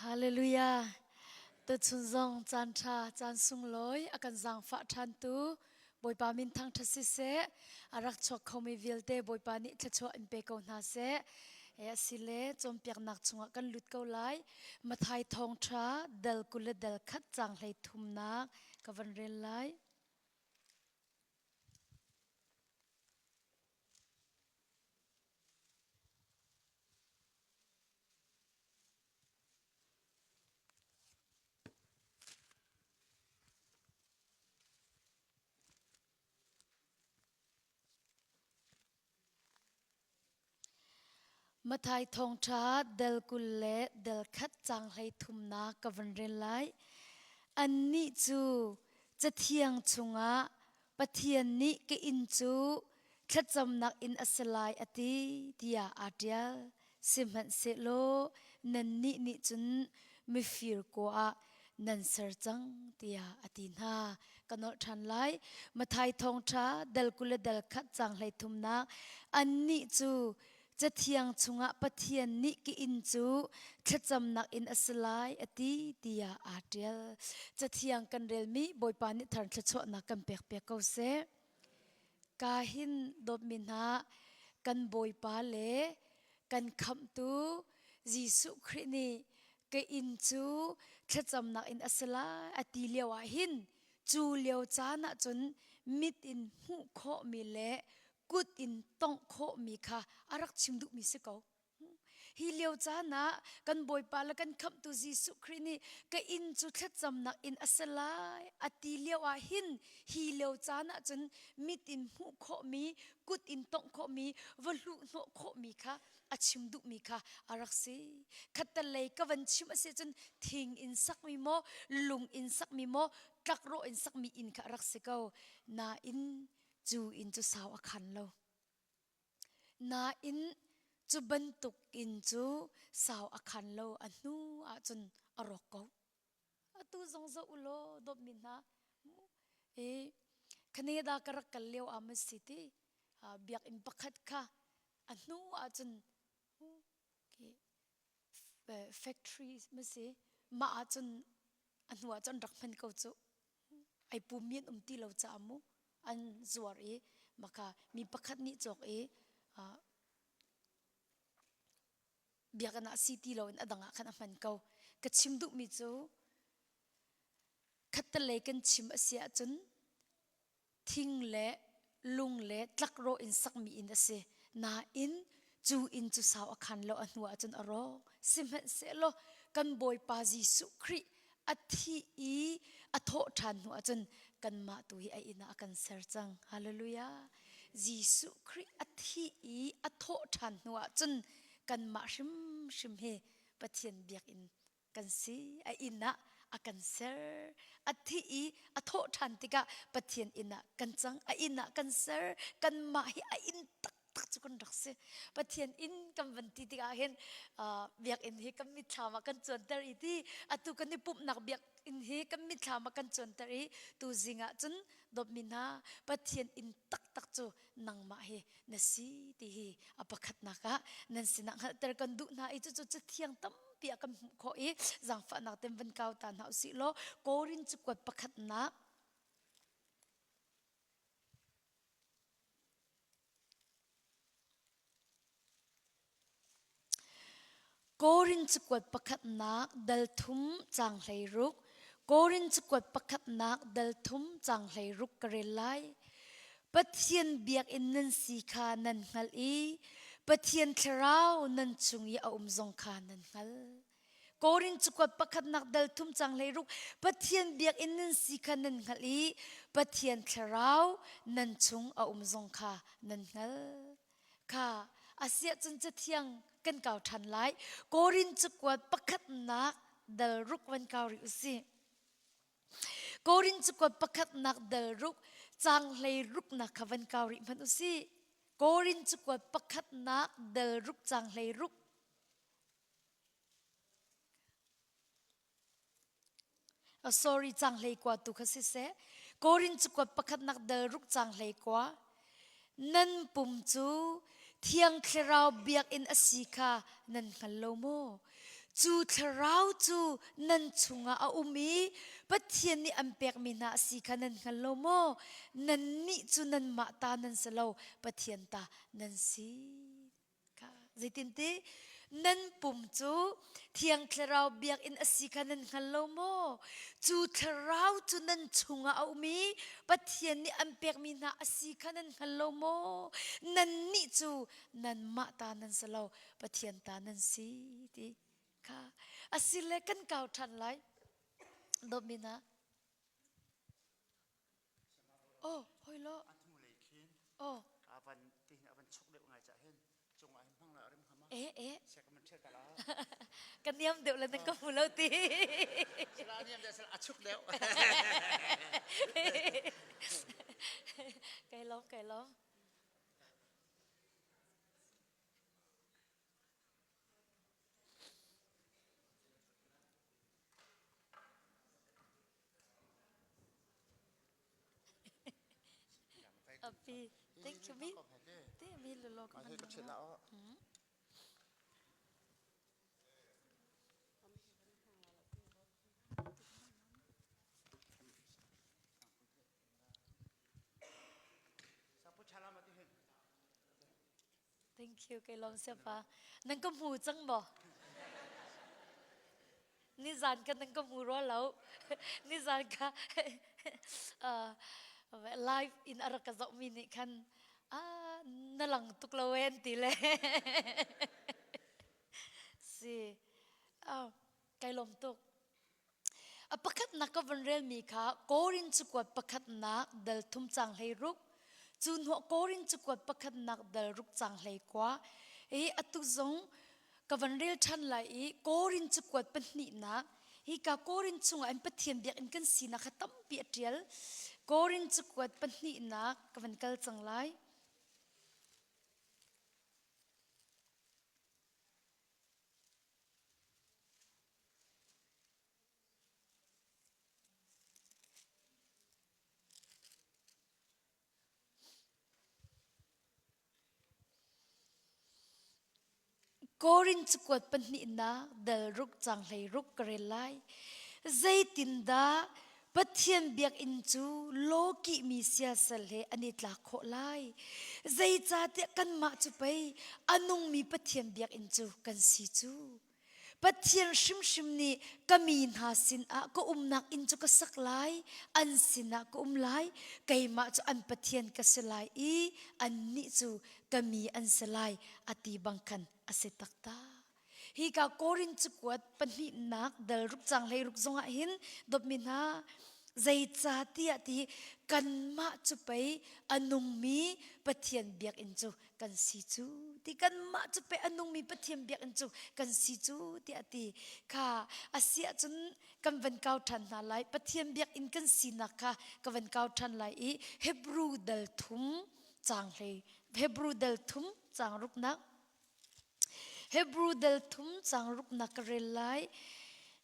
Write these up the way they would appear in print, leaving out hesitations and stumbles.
Hallelujah. Tuchun zong caan ṭha, caan sunglawi a kan zaangfah ṭhantu Bawipa min thangṭhat siseh, a rak chuak khomi vialte Bawipa nih thluachuah in pe ko hna seh. E asile cawnpiaknak chungah kan lut ko lai. Mathai thawngṭha dal 20 le dal khat caang hlei thumnak ka van rel lai. Mathai thawngṭha del 20 le del khat caang hlei thumnak ka van rel lai. Annih cu Cathiang chungah Pathian nih ka inn cu thlacamnak inn a si lai a ti tiah aa ṭial. Sihmanhsehlaw nannih nih cun mifir kaw ah nan ser cang tiah a ti hna. Ka nolh ṭhan lai. Mathai thawngṭha dal 20 le dal khat caang hlei thumnak annih cu Cathiang chungah Pathian nih ka inn cu thlacamnak inn a si lai a ti tiah aa ṭial. Cathiang kan relmi Bawipa nih thar thluachuahnak kan pekpiak ko seh. Ka hin dawtmi hna kan Bawipa le kan Khamhtu Jesuh Khrih nih ka inn cu thlacamnak inn a si lai a ti lio ah hin cu lio caan ah cun mit in hmuh khawhmi le kut in tongh khawhmi kha a rak chim duhmi si ko. Hi lio caan ah kan Bawipa le kan Khamhtu Jesuh Khrih nih ka inn cu thlacamnak inn a si lai a ti lio ah hin hi lio caan ah cun mit in hmuh khawhmi, kut in tongh khawhmi, va hluh hnawh khawhmi kha a chim duhmi kha a rak si. Khattelei ka van chim a si cun thing in sakmi maw, lung in sakmi maw, tlakrawh in sakmi inn kha a rak si ko. Nain cu inn cu sau a khan lo. Nain cu bantuk inn cu sau a khan lo a hnu ahcun a rawk ko. Atu zong zoh u law dawtmi hna i Canada ka rak kal lio ah ma si ti biakinn pakhat kha a hnu ahcun factory ma si mah ahcun a hnu ahcun rak hman ko cu. Ai pummi an um ti lo caah mu an zuar i maka mi pakhat nih cawk i biakinn ah si ti loin a dang ah khan a hman ko. Ka chim duhmi cu khattelei kan chim a si ahcun thing le lung le tlakrawh in sakmi inn a si. Nain cu inn cu sau a khan lo a hnu ahcun a rawk. Sihmanhsehlaw kan Bawipa Jesuh Khrih a thih i a thawh ṭhan hnu ahcun kanmah tu hi a inn ah a kan ser cang. Hallelujah. Jesuh Khrih a thih i a thawh ṭhan hnu ahcun kanmah hrimhrim hi Pathian biakinn kan si. A inn ah a kan ser. A thih i a thawh ṭhan tikah Pathian inn ah kan cang. A inn ah kan ser. Kanmah hi a inn taktak cu kan rak si. Pathian inn kan van ti tikah hin biakinn hi kan mitthlam ah kan cuanter i ti atu kan i pumhnak biakinn hi kan mitthlam ah kan cuanter i tu zing ah cun dawtmi hna Pathian inn taktak cu nangmah hi na si ti hi a pakhatnak ah nan sinah hngalhter kan duh hna i cucu cathiang tampi ah kan hmuh khawh i zaangfahnak ten van kau ta hna usih law Korin cakuat pakhatnak Korin cakuat pakhatnak dal thum caang 16 Korin cakuat pakhatnak dal thum caang 16 ka rel lai. Pathian biakinn nan si kha nan hngalh i Pathian thlarau nan chung i a um zong kha nan hngalh. Korin cakuat pakhatnak dal thum caang 16 Pathian biakinn nan si kha nan hngalh i Pathian thlarau nan chung a um zong kha nan hngalh. Kha asiah cun cathiang kan kau ṭhan lai. Korin cakuat pakhatnak dal ruk van kau rih usih. Korin cakuat pakhatnak dal ruk caang hlei ruknak kha van kau rih hmanh usih. Korin cakuat pakhatnak dal ruk caang hlei ruk. Oh, sorry, caang hlei kua tu kha siseh. Korin cakuat pakhatnak dal ruk caang hlei kua. Nan pum cu Thiang Thlarau biakinn a si kha nan hngal lo maw? Cu thlarau cu nan chungah a um i Pathian nih an pekmi hna a si kha nan hngal lo maw? Nannih cu nanmah ta nan si lo, Pathian ta nan si. Zeitinti nan pum cu Thiang Thlarau biakinn a si kha nan hngal lo maw? Cu Thlarau cu nan chungah a um i Pathian nih an pekmi hna a si kha nan hngal lo maw? Nannih cu nanmah ta nan si lo, Pathian ta nan si ti kha asile kan kau ṭhan lai. Dawtmi hna. Oh, hoi lo. A hnulei khin Oh. a van ti hin a van chuk deuh ngai cah hin cungah hin hmang la a rem hama. Eh eh. Sia ka man ṭhial ta la. Ka niam deuh le nan ka hmu lo ti. Sala niam deuh sala a chuk deuh. Kai lawm kai lawm. Api, thank you mi. Te mi lo ka man. Ka la o. Thank you kai lawm siapa. Nan ka hmu cang maw? Nizan ka nan ka hmu rua lo. Nizan ka uh, live in a rak ka zohmi nih khan ah na lang tuk lo en ti le. Si. Oh, kai lawm tuk. A pakhatnak ka van relmi kha Korin cakuat pakhatnak dal thum cang 16, cu hnuah Korin cakuat pakhatnak dal ruk cang 19 i atu zong ka van rel ṭhan lai i Korin cakuat pahnihnak hika Korin chungah in Pathian biakinn kan sinak kha tampi a ṭial. Korin cakuat pahnihnak ka van kal cang lai. Korin cakuat pahnihnak dal ruk cang 16 ka rel lai. Zeitindah Pathian biakinn cu lawkihmi siasal he an i tlak khawh lai? Zeicahtiah kanmah cu pei a nungmi Pathian biakinn cu kan si cu. Pathian hrimhrim nih ka mi hna sinah ka umnak inn cu ka sak lai, an sinah ka um lai, keimah cu an Pathian ka si lai i annih cu ka mi an si lai, a ti bang khan a si taktak. Hika Korin cakuat pahnihnak dal ruk cang 16 zongah hin dawtmi hna zeicahtiah ti kanmah cu pei a nungmi Pathian biakinn cu kan si cu ti kanmah cu pei a nungmi Pathian biakinn cu kan si cu tiah ti kha a si ahcun kan van kau ṭhan hna lai Pathian biakinn kan sinak kha ka van kau ṭhan lai i Hebrew dal thum cang hlei Hebrew dal thum cang ruknak Hebrew dal thum cang ruknak ka rel lai.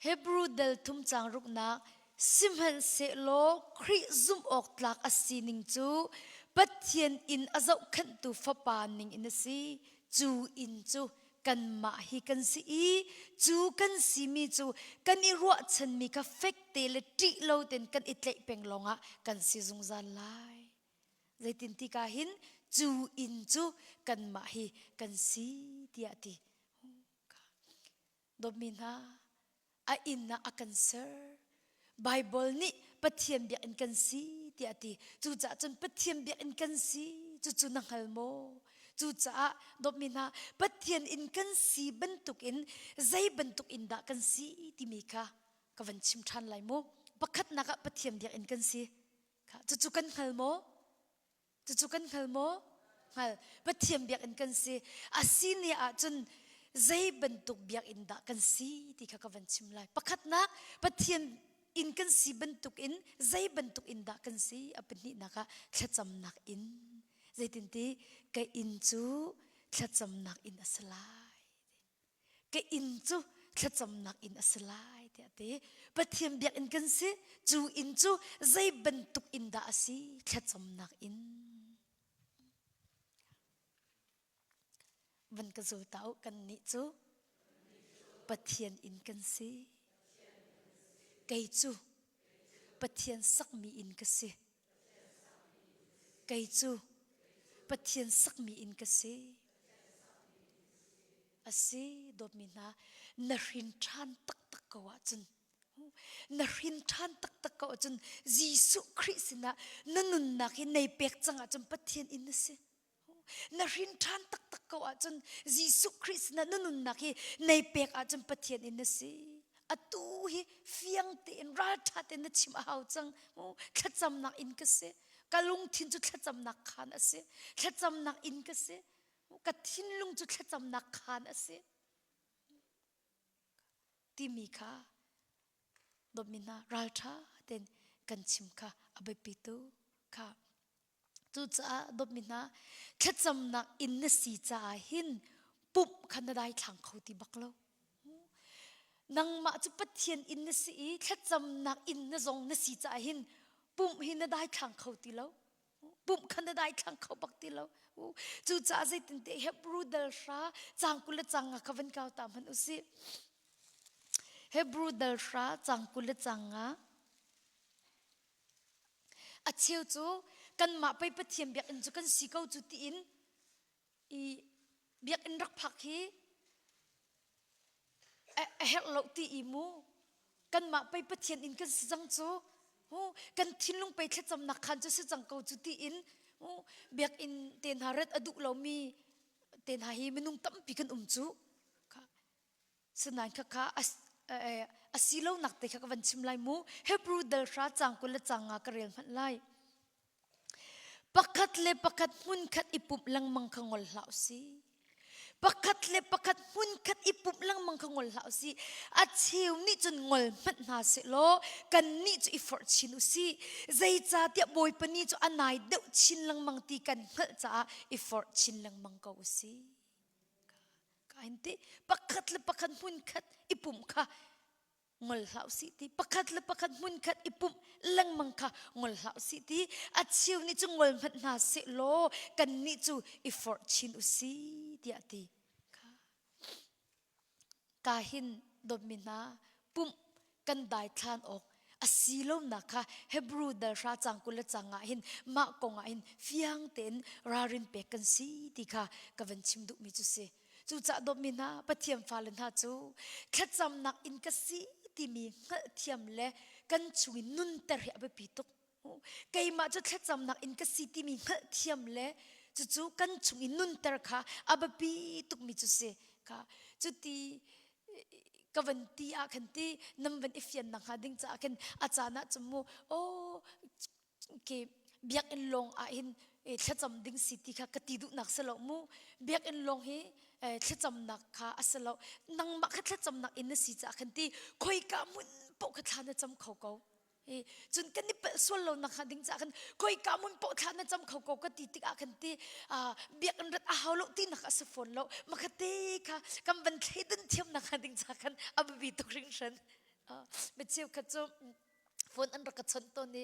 Hebrew dal thum cang ruknak sihmanhsehlaw Khrih zumh awk tlak a sining cu Pathian inn a zohkhenhtu fapa ning in a si. Cu inn cu kanmah hi kan si i cu kan simi cu kan i ruahchanmi kha fekte le ṭih lo tein kan i tlaih peng lawngah kan si zungzal lai. Zeitin ti ka hin cu inn cu kanmah hi kan si tiah ti. Dawtmi hna, a inn ah a kan ser. Bible nih Pathian biakinn kan si tiah ti. Cucaah cun Pathian biakinn kan si cucu na hngal maw? Cucaah dawtmi hna, Pathian inn kan si bantukin zei bantuk inn dah kan si timi kha ka van chim ṭhan lai mu. Pakhatnak ah Pathian biakinn kan si. Cucu kan hngal maw? Cucu kan hngal maw? Hngal. Pathian biakinn kan si. A si ni ahcun zei bantuk biakinn dah kan si ti kha ka van chim lai. Pakhatnak, Pathian inn kan si bantuk in zei bantuk inn dah kan si? A pahnihnak ah thlacamnak inn. Zeitinti ka inn cu thlacamnak inn a si lai. Ka inn cu thlacamnak inn a si lai tiah a ti. Pathian biakinn kan si. Cu inn cu zei bantuk inn dah a si? Thlacamnak inn. Van ka zul ta u kannih cu. Pathian inn kan si. Kei cu Pathian sakmi inn ka si. Kei cu Pathian sakmi inn ka si. A si, dawtmi hna, na hrin ṭhan taktak ko ahcun na hrin ṭhan taktak ko ahcun Jesuh Khrih sinah na nunnak hi nei pek cang ahcun Pathian inn na si. Na hrin ṭhan taktak ko ahcun Jesuh Khrih sinah na nunnak hi nei pek ahcun Pathian in na si. Atu hi fiang tein ralṭha tein na chim a hau cang. Thlacamnak inn ka si. Ka lungthin cu thlacamnak khaan a si. Thlacamnak inn ka si. Ka thinlung cu thlacamnak khaan a si. Timi kha dawtmi hna ralṭha tein kan chim kha a biapi tu kha. Cucaah dawtmi hna, thlacamnak inn na si caah hin pumh kha na daithlang kho ti bak lo. Nangmah cu Pathian inn na si i thlacamnak inn na zong na si caah hin pumh hi na daithlang kho ti lo. Pumh kha na daithlang kho bak ti lo. Cucaah zeitinte Hebrew dal hra cang 20 le cang nga kha van kau ta hmanh u sih. Hebrew dal hra cang 20 le cang nga. A cheu cu kanmah pei Pathian biakinn cu kan si ko cu tiin i biakinn rak phak hi a herh lo ti i mu kanmah pei Pathian inn kan si cang cu hu kan thinlung pei thlacamnak khan cu si cang ko cu tiin hu biakinn te hna rat a duh lomi te hna hi minung tampi kan um cu Sinain khakha a si lonak te kha ka van chim lai mu. Hebrew dal hra cang 20 le cang nga ka rel hmanh lai. Pakhat le pakhat hmunkhat i pumh lengmang kha ngol hlah usih. Pakhat le pakhat hmunkhat i pumh lengmang kha ngol hlah usih. A cheu nih cun ngol hmanh hna seh law kannih cu i forh chin usih. Zeicahtiah Bawipa ni cu a nai deuh chin lengmang ti kan hngalh caah i forh chin lengmang ko usih. Ka in ti pakhat le pakhat hmunkhat i pumh kha ngol hlah usih ti pakhat le pakhat hmunkhat i pumh lengmang kha ngol hlah usih ti a cheu nih cu ngol hmanh hna seh law kannih cu i forh chin usih tiah ti kha ka hin dawtmi hna pumh kan daithlan awk a si lonak kha Hebrew dal hra cang 20 le cang ah hin mah kong ah hin fiang tein ralrin pek kan si ti kha ka van chim duhmi cu si. Cucaah dawtmi hna Pathian fale hna cu thlacamnak in ka si timi hngalhthiam le kan chung i nunter hi a biapi tuk. Keimah cu thlacamnak in ka si timi hngalhthiam le cucu kan chung i nunter kha a biapi tukmi cu si. Kha cuti ka van ti ah khan ti nan van i fian nak hnga ding caah khin a caan ah cun mu aw ke biakinn lawng ah hin thlacam ding si ti kha ka ti duhnak si lo mu biakinn lawng hi thlacamnak kha a si lo nangmah kha thlacamnak in na si caah khan ti khoika hmun paoh kha thla na cam kho ko Cun kan i palh sual lo nak hnga ding caah khan khoika hmun paoh thla na cam kho ko ka ti tikah khan ti biakinn rat a hau lo tinak a si fawn lo makhate kha kan van thleidan thiam nak hnga ding caah khan a biapi tuk hringhran. Mi cheukhat cu phone an rak ka chawnh tawn i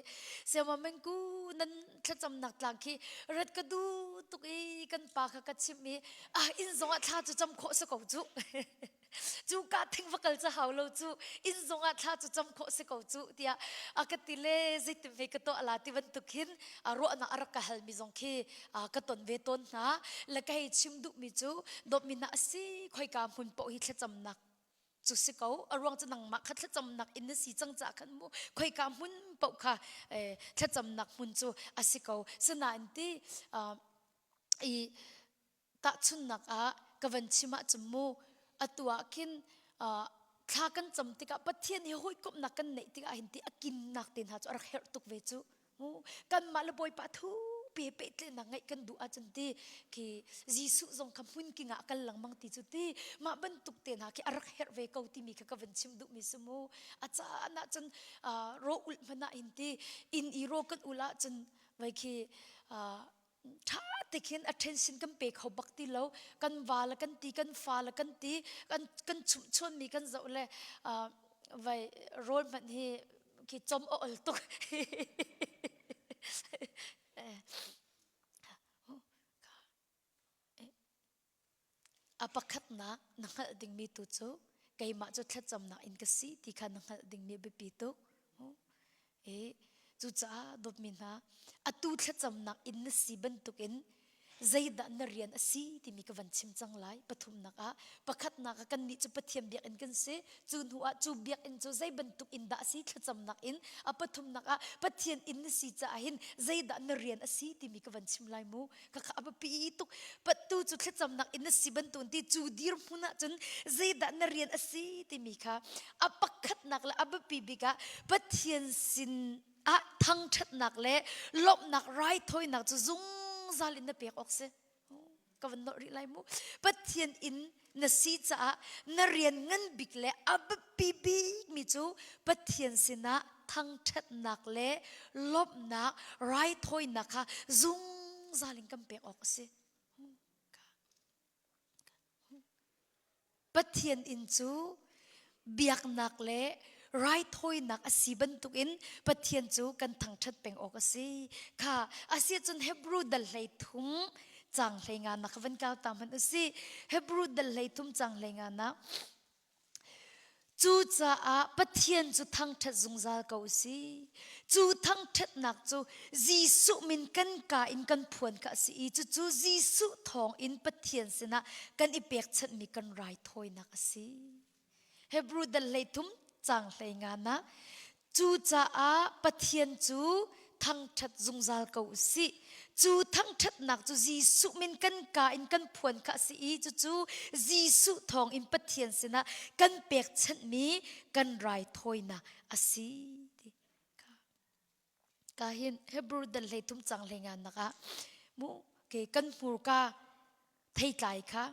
Siama Mengku nan thlacamnak tlang khi rat ka duh tuk i kan pa kha ka chimh i ah inn zong ah thla cu cam khawh si ko cu. Cu ka thing va kal cu hau lo cu inn zong ah thla cu cam khawh si ko cu tiah a ka ti le zeitin ve ka tuah la ti bantuk hin ruahnak a rak ka halmi zong khi ka ton ve tawn hna le ka hei chim duhmi cu dawtmi hna a si khoika hmun paoh hi thlacamnak cu si ko a ruang cu nangmah kha thlacamnak in na si cang caah khan mu khoika hmun paoh kha thlacamnak hmun cu a si ko sinain ti i Tahchunhnak ah ka van chim ahcun mu atu ah khin thla kan cam tikah Pathian he hawikomhnak kan neih tikah hin ti a kinnak te hna cu a rak herh tuk ve cu. Mu kanmah le Bawipa thupi he pehtlaihnak ngeih kan duh ahcun ti khi Jesuh zong kha hmunking ah kal lengmang ti cu ti mah bantuk te hna khi a rak herh ve ko timi kha ka van chim duhmi si mu. A caan ahcun ro ulh hmanh ah hin ti inn i ro kan ul ahcun vai khi ṭha te khin attention kan pe kho bak ti lo kan va le kan ti kan fa le kan ti kan kan chumhchuanmi kan zoh le vai rawl hmanh hi khi chom a ol tuk A pakhatnak na hngalh dingmi tu cu. Keimah cu thlacamnak in ka si ti kha na hngalh dingmi a biapi tuk. E, cucaah dawtmi hna, atu thlacamnak in na si bantukin zeidah na rian a si timi ka van chim cang lai. Pathumnak ah, pakhatnak ah kannih cu Pathian biakinn kan si. Cu hnu ah cu biakinn cu zei bantuk inn dah a si thlacamnak in. A pathumnak ah Pathian inn na si caah hin zeidah na rian a si timi ka van chim lai mu. Khakha a biapi tuk. Pattu cu thlacamnak in na si bantuk ti cu dirhmun ahcun zeidah na rian a si timi kha a pakhatnak le a biapi bik ah Pathian sin ah thangṭhatnak le lawmhnak raithawinak cu zungzal in na pek awk si. Ka van nolh rih lai mu. Pathian inn na si caah na rian ngan bik le a biapi bikmi cu Pathian sinah thangṭhatnak le lawmhnak raithawinak kha zungzal in kan pek awk a si. Pathian inn cu biaknak le raithawinak a si bantukin Pathian cu kan thangṭhat peng awk a si. Kha a si cun Hebrew dal hlei thum cang hlei nga nak van kau ta hmanh u si. Hebrew dal hlei thum cang hlei nga nak Cucaah Pathian cu thangṭhat zungzal ko u si. Cu thangṭhatnak cu Jesuh min kan kaa in kan phuan kha a si i cucu Jesuh thawng in Pathian sinah kan i pekchanhmi kan raithawinak a si. Hebrew dal 13 caang 15 nak Cucaah Pathian cu thangṭhat zungzal ko u sih. Cu thangṭhatnak cu Jesuh min kan kaa in kan phuan kha a si i cucu Jesuh thawng in Pathian sinah kan pekchanhmi kan raithawinak a si. Ti kha. Ka hin Hebrew dal 13 cang 15 nak ah mu ke kan hmurka theitlai kha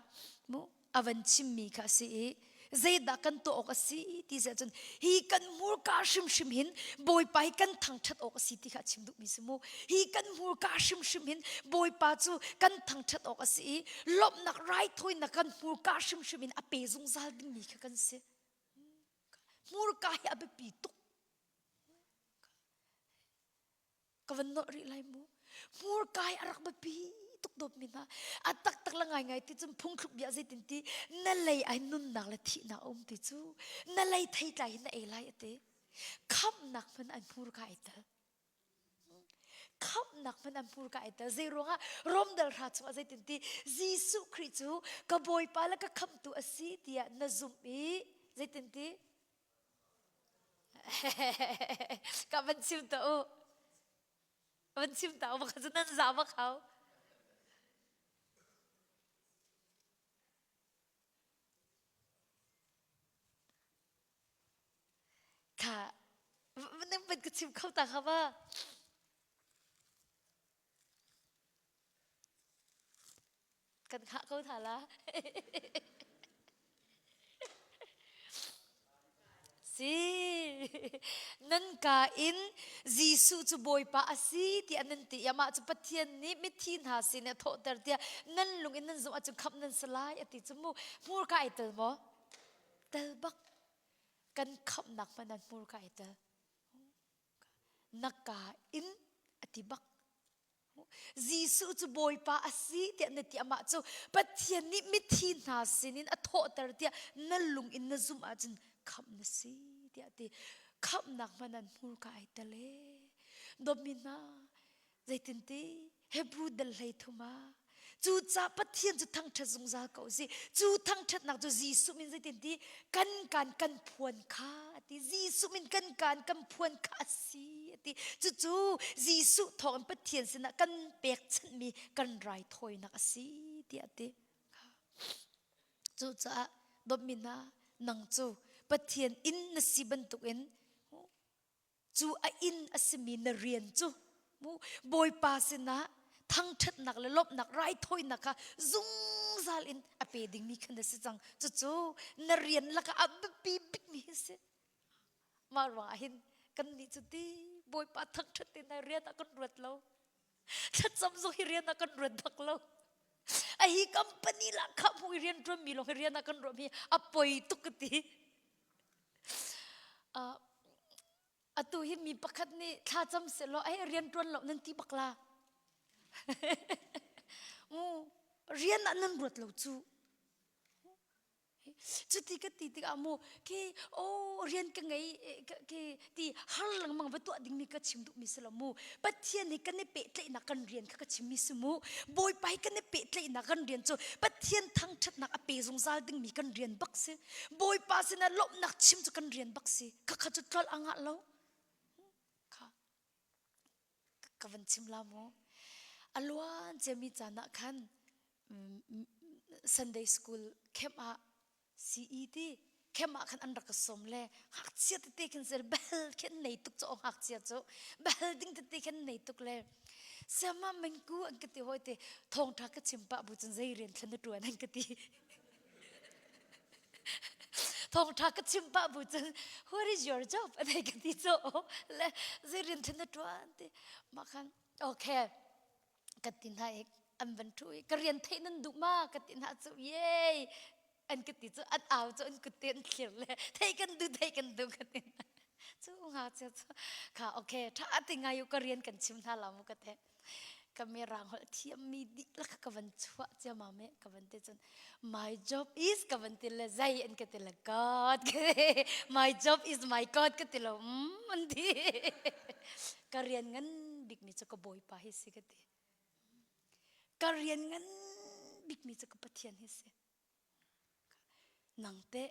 mu a van chimmi kha a si i zeidah kan tuah awk a si ti si ahcun hi kan hmurka hrimhrim hin Bawipa hi kan thangṭhat awk a si ti kha a chim duhmi si mu hi kan hmurka hrimhrim hin Bawipa cu kan thangṭhat awk a si i lawmhnak raithawinak kan hmurka hrimhrim in a pe zungzal dingmi kha kan si hmurka hi a biapi tuk Ka van nolh rih lai mu. Hmurka hi a rak biapi tuk dawtmi hna. A taktak le ngaingai ti cun phungthluk bia zeitin ti na lei ai nunnak le thihnak a um ti cu na lei theitlai hi na ei lai a ti. Khamhnak hmanh an hmurka ai tel. Khamhnak hmanh an hmurka ai tel. Zei ruangah Rom dal hra chungah zeitin ti Jesuh Khrih cu ka Bawipa le ka khamhtu a si tiah na zumh i zeitin ti Ka van chim ta u. Van chim ta u bak cu nan za bak hau. Kha nan van ka chim kho ta kha ba. Kan khah ko hna la. Si. Nan ka in Jesuh cu Bawipa a si tiah nan ti i amah cu Pathian nih mithi hna sin a thawhter tiah nan lung in nan zumh ahcun khamh nan si lai a ti cu mu. Hmurka ai tel maw? Tel bak. Kan khamhnak hmanh an hmurka ai tel. Na ka in a ti bak. Jesuh cu Bawipa a si tiah na ti amah cu Pathian nih mithi hna sinin a thawhter tiah na lung in na zumh ahcun khamh na si tiah a ti. Khamhnak hmanh an hmurka ai tel ee. Dawtmi hna, zeitinti Hebrew dal 13 ah Cucaah Pathian cu thangṭhat zungzal ko si. Cu thangṭhatnak cu Jesuh min zeitin ti kan kan kan phuan kha a ti. Jesuh min kan kan kan phuan kha a si a ti. Cucu Jesuh thawngin Pathian sinah kan pekchanhmi kan raithawinak a si tiah a ti. Cucaah dawtmi hna nang cu Pathian inn na si bantukin Cu a inn a simi na rian cu mu Bawipa sinah thangṭhatnak le lawmhnak raithawinak kha zungzal in a pe dingmi khan na si cang. Cucu na rian lakah a biapi bikmi hi si. Mah ruangah hin kannih cu ti Bawipa thangṭhat te na rian ah kan ruat lo. Thlacam zong hi rian ah kan ruat bak lo. A hi company lah kha hmu i rian ṭuanmi lawng hi rian ah kan ruah mi a poi tuk ka ti. Uh, atu hi mi pakhat nih thlacam sehlaw ai rian ṭuan lo nan ti bak la. Mu rian ah nan ruat lo cu. Cuti ka ti tikah mu khi oh rian ka ngei khi ti har lengmang va tuah dingmi ka chim duhmi si lo mu. Pathian he kan i pehtlaihnak kan rian kha ka chimmi si mu. Bawipa he kan i pehtlaihnak kan rian cu Pathian thangṭhatnak a pe zungzal dingmi kan rian bak si. Bawipa sinah lawmhnak chim cu kan rian bak si. Khakha cu tlolh a ngah lo. Kha ka van chim la mu. A luan ciami caan ah khan Sunday school camp ah CE ti camp ah khan an rak ka sawm le ngakchia tete khin sel bel khin nei tuk cu ngakchia cu bel ding tete khin nei tuk le siama mengku an ka ti hoi te thawngtha ka chim pah bu cun zei rian thlan na tuan an ka ti thawngtha ka chim pah bu cun what is your job an ka ti cu le zei rian thlan na tuan ti mah khan okay ka ti hna i an van ṭhu i ka rian theih nan duh ma ka ti hna cu yay an ka ti cu an au cu an kut te an thlir le thei kan duh thei kan duh ka ti hna cu ngakchia cu kha okay ṭha ti ngai u ka rian kan chim hna la mu ka te ka mirang holh thiammi dihlak ka van chuah ciamam e ka van ti cun my job is ka van ti le zei an ka ti le God my job is my God ka ti lo mm an ti ka rian ngan bikmi cu ka bawipa hi si ka ti ka rian ngan bikmi cu ka Pathian hi si nang teh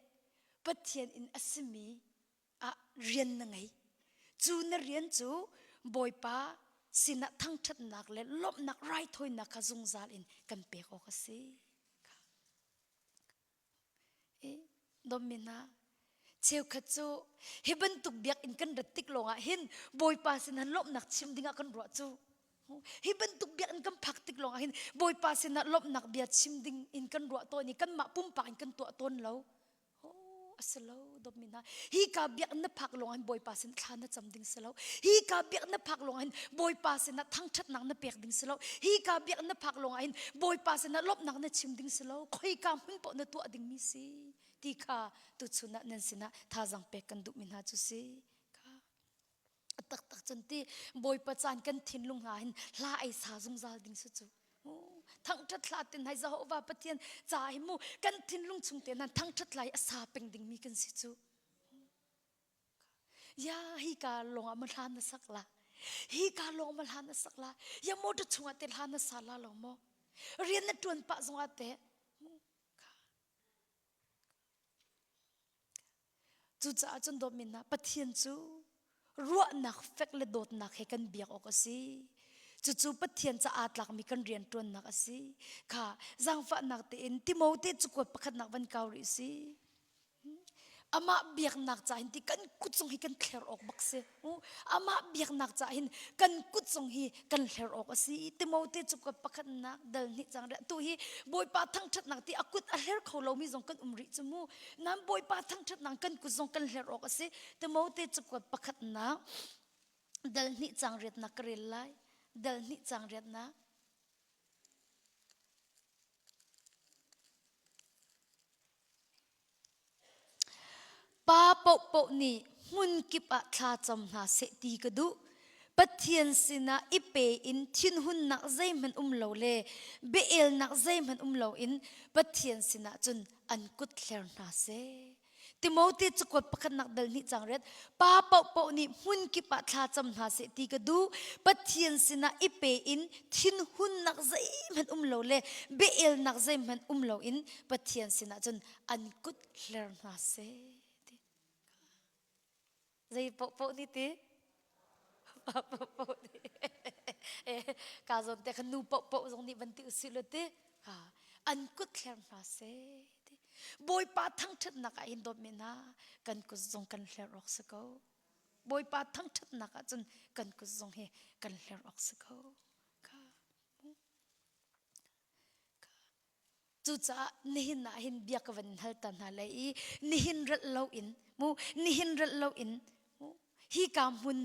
Pathian in a simi ah rian na ngei cu na rian cu bawipa sinah thangṭhatnak le lawmhnak raithawinak kha zungzal in kan pek awk a si Dawtmi hna, cheukhat cu hi bantuk biakinn kan rat tik lawngah hin Bawipa sinah lawmhnak chim dingah kan ruah cu. Hi bantuk biakinn kan phak tik lawngah hin Bawipa sinah lawmhnak bia chim ding in kan ruah tawn i kanmah pumpak in kan tuah tawn lo. Oh, a si lo dawtmi hna. Hi ka biakinn na phak lawngah hin Bawipa sin thla na cam ding si lo. Hi ka biakinn na phak lawngah hin Bawipa sinah thangṭhatnak na pek ding si lo. Hi ka biakinn na phak lawngah hin Bawipa sinah lawmhnak na chim ding si lo. Khoika hmun paoh na tuah dingmi si ti kha tuchun ah nan sinah thazaang pek kan duhmi hna cu si. Kha a taktak cun ti Bawipa caan kan thinlung hna hin hla ai sa zungzal ding si cu. Thangṭhat hla tin hai Jehovah Pathian ca hi mu kan thinlung chung te nan thangṭhat lai a sa peng dingmi kan si cu. Ya hi ka lawng ah ma hla na sak la. Hi ka lawng ma hla na sak la. Ya motor chungah te hla na sa la lo mo. Rian na ṭuan pah zongah te Cucaah cun dawtmi hna Pathian cu ruahnak fek le dawtnak he kan biak awk a si. Cucu Pathian ca aa tlakmi kan rianṭuannak a si. Kha zaangfahnak tein Timote cakuat pakhatnak van kau rih si. Amah biaknak ca hin ti kan kut zong hi kan thler awk bak si. Amah biaknak ca hin kan kut zong hi kan hler awk a si. Timote cu ka pakhatnak dal hnih cang tu hi Bawipa thangṭhatnak ti a kut a hler kho lomi zong kan um rih cu mu. Nan Bawipa thangṭhatnak kan kut zong kan hler awk a si. Timote cu ka pakhatnak dal hnih cang riatnak ka rel lai. Dal hnih cang riatnak. Pa paohpaoh nih hmunkip ah thlacam hna seh ti ka duh. Pathian sinah i pe in thinhunnak zeihmanh um lo le bia-elnak zeihmanh um loin Pathian sinah cun an kut hler hna seh. Timote cakuat pakhatnak dal hnih cang riat pa paohpaoh nih hmunkip ah thlacam hna seh ti ka duh. Pathian sinah i pe in thinhunnak zeihmanh um lo le bia-elnak zeihmanh um loin Pathian sinah cun an kut hler hna seh ti. Zei paohpaoh nih ti? Pa paohpaoh nih. Eh, ka zawn te kha nu paohpaoh zong nih van ti usih law ti. Ha, an kut hler hna seh ti. Bawipa thangṭhatnak ah hin dawtmi hna kan kut zong kan hler awk si ko. Bawipa thangṭhatnak ah cun kan kut zong hi kan hler awk si ko. Kha. Cucaah nihin ah hin bia ka van hal ta hna lai i nihin relh loin mu nihin relh loin mu hi ka hmun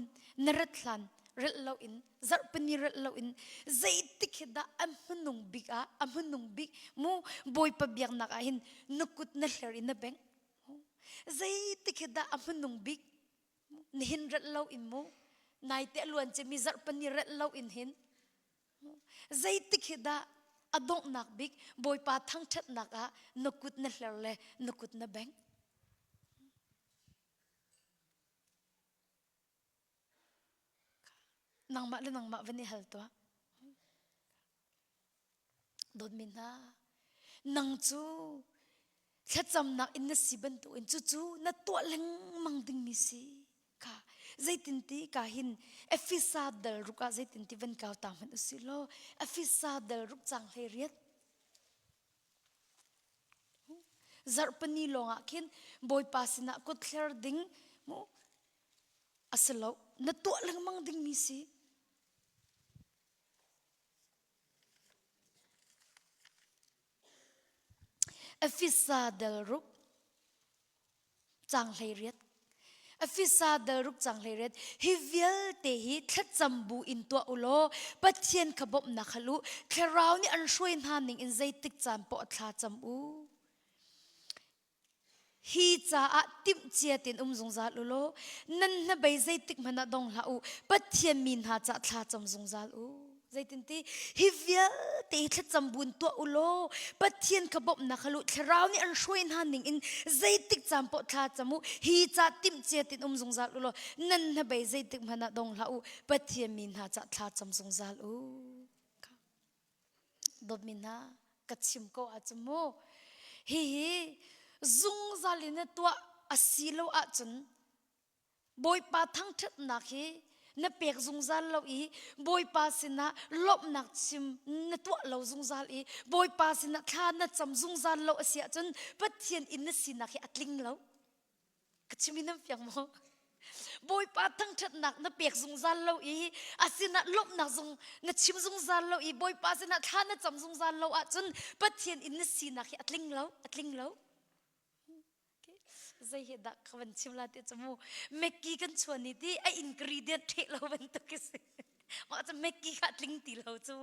na rat hlan relh loin zarhpini relh loin zeitik hi dah a hmanung bik ah a hmanung bik mu Bawipa biaknak ah hin na kut na hler i na bengh zeitik hi dah a hmanung bik nihin relh loin mu naite a luan cemi zarhpini relh loin hin Zeitik hi dah a A donghnak bik Bawipa thangṭhatnak ah na kut na hler le na kut na bengh? Nangmah le nangmah van i hal tuah. Dawtmi hna, nang cu thlacamnak in na si bantukin cucu na tuah lengmang dingmi si kha zeitinti ka hin Efesa dal ruk ah zeitinti van kau ta hmanh usih law Efesa dal ruk cang hlei riat zarhpini lawngah khin Bawipa sinah kut thler ding mu a si lo na tuah lengmang dingmi si Efesa dal ruk cang 18 Efesa dal ruk cang 18 hi vialte hi thlacam bu in tuah u law Pathian kha bawmhnak hal u thlarau nih an hruai hna ning in zeitik caan poah thla cam u Hi caah timhcia tein um zungzal u law nan hnabei zeitik hmanh ah dong hlah u. Pathian mi hna cah thla cam zungzal u. Zeitinti hi vialte hi thlacam buin tuah u law Pathian kha bawmhnak hal u. Thlarau nih an hruai hna ning in zeitik caan paoh thla cam u. Hi cah timhcia tein um zungzal u law nan hnabei zeitik hmanh ah dong hlah u. Pathian mi hna cah thla cam zungzal u. Dawtmi hna, ka chim ko ahcun mu, hihi zungzal in na tuah a si lo ahcun Bawipa thangṭhatnak hi na pek zungzal lo i Bawipa sinah lawmhnak chim na tuah lo zungzal i Bawipa sinah thla na cam zungzal lo a si ahcun Pathian in na sinak hi a tling lo. Ka chim in nan fiang maw? Bawipa thangṭhatnak na pek zungzal lo i a sinah lawmhnak zong na chim zungzal lo i Bawipa sinah thla na cam zungzal lo ahcun Pathian in na sinak hi a tling lo, a tling lo. Zei hi dah ka van chim la ti cu mu Maggi kan chuan ni ti a ingredient ṭheh lo bantuk si. Mah cu Maggi kha tling ti lo cu.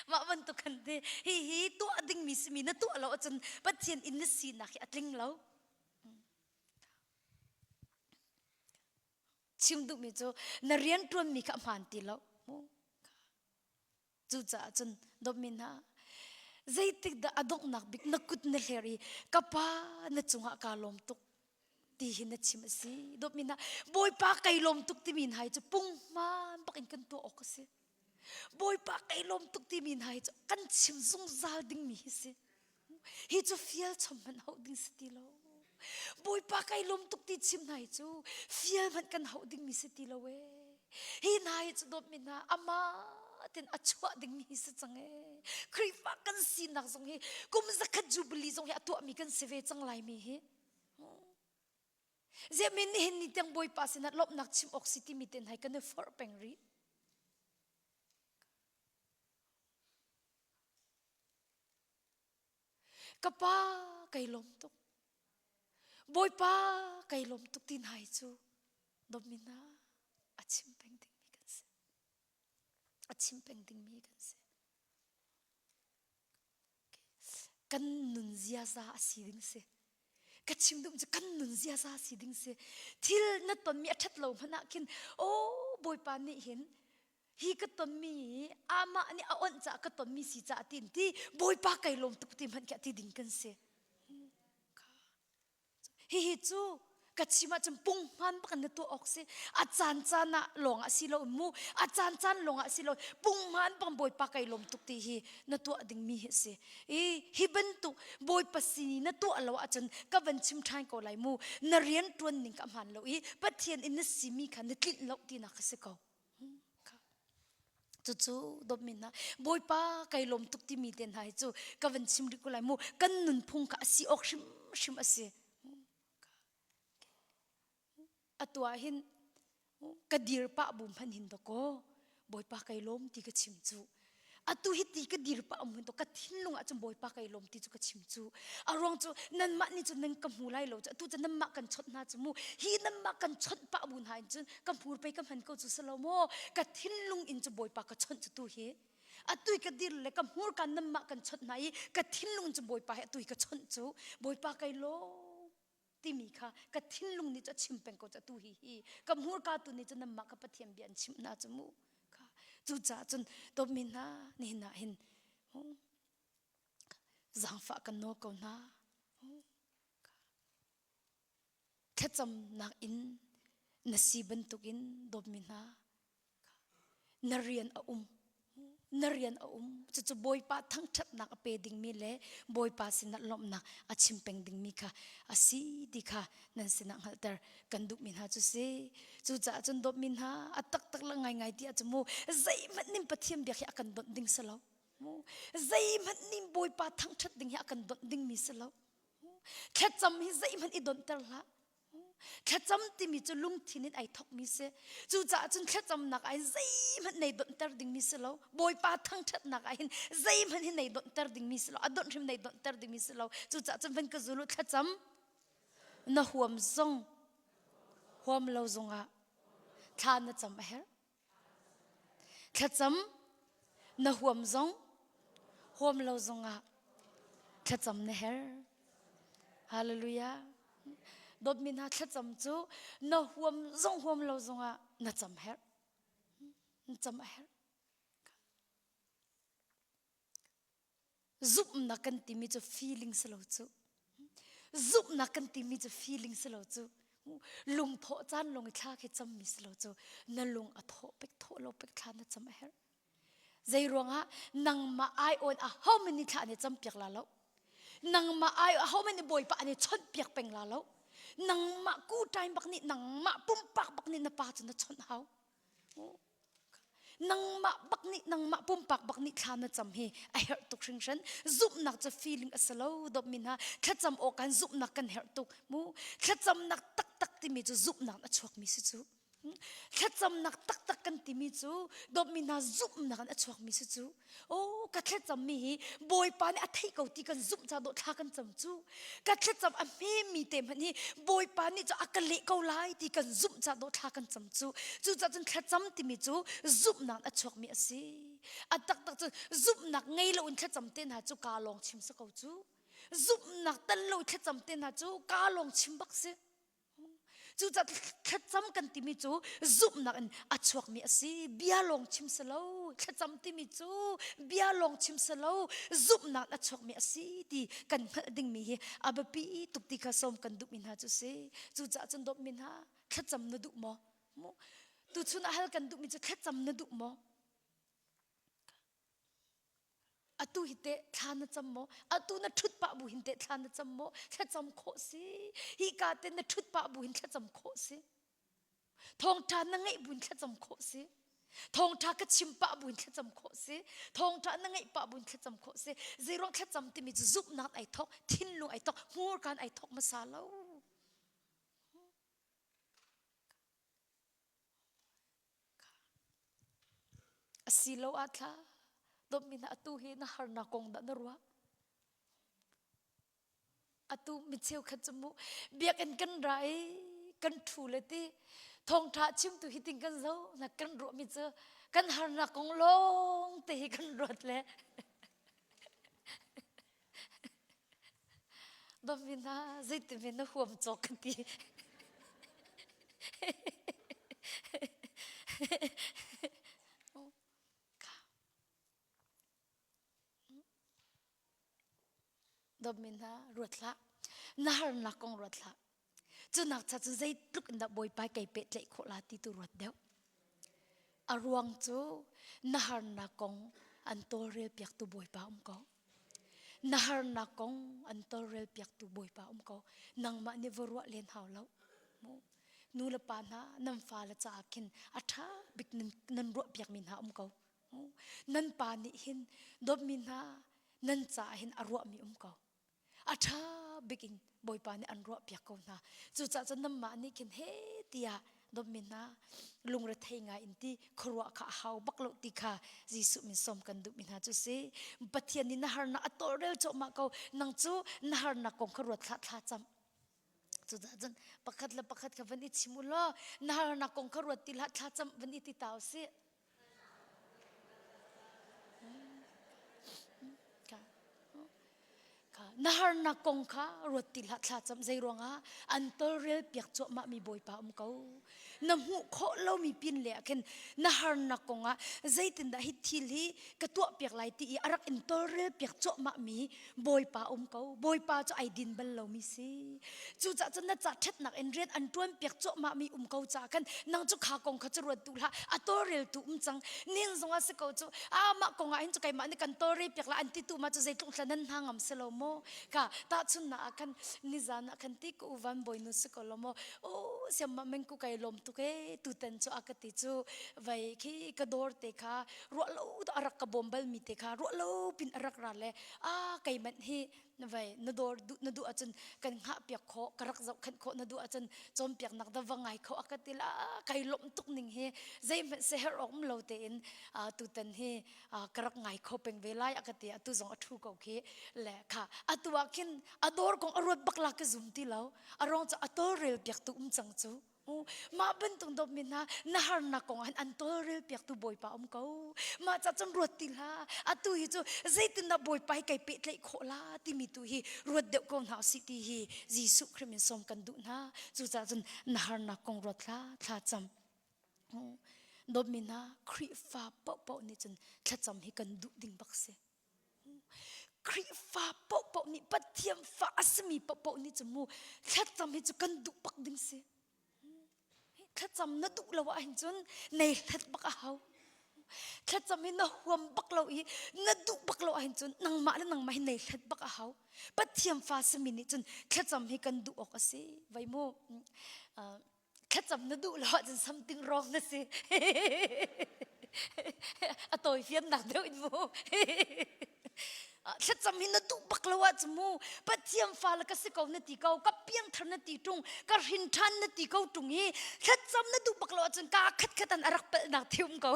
Mah bantuk kan ti. Hi hi tuah dingmi simi na tuah lo ahcun Pathian in na sinak hi a tling lo. Chim duhmi cu na rianṭuanmi kha a hmaan ti lo. Cucaah cun dawtmi hna, zeitik dah a donghnak bik na kut na hler i ka pa na cungah kaa lawm tuk ti hi na chim a si. Dawtmi hna, Bawipa kai lawm tuk timi hna hi cu punghman bak in kan tuah awk a si. Bawipa kai lawm tuk timi hna hi cu kan chim zungzal dingmi hi si. Hi cu fial chom hmanh hauh ding si ti lo. Bawipa kai lawm tuk ti chim hna hi cu fial hmanh kan hauh dingmi si ti lo ee. Hi hna hi cu dawtmi hna amah tin a chuah dingmi hi si cang ee. Khrihfa kan sinak zong hi kum zakhat jubilee zong hi a tuahmi kan si ve cang laimi hi. Ziamin nihin ni tiang Bawipa sinah lawmhnak chim awk si timi ten hai kan i forh peng rih. Ka pa kai lawm tuk. Bawipa kai lawm tuk ti hna hi cu domina a chim peng dingmi kan si. A chim peng dingmi kan si. Kan nun ziaza a si ding si. Ka chim duh cu kan nun ziaza si ding si. Thil na tonmi a ṭhat lo hmanh ah khin, oh Bawipa nih hin hi ka tonmi amah nih a onh caah ka tonmi si caah tiin ti Bawipa kai lawm tuk ti hmanh khi a ti ding kan si. Hihi cu ka chim ahcun punghman bak in na tuah awk si. A caan caan ah lawng ah si lo mu. A caan caan lawng ah si lo. Punghman bang Bawipa kai lawm tuk ti hi na tuah dingmi hi si. I hi bantuk Bawipa sin i na tuah lo ahcun ka van chim ṭhan ko lai mu. Na rian ṭuan ning ka hmaan lo i Pathian in na simi kha na tlinh lo tinak a si ko. Cucu dawtmi hna Bawipa kai lawm tuk timi te hna hi cu ka van chim rih ko lai mu kan nunphung kha a si awk hrimhrim a si. Atu ah hin ka dir pah bu hmanh hin dakaw Bawipa kai lawm ti ka chim cu. Atu hi ti ka dir pah um to ka thinlung ah cun Bawipa kai lawm ti cu ka chim cu. A ruang cu nanmah nih cun nan ka hmu lai lo cu atu cu nanmah kan chawnh hna cu mu hi nanmah kan chawnh pah bu hna in cun ka hmur pei ka hman ko cu si lo maw ka thinlung in cu Bawipa ka chawnh cu tu hi atu ka dir le ka hmur ka nanmah kan chawnh hna i ka thinlung cu Bawipa hi atu ka chawnh cu Bawipa kai lawm timi kha ka thinlung nih cu a chim peng ko cu atu hi hi ka hmurka tu nih cun nanmah ka Pathian bia an chimh hna cu mu kha cucaah cun dawtmi hna nihin ah hin. Zaangfah kan nawl ko hna. Thlacamnak in na si bantukin dawtmi hna na rian a um. Na rian a um. Cucu Bawipa thangṭhatnak a pe dingmi le Bawipa sinah lawmhnak a chim peng dingmi kha a si ti kha nan sinah hngalhter kan duhmi hna cu si. Cucaah cun dawtmi hna a taktak le ngaingai ti ahcun mu zeihmanh nih Pathian biak hi a kan donh ding si lo. Zeihmanh nih Bawipa thangṭhat ding hi a kan donh dingmi si lo. Thlacam hi zeihmanh i donhter hlah. Thlacam timi cu lungthin in ai thokmi si. Cucaah cun thlacamnak ah hin zeihmanh nei donhter dingmi si lo. Bawipa thangṭhatnak ah hin zeihmanh hi nei donhter dingmi si lo. A donh hrim nei donhter dingmi si lo. Cucaah cun van ka zul u thlacam na huam zong huam lo zongah thla na cam a herh. Thlacam na huam zong huam lo zongah thlacam na herh. Hallelujah. Dawtmi hna thlacam cu na huam zong huam lo zongah na cam herh. Na cam a herh. Zumhnak kan timi cu feeling si lo cu. Zumhnak kan timi cu feeling si lo cu. Lungthawh caan lung i thla khi cammi si lo cu. Na lung a thawh pek thawh lo pek thla na cam a herh. Zei ruangah nangmah ai awn a ho mani thla an i cam piak la lo. Nangmah ai a ho mani bawipa an i chawnh piak peng la lo. Nangmah ku time bak nih nangmah pumpak bak nih na pa cu na chawnh hau. Nangmah bak nih nangmah pumpak bak nih thla na cam hi a herh tuk hringhran. Zumhnak cu feeling a si lo dawtmi hna. Thlacam awk kan zumhnak kan herh tuk mu. Thlacamnak taktak timi cu zumhnak a chuakmi si cu. Thlacamnak taktak kan timi cu dawtmi hna zumhnak in a chuakmi si cu. Oh, ka thlacammi hi Bawipa nih a theih ko ti kan zumh ca dawh thla kan cam cu. Ka thlacam a hmemi te hmanh hi Bawipa nih cu a ka leh ko lai ti kan zumh ca dawh thla kan cam cu. Cucaah cun thlacam timi cu zumhnak a chuakmi a si. A taktak cun zumhnak ngei loin thlacam te hna cu kaa lawng chim si ko cu. Zumhnak tel lo thlacam te hna cu kaa lawng chim bak si. Cucaah thlacam kan timi cu zumhnak in a chuakmi a si. Bia lawng chim si lo. Thlacam timi cu bia lawng chim si lo. Zumhnak a chuakmi a si ti kan hngalh dingmi hi a biapi tuk ti kha sawm kan duhmi hna cu si. Cucaah cun dawtmi hna thlacam na duh maw? Tuchun ah hal kan duhmi cu thlacam na duh maw? Atu hi teh thla na cam maw? Atu na ṭhut pah bu hin teh thla na cam maw? Thlacam khawh si. Hi ka te na ṭhut pah bu hin thlacam khawh si. Thawngṭha na ngeih bu in thlacam khawh si. Thawngṭha ka chim pah bu in thlacam khawh si. Thawngṭha na ngeih pah bu in thlacam khawh si. Zeiruang thlacam timi cu zumhnak ai thawk, thinlung ai thawk, hmurkaan ai thawk hmasa lo. Asiloah thla dawtmi hna atu hi na harnak kong dah na ruah? Atu mi cheukhat cu mu biakinn kan ra i kan ṭhu le ti thawngṭha chimtu hi ting kan zoh na kan ruahmi cu kan harnak kong lawng te hi kan ruat le Dawtmi hna zeitin na huam cawk kan ti. Dawtmi hna ruat hlah. Na harnak kong ruat hlah. Cu nak cha cun zeitluk in dah Bawipa kei pehtlaih khawh la ti tu ruat deuh. A ruang cu na harnak kong an tawlrel piaktu Bawipa um ko. Na harnak kong an tawlrel piaktu Bawipa um ko. Nangmah nih va ruah len hau lo. Nu le pa hna nan fale caah khin a ṭha bik nan, nan ruah piakmi hna um ko. Nan pa nih hin dawtmi hna nan caah hin a ruahmi um ko. A ṭha bik in Bawipa nih an ruahpiak ko hna. Cucaah cun nanmah nih khin he tiah dawtmi hna lungrethei ngai in ti khuaruah kha a hau bak lo ti kha Jesuh min sawm kan duhmi hna cu si. Pathian nih na harnak a tawlrel cuahmah ko. Nang cu na harnak kong kha ruat hlah thla cam. Cucaah cun pakhat le pakhat kha van i chim u law na harnak kong kha ruat ti hlah thla cam van i ti ta u sih. Na harnak kong kha ruat ti hlah thlacam zei ruangah an tolrel piak cuahmah mi Bawipa um ko. Na hmuh khawh lomi pin le ah khin na harnak kongah zeitindah hi thil hi ka tuah piak lai ti i a rak in tolrel piak cuahmah mi Bawipa um ko. Bawipa cu ai din bal lomi si. Cucaah cun na ca ṭhatnak in rian an ṭuan piak cuahmah mi um ko caah khan nang cu kha kong kha cu ruat duh hlah. A tawlreltu um cang. Nin zongah si ko cu ah mah kong ah hin cu keimah nih kan tawlrel piak la an ti tu ma cu zeitluk hla nan hna ngam si lo maw? Ka tahchunnak ah khan nizan ah khan ti ka u van bawinu si ko lo maw? O siam meng ku kai lawm tuk e tutan cu a ka ti cu vai khi ka dawr te kha ruah lo a rak ka bawm bal mi te kha ruah lo pin a rak ra le a keimanh hi na vai na dawr duh na duh ahcun kan hngah piak khawh ka rak zohkhenh khawh na duh ahcun cawnpiaknak da va ngai kho a ka ti la kai lawmh tuk ning hi zeihmanh seher awk um lo tein tutan hi ka rak ngai kho peng ve lai a ka ti atu zong a thu ko khi le kha atu ah khin a dawr kong a ruat bak la ka zum ti lo a rong cu a tawlrel piak tu um cang cu Mah bantuk dawtmi hna na harnak kong ah an tawlrel piaktu Bawipa um ko. Mah ca cun ruat ti hlah. Atu hi cu zeitindah Bawipa hi kai pehtlaih khawh la timi tu hi ruat deuh ko hna usih ti hi Jesuh Khrih min sawm kan duh hna. Cucaah cun na harnak kong ruat hlah, thla cam. Dawtmi hna Khrihfa paohpaoh nih cun thlacam hi kan duh ding bak si. Khrihfa paohpaoh nih Pathian fa a simi paohpaoh nih cu mu thlacam hi cu kan duh bak ding si. Thlacam na duh lo ahhin cun nei hlat bak a hau. Thlacam hi na huam bak lo i na duh bak lo ahhin cun nangmah le nangmah hi nei hlat bak a hau. Pathian fa simi nih cun thlacam hi kan duh awk a si. Vai mu thlacam na duh lo ahcun something wrong na si a tawi fiannak deuh in mu thlacam hi na duh bak lo ahcun mu Pathian fa le ka si ko na ti ko ka piangthar na ti ṭung ka hrin ṭhan na ti ko ṭung hi thlacam na duh bak lo ahcun ka khat khat an a rak palhnak thi um ko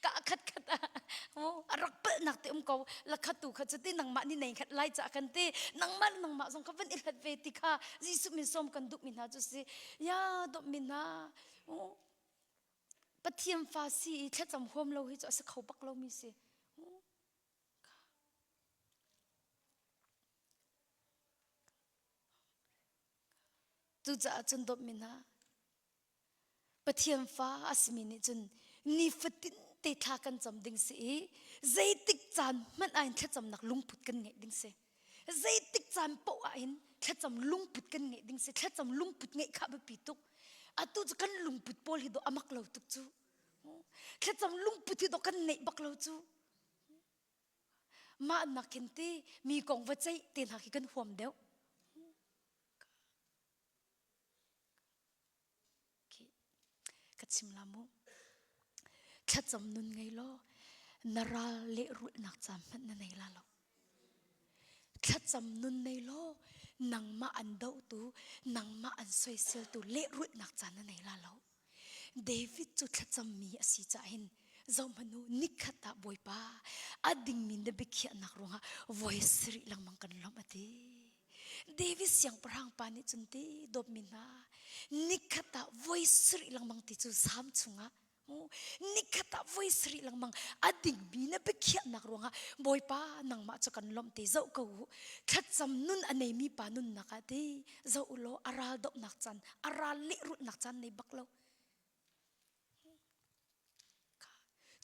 ka khat khat ah a rak palhnak te um ko lakhat tu kha cu ti nangmah ni nei khat lai ca kan ti nangmah le nangmah zong kha van i hlat ve ti kha Jesuh min sawm kan duh mi hna cu si ya dawt mi hna Pathian fa si i thlacam huam lo hi cu a si kho bak lo mi si Cucaah cun dawt mi hna Pathian fa a simi nih cun nifatin te thla kan cam ding si i zeitik caan hmanh ah hin thlacamnak lungput kan ngeih ding si. Zeitik caan paoh ah hin thlacam lungput kan ngeih ding si. Thlacam lungput ngeih kha biapi tuk. Atu cu kan lungput pawl hi dawh a mak lo tuk cu. Thlacam lungput hi dawh kan neih bak lo cu. Mah nak khin ti mi kong va ceih te hna khi kan huam deuh. Ka chim la mu. Thlacam nun ngei law na ral lehrulhnak ca hmanh na nei la lo. Thlacam nun nei law nangmah an dohtu, nangmah an soiseltu lehrulhnak ca na nei la lo. David cu thlacammi a si caah hin zohhmanh u nikhat ah Bawipa a dingmi na biakhiahnak ruangah voi sarih lengmang kan lawmh a ti. David siangpahrang pa nih cun ti dawtmi hna nikhat ah voi sarih lengmang ti cu sam chungah nikhat ah voi sarih lengmang a dingmi na biakhiahnak ruangah Bawipa nangmah cu kan lawmh te zoh ko u thlacam nun a neimi pa nunnak ah ti zoh u law a ral dohnak caan a ral lehrulhnak caan nei bak lo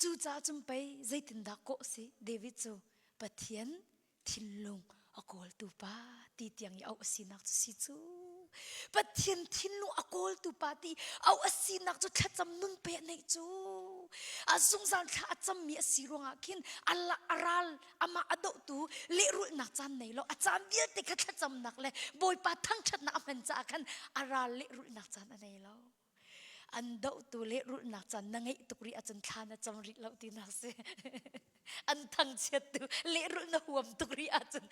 Cucaah cun pei zeitindah kawh si David cu Pathian thinlung a kawltu pa ti tiang i auh a sinak cu si cu. Pathian thinlung a kawltu pa ti auh a sinak cu thlacam nun pe a neih cu. A zungzal thla a cammi a si ruangah khin a ral amah a dohtu lehrulhnak caan nei lo a caan vialte kha thlacamnak le Bawipa thangṭhatnak a hman caah khan a ral lehrulhnak caan a nei lo. An dohtu lehrulhnak caan na ngeih tuk rih ahcun thla na cam rih lo tinak si. An thangchiattu lehrulh na huam tuk rih ahcun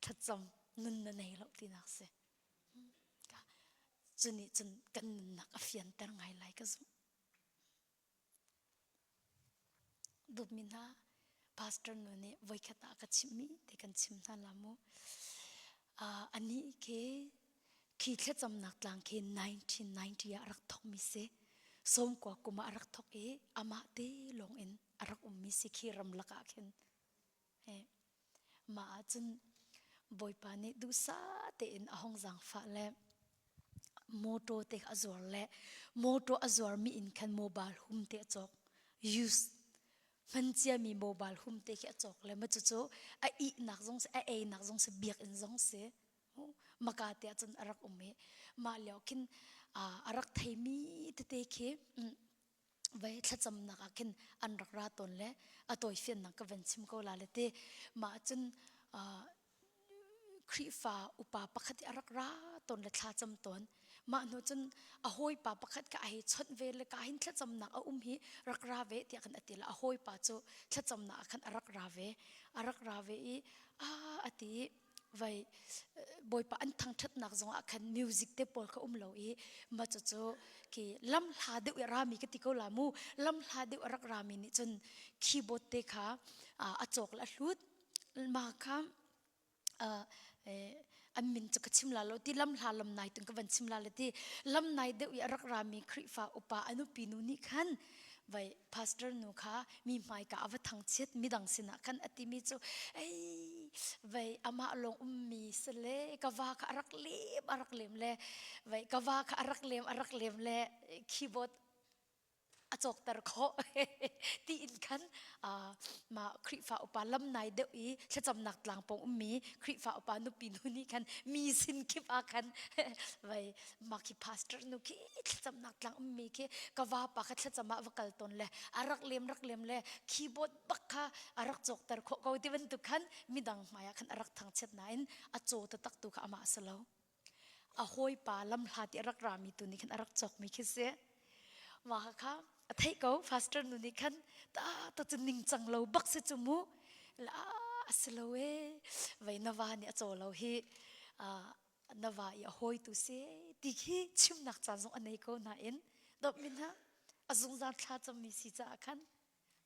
thlacam nun na nei lo tinak si. Cu nih cun kan nunnak a fianter ngai lai ka zumh. Dawtmi hna, pastor nu nih voikhat ah a ka chimhmi te kan chim hna la mu. Uh, anih khi khi thlacamnak tlang khi 1990 ah a rak thokmi si. Sawmkua kum ah a rak thok i amah te lawng in a rak ummi si khi ramlak ah khin. Mah ahcun Bawipa nih duhsah tein a hong zaangfah le motor te kha a zuar le motor a zuarmi in khan mobile hum te a cawk. Use hman ciami mobile hum te khi a cawk le ma cucu a ihnak zong si a einak zong si biakinn zong si maka te ahcun a rak um i mah lio khin a rak theimi tete khi vei thlacamnak ah khin an rak ra tawn le a tawifiannak ka van chim ko la le ti mah cun Khrihfa upa pakhat i a rak ra tawn le thlacam tawn mah hnu cun a hawipa pakhat ka a hei chawnh ve le ka hin thlacamnak a um hi rak ra ve tiah khan a ti le a hawipa cu thlacamnak ah khan a rak ra ve a rak ra ve i a a ti i vai bawipa an thangṭhatnak zongah khan music te pawl kha um lo i mah cucu khi lam hla deuh i rami ka ti ko la mu lam hla deuh a rak rami nih cun keyboard te kha a cawk le a hlut mah kha an min cu ka chim la lo ti lam hla lam nai tung ka van chim la le ti lam nai deuh i a rak rami Khrihfa upa a nupi nu nih khan vai pastor nu kha mi hmaika a va thangchiat midang sinah khan a timi cu ei vai amah lawng ummi sile ka va kha a rak lem a rak lem le vai ka va kha a rak lem a rak lem le keyboard a cawkter khawh tiin khan mah Khrihfa upa lam nai deuh i thlacamnak tlang pawng ummi Khrihfa upa nupi nu nih khan mi sin kip ah khan vai mah khi pastor nu khi thlacamnak tlang ummi khi ka vapa kha thlacam ah va kal tawn le a rak lem rak lem le keyboard bak kha a rak cawkter khawh ko ti bantuk khan midang hmai ah khan a rak thangchiat nain a caw taktak tu kha amah a si lo a hawipa lamhla ti a rak rami tu nih khan a rak cawkmi khi si mah kha a theih ko pastor nu nih khan ta ta cu ningcang lo bak si cu mu la a si lo e vei na va nih a caw lo hi na va i a hawi tu si ti khi chimnak caan zong a nei ko nain dawt min ha a zungzal thla cammi si caah khan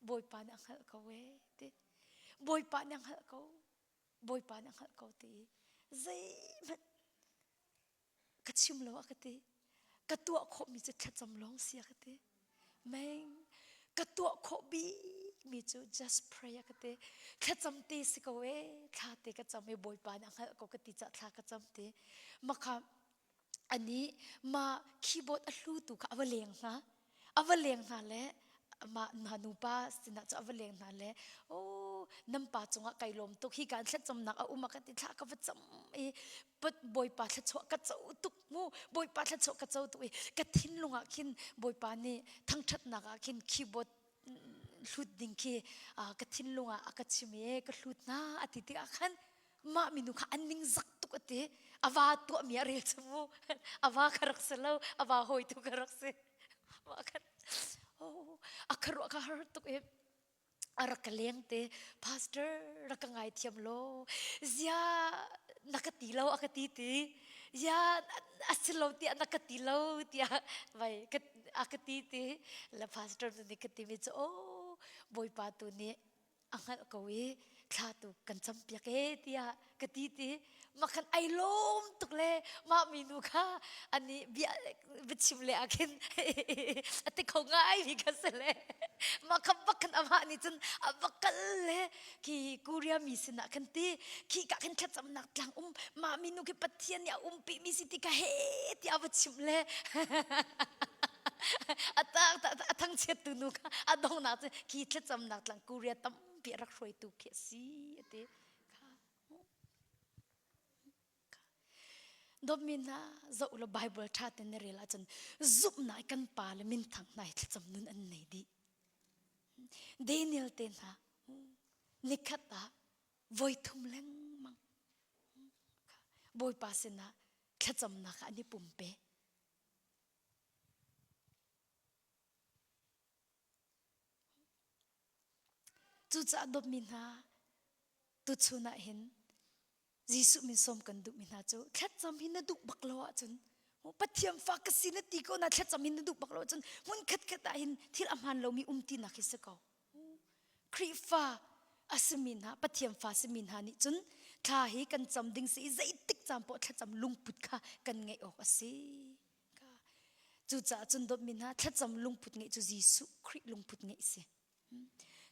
bawipa nih a hngalh ko e ti bawipa nih a hngalh ko bawipa nih a hngalh ko ti zeihmanh ka chim lo a ka ti ka tuah khawhmi cu thlacam lawng si a ka ti meng ka tuah khawh bikmi cu just pray a ka ti thlacam te si ko e thla te ka cam i bawipa nih a hngalh ko ka ti cah thla ka cam ti makha ani ma keyboard a hlu tu kha a va leng hna a va leng hna le mah hna nupa sinah cu a va leng hna le oh nan pa cungah kai lawm tuk hi kan thlacamnak a um a ka ti thla ka va cam i bawipa thluachuah ka co tuk mu bawipa thluachuah ka co tuk i ka thinlung ah khin bawipa nih thangṭhatnak ah khin keyboard hlut ding khi ka thinlung ah a ka chim i ka hlut hna a ti tikah khan mah minu kha an ning zak tuk a ti a va tuahmi a rel cu mu a va kha rak si lo a va hawi tu kha rak si mah khan oh a kharuah kha har tuk i a rak ka leng te pastor rak ka ngai thiam law zia na ka ti lo a ka ti ti ya a si lo tiah na ka ti lo tiah vai a ka ti ti le pastor nu nih ka ti mi cu oh bawipa tu nih a hngalh ko i thla tu kan campiak e tiah ka ti ti makhan ai lawm tuk le mah minu kha ani bia biachim le ah khin a ti kho ngai mi kha si le mah kha bak khan amah nih cun a va kal le khi Korea mi sinah khan ti khi ka khan thlacamnak tlang um mah minu khi Pathian nih a umpi mi si ti ka he ti a va chim le a thangchiat tu nu kha a dongnak cu khi thlacamnak tlang Korea tampi a rak hruaitu khi a si a ti kha Dawtmi hna zoh law Bible ṭha tein na rel ahcun zumhnak i kan pa le minthang hna hi thlacam nun an nei dih. Daniel te hna nikhat ah voi thum lengmang Bawipa sinah thlacamnak ah an i pumpe. Cucaah dawtmi hna tuchun ah hin Jesuh min sawm kan duhmi hna cu thlacam hi na duh bak lo ahcun Pathian fa ka si na ti ko na thlacam hi na duh bak lo ahcun hmun khat khat ah hin thil a hmaan lomi um tinak hi si ko. Khrihfa a simi hna Pathian fa simi hna nih cun thla hi kan cam ding si i zeitik caan poah thlacam lungput kha kan ngeih awk a si. Cucaah cun dawtmi hna thlacam lungput ngeih cu Jesuh Khrih lungput ngeih si.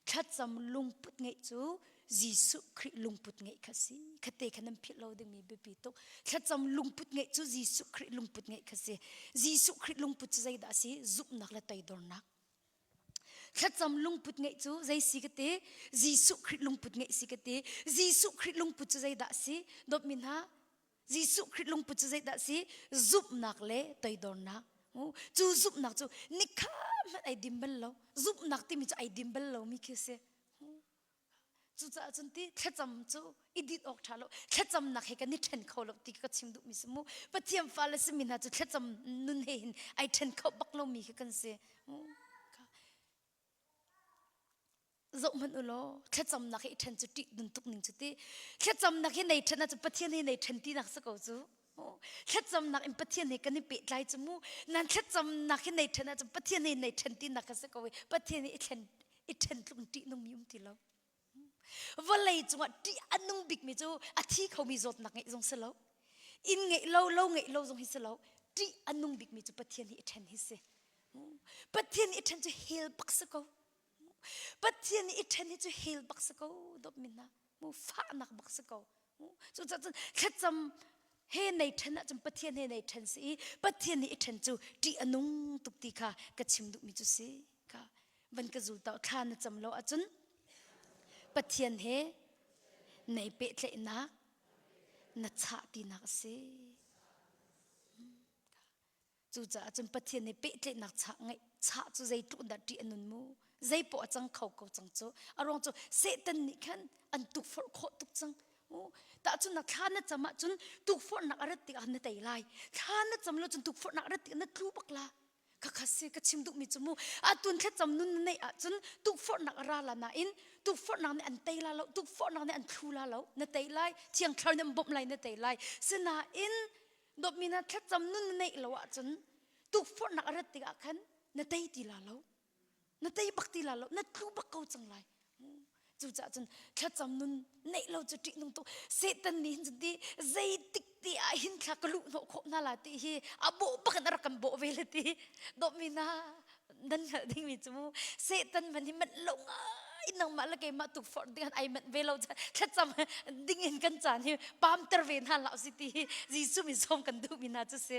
Thlacam lungput ngeih cu Jesuh Khrih lungput ngeih kha si. Khate kha nan philh lo dingmi biapi tuk. Thlacam lungput ngeih cu Jesuh Khrih lungput ngeih kha si. Jesuh Khrih lungput cu zeidah a si? Zumhnak le toidornak. Thlacam lungput ngeih cu zei si ka ti? Jesuh Khrih lungput ngeih si ka ti. Jesuh Khrih lungput cu zeidah a si? Dawtmi hna, Jesuh Khrih lungput cu zeidah a si? Zumhnak le toidornak. Cu zumhnak cu nikha hmanh ai dim bal lo. Zumhnak timi cu ai dim bal lomi khi a si. Cucaah cun ti thlacam cu i dinh awk ṭha lo. Thlacamnak he kan i ṭhen kho lo ti ka chim duhmi si mu. Pathian fale simi hna cu thlacam nun he hin ai ṭhen kho bak lomi khi kan si. Zoh hmanh u law thlacamnak he i ṭhen cu ṭih nun tuk ning cu ti. Thlacamnak he nei ṭhen ahcun Pathian he nei ṭhen tinak si ko cu. Thlacamnak in Pathian he kan i pehtlai cu mu. Nan thlacamnak he nei ṭhen ahcun Pathian he nei ṭhen tinak ka si ko i Pathian he i thlen i ṭhen tluk in ṭih nungmi um ti lo. Vawlei cungah ṭih a nung bikmi cu a thi khomi zawtnak ngeih zong si lo. Inn ngeih lo, lo ngeih lo zong hi si lo. Ṭih a nung bikmi cu Pathian hi i ṭhen hi si. Pathian i ṭhen cu hell bak si ko. Pathian i ṭhen hi cu hell bak si ko dawtmi hna. Mu fahnak bak si ko. Cucaah cun thlacam he nei ṭhen ahcun Pathian he nei ṭhen si i Pathian nih i ṭhen cu ṭih a nung tuk ti kha ka chim duhmi cu si. Ka van ka zul tau thla na cam lo ahcun Pathian he nei pehtlaihnak na chah tinak a si. Cucaah cun Pathian nih pehtlaihnak chah ngeih chah cu zeitluk dah ṭih a nun mu. Zeipoh a cang kho ko cang cu. A ruang cu Satan nih khan an tukforh khawh tuk cang. Tahcun nak thla na cam ahcun tukforhnak a rat tikah na tei lai. Thla na cam lo cun tukforhnak a rat tikah na tlu bak la. Khakha si ka chim duhmi cu mu. Atun thlacam nun na neih ahcun tukforhnak a ra la nain tukforhnak nih an tei la lo, tukforhnak nih an thlu la lo. Na tei lai, Thiang Thlarau nih an bawmh lai na tei lai. Sinain dawtmi na thlacam nun na neih lo ahcun tukforhnak a rat tikah khan na tei ti la lo na tei bak ti la lo na tlu bak ko cang lai cucaah cun thlacam nun neih lo cu ṭih nung tuk Satan nih hin cun ti zeitik ti ah hin thla ka luh hnawh khawh hna la ti hi a bawh bak in a rak kan bawh ve le ti dawtmi na nan hngalh dingmi cu mu Satan man hi manh lo ngai nangmah le keimah tukforh ding ai manh ve lo thlacam ding in kan caan hi pamter ve hna hlah si ti hi Jesuh min sawm kan duhmi hna cu si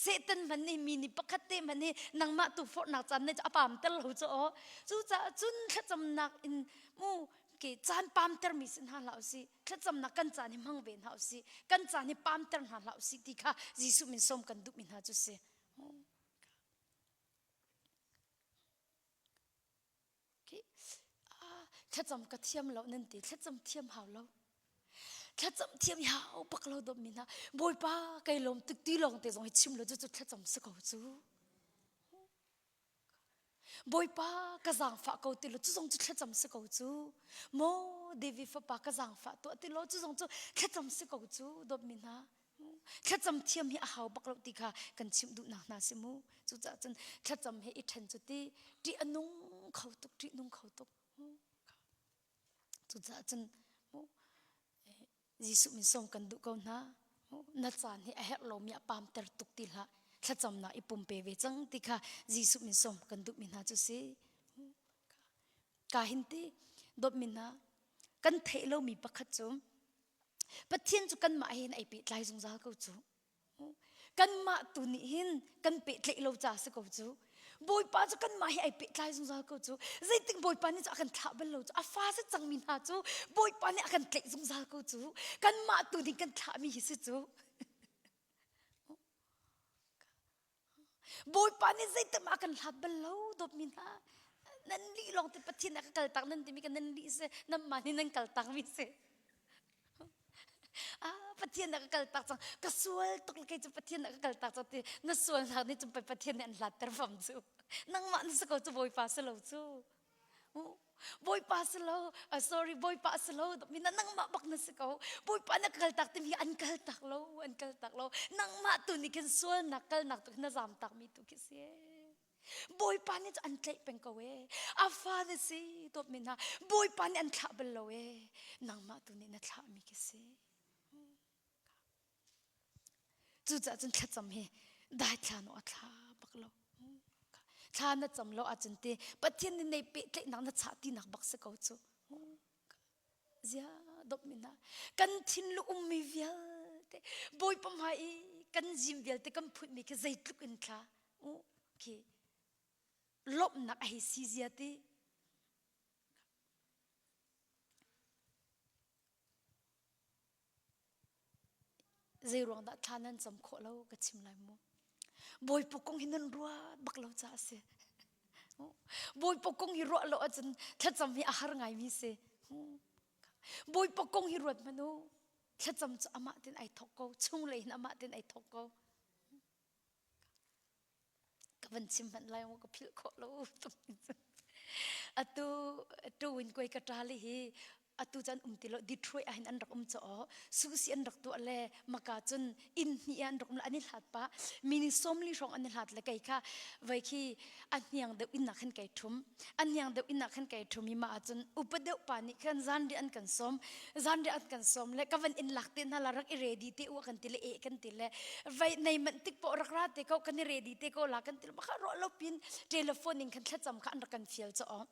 Satan man nih mi nih pakhat te man hi nangmah tukforhnak caan ne cu a pamter lo cu aw cucaah cun thlacamnak in mu ke caan pamter mi si hna hlah usih thlacamnak kan caan hi hmang ve hna usih kan caan hi pamter hna hlah usih ti kha Jesuh min sawm kan duhmi hna cu si Thlacam ka thiam lo nan ti thlacam thiam hau lo thlacam thiam hi hau bak lo dawm mi hna bawipa kai lawm tuk ti lawng te zong hi chim lo cu cu thlacam si ko cu bawipa ka zaangfah ko ti lo cu zong cu thlacam si ko cu maw David fapa ka zaangfah tuah ti lo cu zong cu thlacam si ko cu dawt mi hna Thlacam thiam hi a hau bak lo ti kha kan chimh duhnak hna si mu. Cucaah cun thlacam he i ṭhen cu ti ṭih a nung kho tuk, ṭih nung kho tuk. Cucaah cun Jesuh min sawm kan duh ko hna. Na caan hi a herh lomi a pamter tuk ti hlah. Thlacamnak i pumpe ve cang ti kha Jesuh min sawm kan duhmi hna cu si. Ka hin ti dawtmi hna kan theih lomi pakhat cu Pathian cu kanmah he hin ai pehtlai zungzal ko cu. Kanmah tu nih hin kan pehtlaih lo ca si ko cu. Bawipa cu kanmah hi ai pehtlai zungzal ko cu. Zeitik Bawipa nih cu a kan thlah bal lo cu. A fa si cangmi hna cu Bawipa nih a kan tlaih zungzal ko cu. Kanmah tu nih kan thlahmi hi si cu. Bawipa nih zeitik mah a kan hlat bal lo dawtmi hna nan lih lawng te Pathian a ka kaltak nan timi ka nan lih si nanmah nih nan kaltak mi si ah Pathian a ka kaltak cang ka sual tuk kei cu Pathian a ka kaltak cang ti na sualnak nih cun Pathian nih an hlatter fam cu nangmah na si ko cu Bawipa si lo cu Bawipa si lo, uh, sorry, Bawipa si lo, mi na nangmah bak na si ko. Bawipa na kaltak timi an kaltak lo, an kaltak lo. Nangmah tu nih khin sualnak kalnak tu na zam tak mi tu khi si. Bawipa nih cu an tlaih peng ko e. A fa na si dawt mi hna. Bawipa nih an thlah bal lo e. Nangmah tu nih na thlah mi khi si. Cucaah cun thlacam hi daithlan awk a thla bak lo. Thla na cam lo ahcun ti Pathian nih nei pehtlaihnak na chah tinak bak si ko cu. Zia dawtmi hna kan thinlung ummi vialte Bawipa hmai i kan zim vialte kan phutmi khi zeitluk in thla u khi lawmhnak a hei si zia ti Zei ruang dah thla nan cam khawh lo ka chim lai mu. Bawipa kong hi nan ruat bak lo caah a si. Bawipa kong hi ruah lo ahcun thlacam hi a har ngaimi si. Bawipa kong hi ruat hmanh u. Thlacam cu amah tin ai thawk ko. Chunglei in amah tin ai thawk ko. Ka van chim hmanh lai maw ka philh khawh lo. Atu tu in koi ka ṭa le hi atu cun um ti lo Detroit ah hin an rak um caw susi an rak tuah le maka cun inn hnih ah an rak um le an i hlat pah mini sawmli hrawng an i hlat le kei kha vai khi a hniang deuh inn ah khan kai ṭhum a hniang deuh inn ah khan kai ṭhum i mah ahcun upa deuh pa nih khan zanriah an kan sawm zanriah an kan sawm le ka van in lak te hna la rak i ready te u kan ti le e kan ti le vai nei manh tik poh rak ra te ko kan i ready te ko la kan ti le maka ruah lo pin telephone in khan thlacam kha an rak kan fial chaw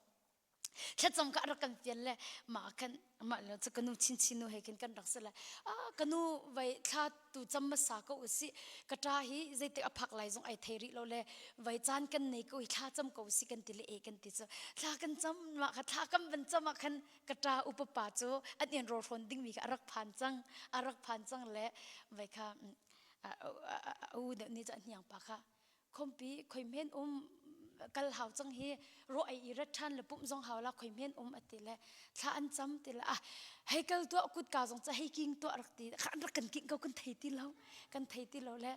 thlacam kha rak kan fial le mah khan mah le cu kanu chinchin nu he khin kan rak si le ah kanu vai thla tu cam hmasa ko usih ka ṭa hi zeitik a phak lai zong ai thei rih lo le vai caan kan nei ko hi thla cam ko usih kan ti le e kan ti cu thla kan cam mah kha thla kan van cam ah khan ka ṭa upa pa cu an in rawl hrawn dingmi kha a rak phan cang a rak phan cang le vai kha a u deuh nih cu a hniang pa kha khompi khoi men um kal hau cang hi ro ei i rat ṭhan le pumh zong hau la khoi men um ati le thla an cam ti le ah hei kal tuah kutka zong ca hei king tuah rak ti kha an rak kan king ko kan thei ti lo kan thei ti lo le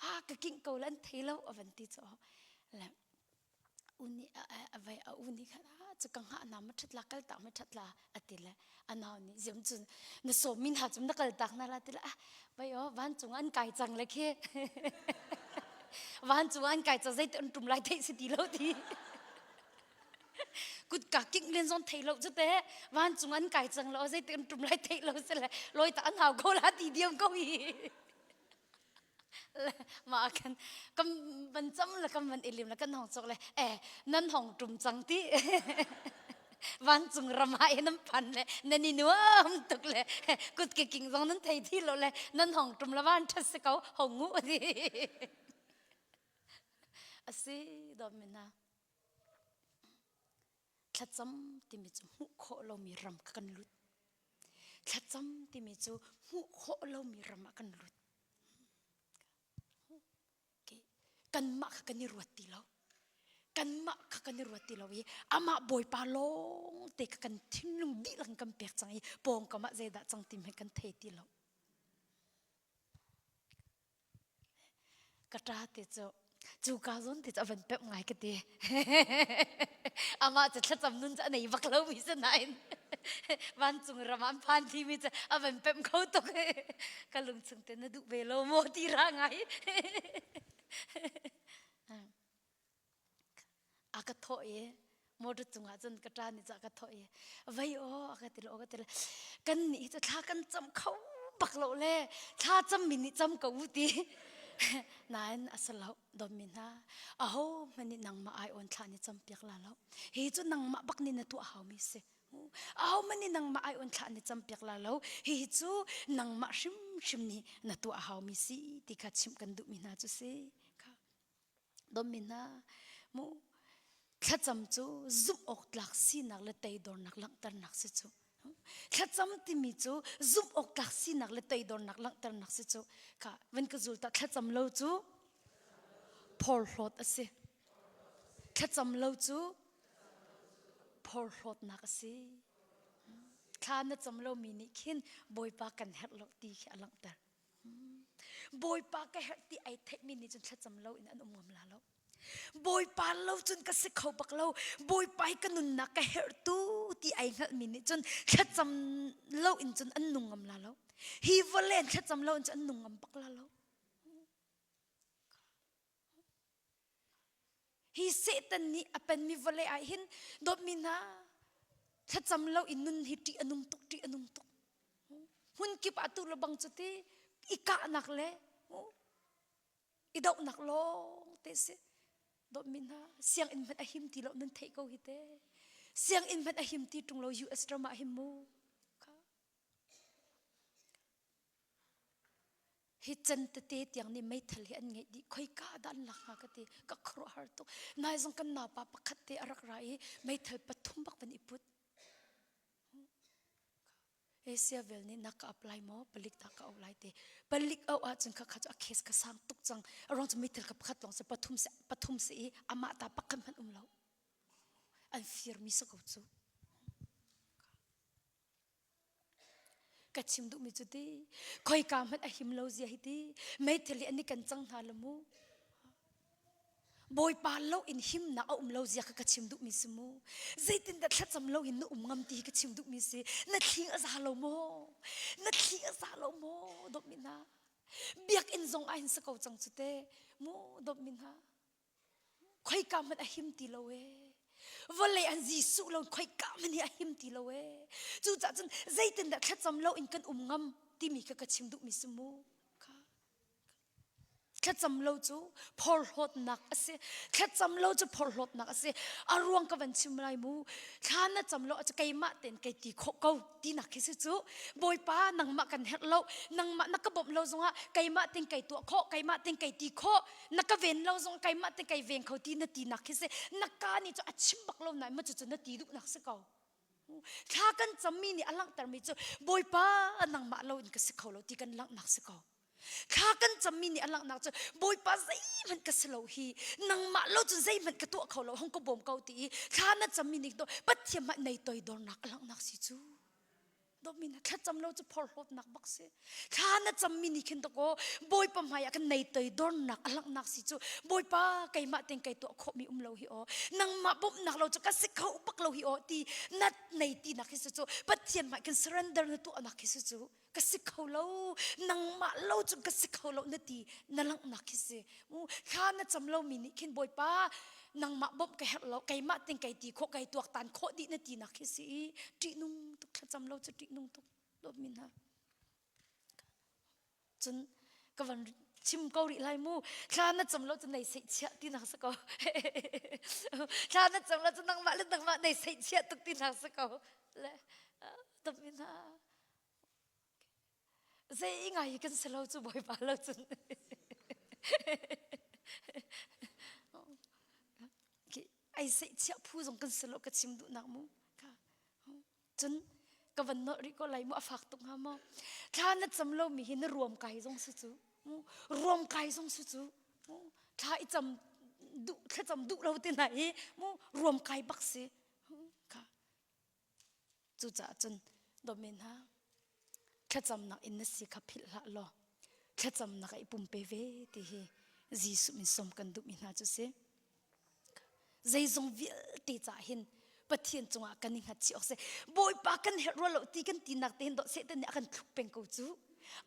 ah ka king ko le an thei lo avan ti cho le uni a vai a uni kha cu ka ngah na ma ṭhat la kal tak ma ṭhat la ati le a nau nih ziam cun na sawm min ha cum na kal tak na la ti le ah vai o vancung an kai cang le khi vancung an kai cang zei an tum lai theih si ti lo ti kutka king len zon thei lo chu te vancung an kai cang lo zei an tum lai theih lo se le loi ta an hau ko la ti diam ko hi mah khan kan van cam le kan van ilim le kan hong chok le eh nan hong tum cang ti vancung ram ah nan phan le nan i nuam tuk le kut ke king zong nan thei thi lo le nan hong tum la van ṭhat si ko hong ngu ti asi dom mina thlacam timi cu hmuh khawh lomi ram ka kan lut Thlacam timi cu hmuh khawh lomi ram ah kan lut. Kanmah kha kan i ruat ti lo. Kanmah kha kan i ruat ti lo i amah Bawipa lawng te kha kan thinlung dihlak in kan pek cang i pawngkam ah zeidah cang ti hmanh kan thei ti lo. Ka ṭa te cu cu ka zawn te cu a van pemh ngai ka ti. Amah cu thlacam nun cu a nei bak lomi si nain vancung ram ah an phan timi cu a van pemh kho tuk. Ka lungchung te na duh ve lo maw ti ra ngai. A ka thawh i motor cungah cun ka ṭa nih cu a ka thawh i vei aw a ka ti lo ka ti le kan nih cu thla kan cam kho bak lo le thla cammi nih cam ko u ti nain a si lo dawtmi hna aho hmanh nih nangmah ai awn thla nih cam piak la lo hi cu nangmah bak nih na tuah haumi si aho hmanh nih nangmah ai awn thla nih cam piak la lo hihi cu nangmah hrimhrim nih na tuah haumi si ti kha chimh kan duhmi hna cu si kha Dawtmi hna, mu thlacam cu zumh awk tlak sinak le teidornak langhternak si cu. Thlacam timi cu zumh awk tlak sinak le teidornak langhternak si cu. Kha van ka zul ta thlacam lo cu phorhlawt a si. Thlacam lo cu phorhlawtnak a si. Thla na cam lomi nih khin Bawipa kan herh lo ti khi a langhter. Bawipa ka herh ti ai theihmi nih cun thlacam lo in an um ngam la lo. Bawipa lo cun ka si kho bak lo. Bawipa hi ka nunnak ka herh tu ti ai hngalhmi nih cun thlacam lo in cun an nung ngam la lo. Hi vawlei an thlacam lo in cun an nung ngam bak la lo. Hi Satan nih a penmi vawlei ah hin dawtmi hna thlacam lo in nun hi ṭih a nung tuk ṭih a nung tuk. Hmun kip ah tu le bang cu ti i kahnak le i dohnak lawng te si. Dawtmi hna sianginn hmanh a him ti lo nan theih ko hi te. Sianginn hmanh a him ti ṭung lo US ram ah hin mu. Hi can tete tiang nih meithal hi an ngeih dih. Khoika dah an lak hnga ka ti. Ka khuaruahhar tuk. Nai zong kan naupa pakhat te a rak ra i meithal pathum bak van i put. Asia vel nih na ka apply maw palik dah ka auh lai te palik auh ahcun kha kha cu a case ka sang tuk cang a ruang cu meithal ka pakhat lawng si pathum si pathum si i amah ta pakhat hmanh um lo an firmi si ko cu ka chim duhmi cu ti khoika hmanh a him lo zia hi ti meithal hi an i kan cang hna lo mu Bawipa lo in himnak a um lo zia kha ka chim duhmi si mu. Zeitindah thlacam lo in na um ngam ti hi ka chim duhmi si. Na thling a za lo maw? Na thling a za lo maw? Dawtmi hna. Biakinn zong ah hin si ko cang cu te. Mu dawtmi hna. Khoika hmanh a him ti lo ee. Vawlei an Jesuh lo khoika hmanh hi a him ti lo ee. Cucaah cun zeitindah thlacam lo in kan um ngam timi kha ka chim duhmi si mu. Thlacam lo cu phorhlawtnak a si. Thlacam lo cu phorhlawtnak a si. A ruang ka van chim lai mu. Thla na cam lo cu keimah tein kei ti khawh ko tinak khi si cu. Bawipa nangmah kan herh lo. Nangmah na ka bawmh lo zongah keimah tein kei tuah khawh, keimah tein kei ti khawh. Na ka ven lo zong keimah tein kei veng kho ti na tinak khi si. Na ka nih cu a chim bak lo nain ma cucu na ti duhnak si ko. Thla kan cammi nih a langhtermi cu Bawipa nangmah lo in ka si kho lo ti kan langhnak si ko. Thla kan cammi nih a langhnak cu Bawipa zeihmanh ka si lo hi nangmah lo cun zeihmanh ka tuah kho lo hong ka bawm ko ti i thla na cammi nih Pathian mah nei toidornak a langhnak si cu dawtmi na thlacam lo cu phorhlawtnak bak si thla na cammi nih khin dakaw Bawipa hmai ah kan nei toidornak a langhnak si cu Bawipa keimah ten kei tuah khawhmi um lo hi aw nangmah bawmhnak lo cu ka si kho bak lo hi aw ti na nei tinak hi si cu Pathian hmai kan surrender na tuahnak hi si cu ka si kho lo nangmah lo cu ka si kho lo na ti na langhnak khi si mu thla na cam lo mi nih khin bawipa nangmah bawmh ka herh lo keimah ting kei ti khawh kei tuak tan khawh dih na ti nak khi si i ṭihnung tuk thlacam lo cu ṭihnung tuk dawtmi hna cun ka van chim ko rih lai mu thla na cam lo cu nei seih chiah ti nak si ko thla na cam lo cu nangmah le nangmah nei seih chiah tuk ti nak si ko le dawtmi hna Zei ngai kan si lo cu Bawipa lo cun. Ai seihchiah phu zong kan si lo ka chim duhnak mu. Cun ka van nolh rih ko lai mu a fak tuk hnga maw. Thla na cam lo mi hi na ruam kai zong si cu. Ruam kai zong si cu. Thla i cam duh thlacam duh lo te na hi mu ruam kai bak si. Kha Cucaah cun dawtmi hna, thlacamnak in na si kha philh hlah law thlacamnak ah i pumpe ve ti hi Jesuh min sawm kan duhmi hna cu si. Zeizong vialte caah hin Pathian cungah kan i hngatchih awk si. Bawipa kan herh rua lo ti kan tinak te hin dawh Satan nih a kan thluk peng ko cu.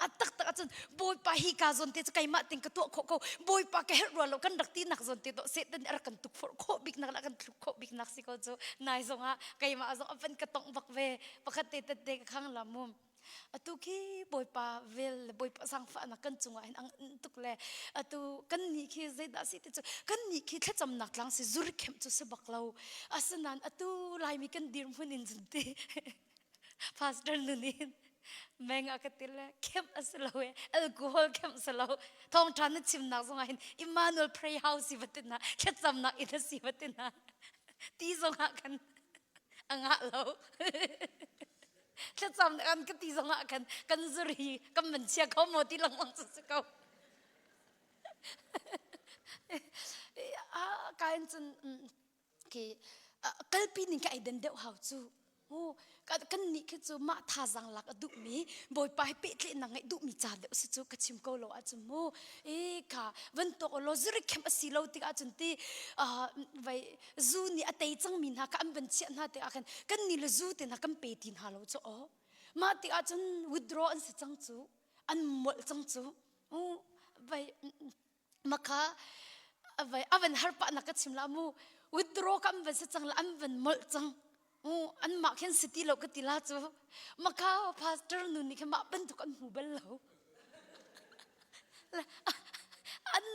A taktak ahcun Bawipa hi ka zawn te cu keimah ting ka tuah khawh ko. Bawipa ka herh rua lo kan rak tinak zawn te dawh Satan nih a rak kan tukforh khawh biknak le a kan thluk khawh biknak si ko cu. Nai zongah keimah zong a van ka tongh bak ve. Pakhat te tette ka khang la mu. Atu khi Bawipa vel le Bawipa zaangfahnak kan cungah hin ang tuk le atu kan nih khi zeidah si ti cu kan nih khi thlacamnak tlang si zuri khem cu si bak lo. Asinain atu Laimi kan dirhmun in cun ti Pastor nun in meng a ka ti le kemh a si lo e alcohol kemh si lo thawngṭha na chimnak zongah hin Emmanuel Pray House si va ti na thlacamnak inn a si va ti na ti zongah kan a ngah lo thlacam kan ka ti zongah kan kan zuri kan van chia kho maw ti lengmang cu si ko ka in cun khi kalpi ning ka ai den deuh hau cu mu kan nih khi cu mah thazang lak a duhmi bawipa he pehtlaihnak ngeih duhmi ca deuh si cu ka chim ko lo ahcun mu i kha van tuak law zurikhem khem a si lo tik ahcun ti vai zu nih a tei cangmi hna kha an van chiah hna tik ah khan kan nih le zu te hna kan pe ti hna lo cu aw mah tik ahcun withdraw an si cang cu an molh cang cu vai Maka vai avan har pa na ka chim la mu withdraw kam van se cang la an van molh cang u an mah khin si ti lo ka ti la cu maka pastor nu nih khin mah bantuk an hmu bal lo an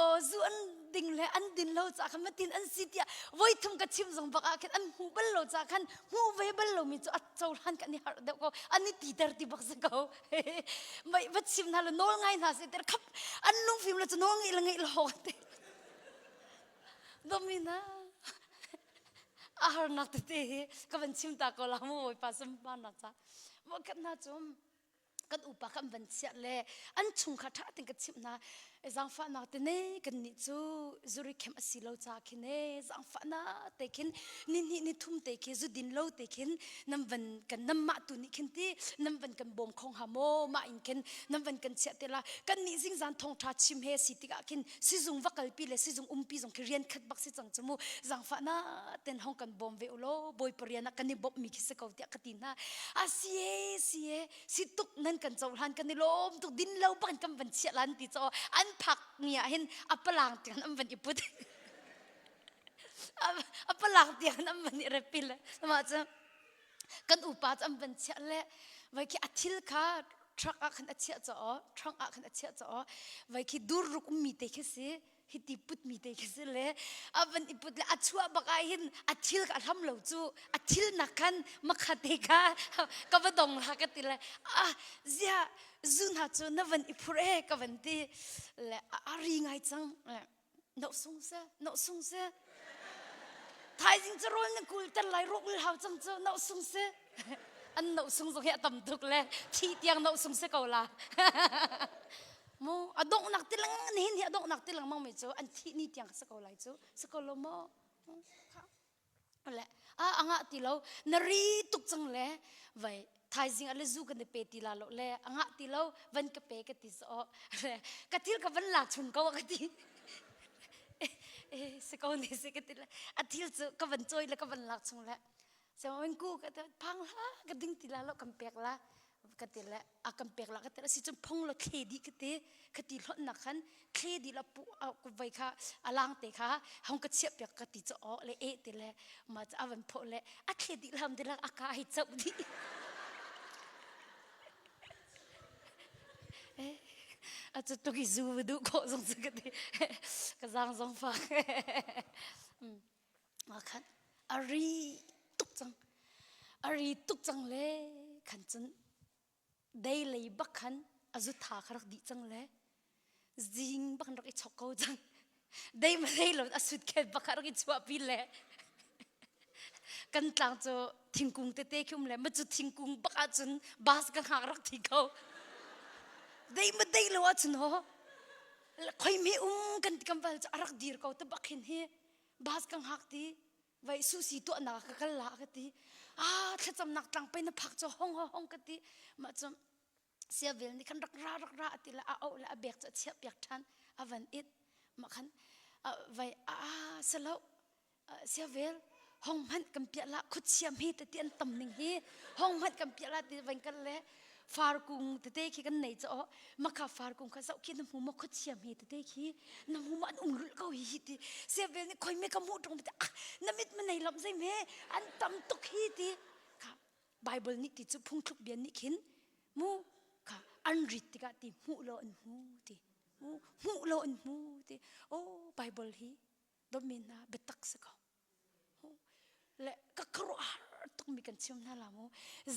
o zu an ding le an din lo ca khan matin an si tiah voi thum ka chim zong bak ah khin an hmu bal lo ca khan hmuh ve bal lomi cu a cohlan kan i harh deuh ko an i titer ti bak si ko mai va chim hna le nawl ngai hna se ter khap an lungfim le cu nawl ngeih le ngeih lo te domina a harnak tete hi ka van chim ta ko la mu bawipa sunparnak ca mo khat hna cum kan upa kan van chiah le an chungkhar ṭha tein ka chimh hna zaangfahnak te ne kan nih cu zuri khem a si lo ca khin e zaangfahnak te khin ni hnih ni thum te khi zu din lo te khin nan van kan nan mah tu nih khin ti nan van kan bawm kho hnga maw mah in khin nan van kan chiah te la kan nih zingzan thawngṭha chim he si tikah khin sizung va kalpi le sizung umpi zong khi rian khat bak si cang cu mu zaangfahnak ten hong kan bawm ve u law bawipa rian ah kan i bawmh mi khi si ko tiah ka ti hna a si e si e si tuk nan kan cohlan kan i lawm tuk din lo bak in kan van chiah lan ti cho an phak ni ah hin a palang tiang an van i put a palang tiang an van i repil mah cu kan upa cu an van chiah le vai khi a thil kha truck ah khan a chiah chaw trunk ah khan a chiah chaw vai khi dur ruk ummi te khi si hiti putmi te khi si le a van i put le a chuah bak ah hin a thil ka hlam lo cu a thil nak khan makha te kha ka va dong la ka ti le ah zia zu hna cu na van i phur e ka van ti le a ri ngai cang no sung se no sung se thaizing cu rawl na kul ter lai ruk hau cang cu no sung se an no sung zong hi a tam tuk le thi tiang no sung se ko la mu a donghnak ti lang nihin hi a donghnak ti lengmang mi cu an thih ni tiang si ko lai cu si ko lo maw le a anga ti lo na ri tuk cang le vai thaizing ale zu kan pe ti la lo le anga ti lo van ka pe ka ti so ka thil ka van la chung ko ka ti eh se ko ne se ka ti le a thil cu ka van choi le ka van lak chung le Semain ku ka phang la ka ding ti la lo kan pek la ka ti le a kan pek la ka ti si cun phong lo thle di ka ti ka ti hlon nak khan thle di la pu vai kha alang te kha hong ka chiah piak ka ti cho o le e ti le ma cha avan pho le a thle di lam di la a ka hi chau di a chu tuk i zu du ko zong chu ka ti ka zang zong fak nga khan a ri tuk cang a ri tuk cang le khan cun dei lei bak khan a zu tha kha rak dih cang le zing bak rak i chok ko cang dei ma dei lo a sut khet bak rak i chuah pi le kan tlang cu thingkung tete khi um le ma cu thingkung bak ahcun bus ka hngak rak thi ko dei ma dei lo ahcun ho khoi me um kan kan val cu a rak dir ko te bak hin hi bus ka hngak ti vai susi tuahnak ka kal la ka ti ah thlacamnak tlang pe na phak cu hong hong ka ti mah cu siavel nih khan rak ra rak ra ati le a auh le a bek cu a chiah piak ṭhan a van it mah khan vai a salo siavel hong hmanh kan piah la khuachia hme tete an tam ning hi hong hmanh kan piah la ti van kal le farkung tete khi kan nei cho makha farkung kha zoh khi na hmu maw khuachia hme tete khi na hmu ma an um rulh ko hi hi ti siavel nih khoi me ka hmuh ṭung ti ah na mit ma nei lam zei me an tam tuk hi ti kha Bible nih ti cu phungthluk bia nih khin mu kha an rit tikah ti hmuh lo an hmu ti mu hmuh lo an hmu ti oh Bible hi dawtmi hna biatak si ko le ka khuaruahhar tukmi kan chim hna la mu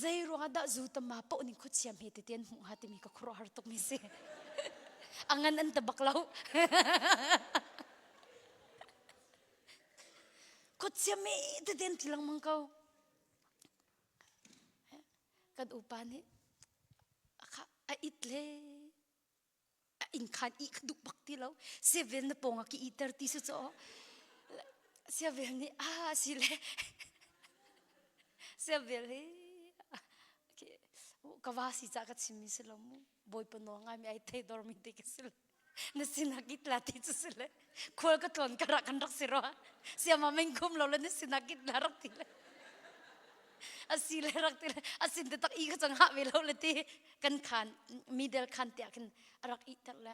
zei ruangah dah zu tama poh ning khuachiam he tete an hmuh hnga timi ka khuaruahhar tukmi si a ngan an ta bak lo khuachia me tete an ti lengmang ko kan upa nih a it le a inn khan ih ka duh bak ti lo siavel na pawng ah ki iter ti si caw siavel nih a si le siavel hi ka va si ca ka chimmi si lo mu bawipa nawl ngaimi ai thei dormi te ka si lo na sinah ki tla ti cu si le khual ka tlawn ka rak kan rak si rua siama meng khum lo le na sinah ki tla rak ti le asi le rak ti le asin te tak i ka cang ha ve lo le ti kan khan middle khan tiah khin a rak i ter le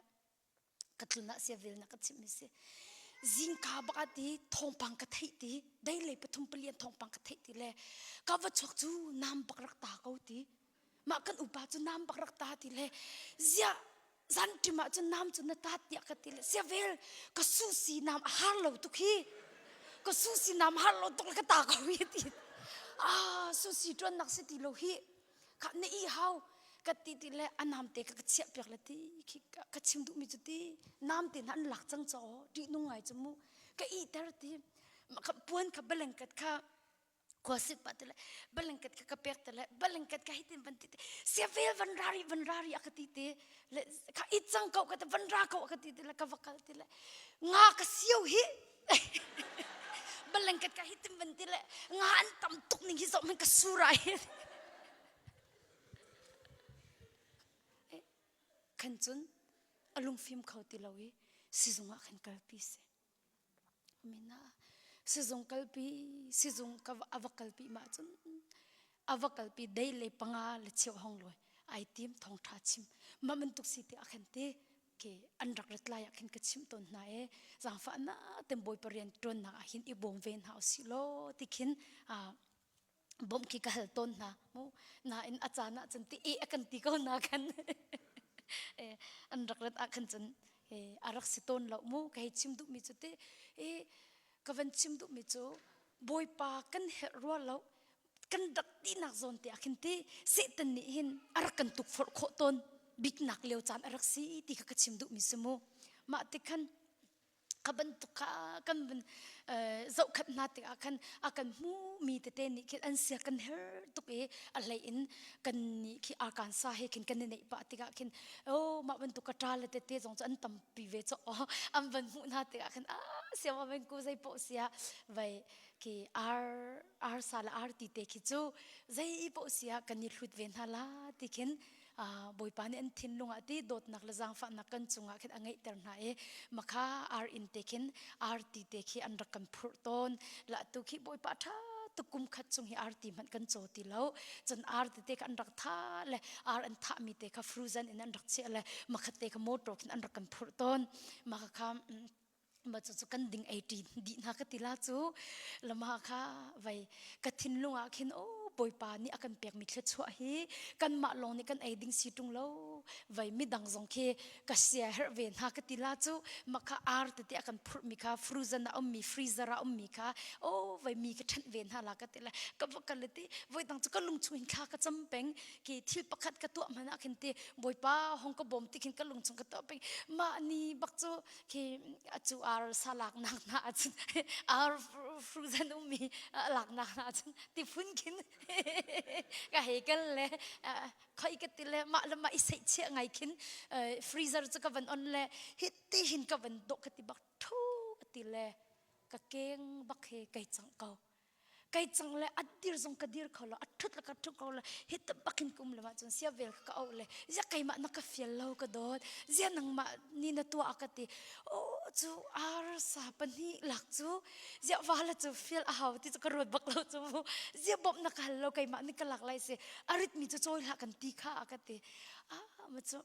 ka tlun ah sia vel na ka chimh mi si zingka bak ah ti thawngpang ka theih ti dei lei pathum palian thawngpang ka theih ti le ka va chuak cu nam bak rak ta ko ti mah kan upa cu nam bak rak ta ti le ziah. Zanṭim ah cun nam cu na tat tiah ka ti le sia vel ka su si nam a har lo tuk hi ka su si nam har lo tuk le ka ta ko hi ti ah su si ṭuannak si ti lo hi kha na i hau ka ti ti le a nam te ka ka chiah piak le ti khi ka chim duhmi cu ti nam te hna an lak cang caw ṭihnung ngai cu mu ka ih ter ti puan kha blanket kha khuasik pah tile blanket kha ka pek tile blanket kha hitin van ti te sia vel van rari van rari a ka ti te le kha i cang ko ka te van ra ko ka ti tile ka va kal tile nga ka siu hi blanket ka hitin van ti le nga an tam tuk ning hi zoh man ka sura hi khan cun a lungfim kho ti lo i sizung ah khan kalpi si Mina sizung kalpi sizung ka a va kalpi ma cun a va kalpi dei le panga le cheu hong loi ai tim thong tha chim ma bantuk si te a khan te ke an rak rat lai ah khin ka chim ton hna e zangfa na tem boi parian ton nak ah hin i bawm ve hna usih law ti khin a bawmh khi ka hal tawn hna mu nain a caan ah cun ti e a kan ti ko na khan an rak rat ah khan cun a rak si tawn lo mu ka hei chim duhmi cu ti i ka van chim duhmi cu bawipa kan herh rua lo kan rak tinak zawn te ah khin ti Satan nih hin a rak kan tukforh khawh tawn biknak lio caan a rak si ti kha ka chim duhmi si mu mah ti khan kha bantuk kha kan van zohkhat hna tikah khan a kan hmumi tete nih khin an sia kan her tuk i a hlei in kan nih khi arkansa he khin kan i neih pah tikah khin oh mah bantuk ka ṭa le tete zong cu an tampi ve chaw an van hmuh hna tikah khin ah sia ma ben ku zei poh sia vai khi ar ar sa le ar ti te khi cu zei poh sia kan i hlut ve hna la ti khin Bawipa nih an thinlung ah ti dawtnak le zaangfahnak kan cungah khin a ngeihter hna i makha ar inn te khin arti te khi an rak kan phurh tawn la tu khi Bawipa ṭha tuk kum khat chung hi arti hmanh kan caw ti lo cun arti te kha an rak tha le ar an thahmi te kha frozen in an rak chiah le makhat te kha motor khin an rak kan phurh tawn maka kha ma cu cu kan ding ei ṭi dih hna ka ti la cu lama kha vai ka thinlung ah khin o bawipa nih a kan pekmi thluachuah hi kanmah lawng nih kan ei ding si ṭung lo vai midang zong khi ka sia herh ve hna ka ti la cu mah kha ar tete a kan phurhmi kha frozen a ummi freezer a ummi kha o vai mi ka ṭhenh ve hna la ka ti la ka va kal ti voi dang cu ka lung chung hin thla ka cam peng ki thil pakhat ka tuah hmanh ah khin ti bawipa hong ka bawm ti khin ka lung chung ka tuah peng mah ni bak cu khi cu ar sa laknak hna ahcun ar frozen ummi laknak hna ahcun tifun khin ka hei kal le khoi ka ti le mah le mah i seihchiah ngai khin freezer cu ka van on le hi ti hin ka van dawh ka ti bak thu ti le ka keng bak he kai cang ko Kai cang le a dir zong ka dir kho lo a thut le ka thu ko le hi te bakin kum le ma cun sia vel ka au le zia keimah na ka fial lo ka dawt zia nangmah ni na tuah ka ti o cu ar sa pahnih lak cu zia va le cu fial a hau ti cu ka ruat bak lo cu mu zia bawmh na ka hal lo keimah ni ka lak lai si a rit mi cu cawi hlah kan ti kha a ka ti ah ma cu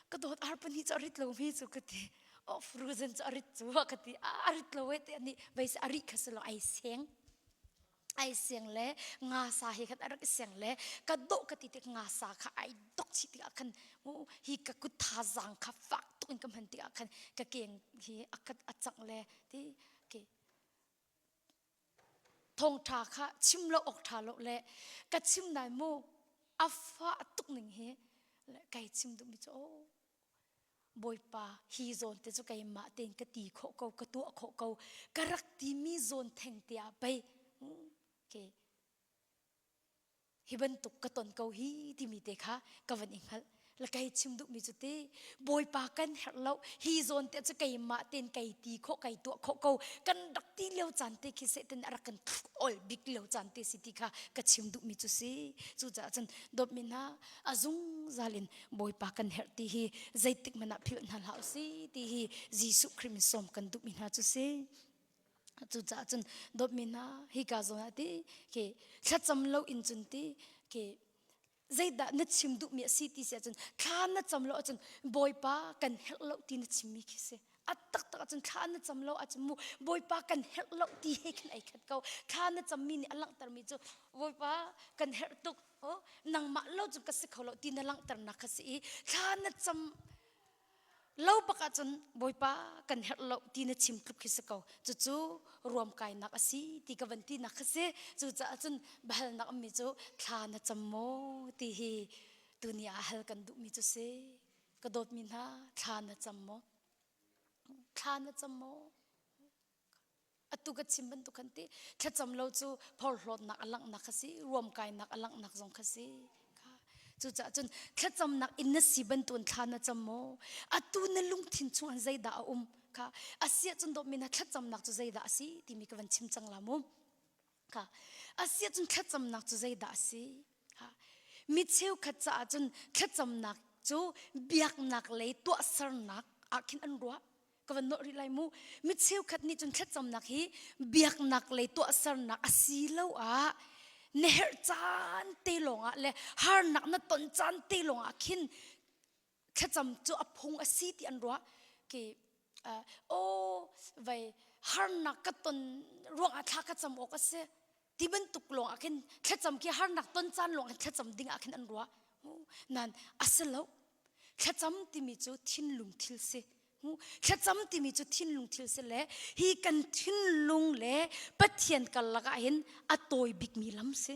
ka dawt ar pahnih cu a rit lo mi cu ka ti oh frozen cu a rit cu ka ti a rit lo e te ani vei a ri kha silo ai seng ai seng le nga sa he khan a rak i seng le ka dawh ka ti tik nga sa kha ai dok chih tikah khan hi ka kut thazaang kha fak tuk in ka hman tikah khan ka keng hi a kat a cang le ti ke Thawngṭha kha chim lo awk ṭha lo le ka chim nai mu a fah tuk ning hi le kai chim duhmi cu aw Bawipa hi zawn te cu keimah tein ka ti khawh ko ka tuah khawh ko ka rak timi zawn theng te ah pei ke hi bantuk ka ton ko hi timi te kha ka van i hngalh la kai chim duhmi cu ti bawipa kan herh lo hi zawn te cu keimah ten kai ti khawh kai tuah khawh ko kan rak ti lio caan te khi sehten a rak kan ol bik lio caan te si ti kha ka chim duhmi cu si cucaah cun dawtmi hna a zungzal in bawipa kan herh ti hi zeitik hmanh ah philh hna hlah usih ti hi Jesuh Khrih min sawm kan duhmi hna cu si Cucaah cun dawtmi hna hika zawn ah ti khi thlacam lo in cun ti khi zeidah na chim duhmi a si ti si ahcun thla na cam lo ahcun Bawipa kan herh lo ti na chimmi khi si. A taktak ahcun thla na cam lo ahcun mu Bawipa kan herh lo ti he khin ai khat ko. Thla na cammi nih a langhtermi cu Bawipa kan herh tuk oh nangmah lo cu ka si kho lo ti na langhternak kha si i thla na cam. Lo bak ahcun Bawipa kan herh lo ti na chim tluk khi si ko. Cucu ruamkainak a si ti ka van tinak kha si. Cucaah cun biahalnak ummi cu thla na cam maw ti hi tuni ah hal kan duhmi cu si. Ka dawtmi hna thla na cam maw? Thla na cam maw? Atu ka chim bantuk khan ti thlacam lo cu phorhlawtnak a langhnak kha si, ruamkainak a langhnak zong kha si. Cucaah cun thlacamnak in na si bantukin thla na cam maw? Atu na lungthin chungah zeidah a um? Kha asiah cun dawtmi hna thlacamnak cu zeidah a si timi ka van chim cang la mu. Kha asiah cun thlacamnak cu zeidah a si? Mi cheukhat caah cun thlacamnak cu biaknak lei tuahsernak ah khin an ruah. Ka van nawh rih lai mu. Mi cheukhat nih cun thlacamnak hi biaknak lei tuahsernak a si lo ah na herh caan te lawngah le harnak na ton caan te lawngah khin thlacam cu a phung a si ti an ruah. Ki aw vai harnak ka ton ruangah thla ka cam awk a si ti bantuk lawng ah khin thlacam khi harnak ton caan lawng ah thlacam ding ah khin an ruah. Nan a si lo. Thlacam timi cu thinlung thil si. Thlacam timi cu thinlung thil si le hi kan thinlung le Pathian karlak ah hin a tawi bikmi lam si.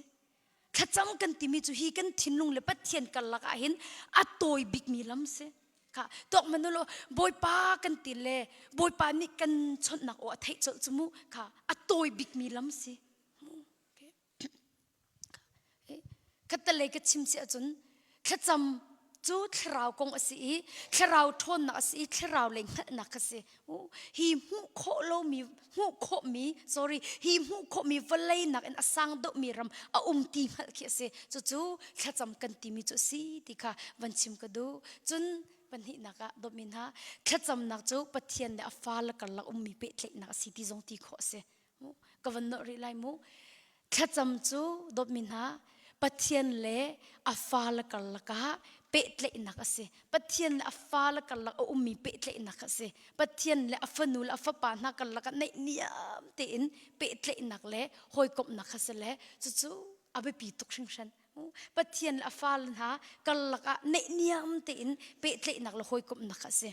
Thlacam kan timi cu hi kan thinlung le Pathian karlak ah hin a tawi bikmi lam si. Kha tuak manolo Bawipa kan ti le Bawipa nih kan chawnhnak aw a theih colh cu mu kha a tawi bikmi lam si. Khattelei ka chim si ahcun thlacam cu thlarau kong a si i thlarau ṭhawnnak a si i thlarau lei hngalhnak a si. Hi hmuh khawh lomi hmuh khawhmi sorry hi hmuh khawhmi vawlei nakin a sang deuhmi ram a um ti hngalh khi a si. Cucu thlacam kan timi cu a si ti kha van chim ka duh. Cun pahnihnak ah dawtmi hna thlacamnak cu Pathian le a fale karlak ummi pehtlaihnak a si ti zong ti khawh a si. Ka van nawh rih lai mu. Thlacam cu dawtmi hna Pathian le a fale karlak ah pehtlaihnak a si. Pathian le a fale karlak a ummi pehtlaihnak a si. Pathian le a fanu le a fapa hna karlak ah naihniam tein pehtlaihnak le hawikomhnak a si le cucu a biapi tuk hringhran. Pathian le a fale hna karlak ah naihniam tein pehtlaihnak le hawikomhnak a si.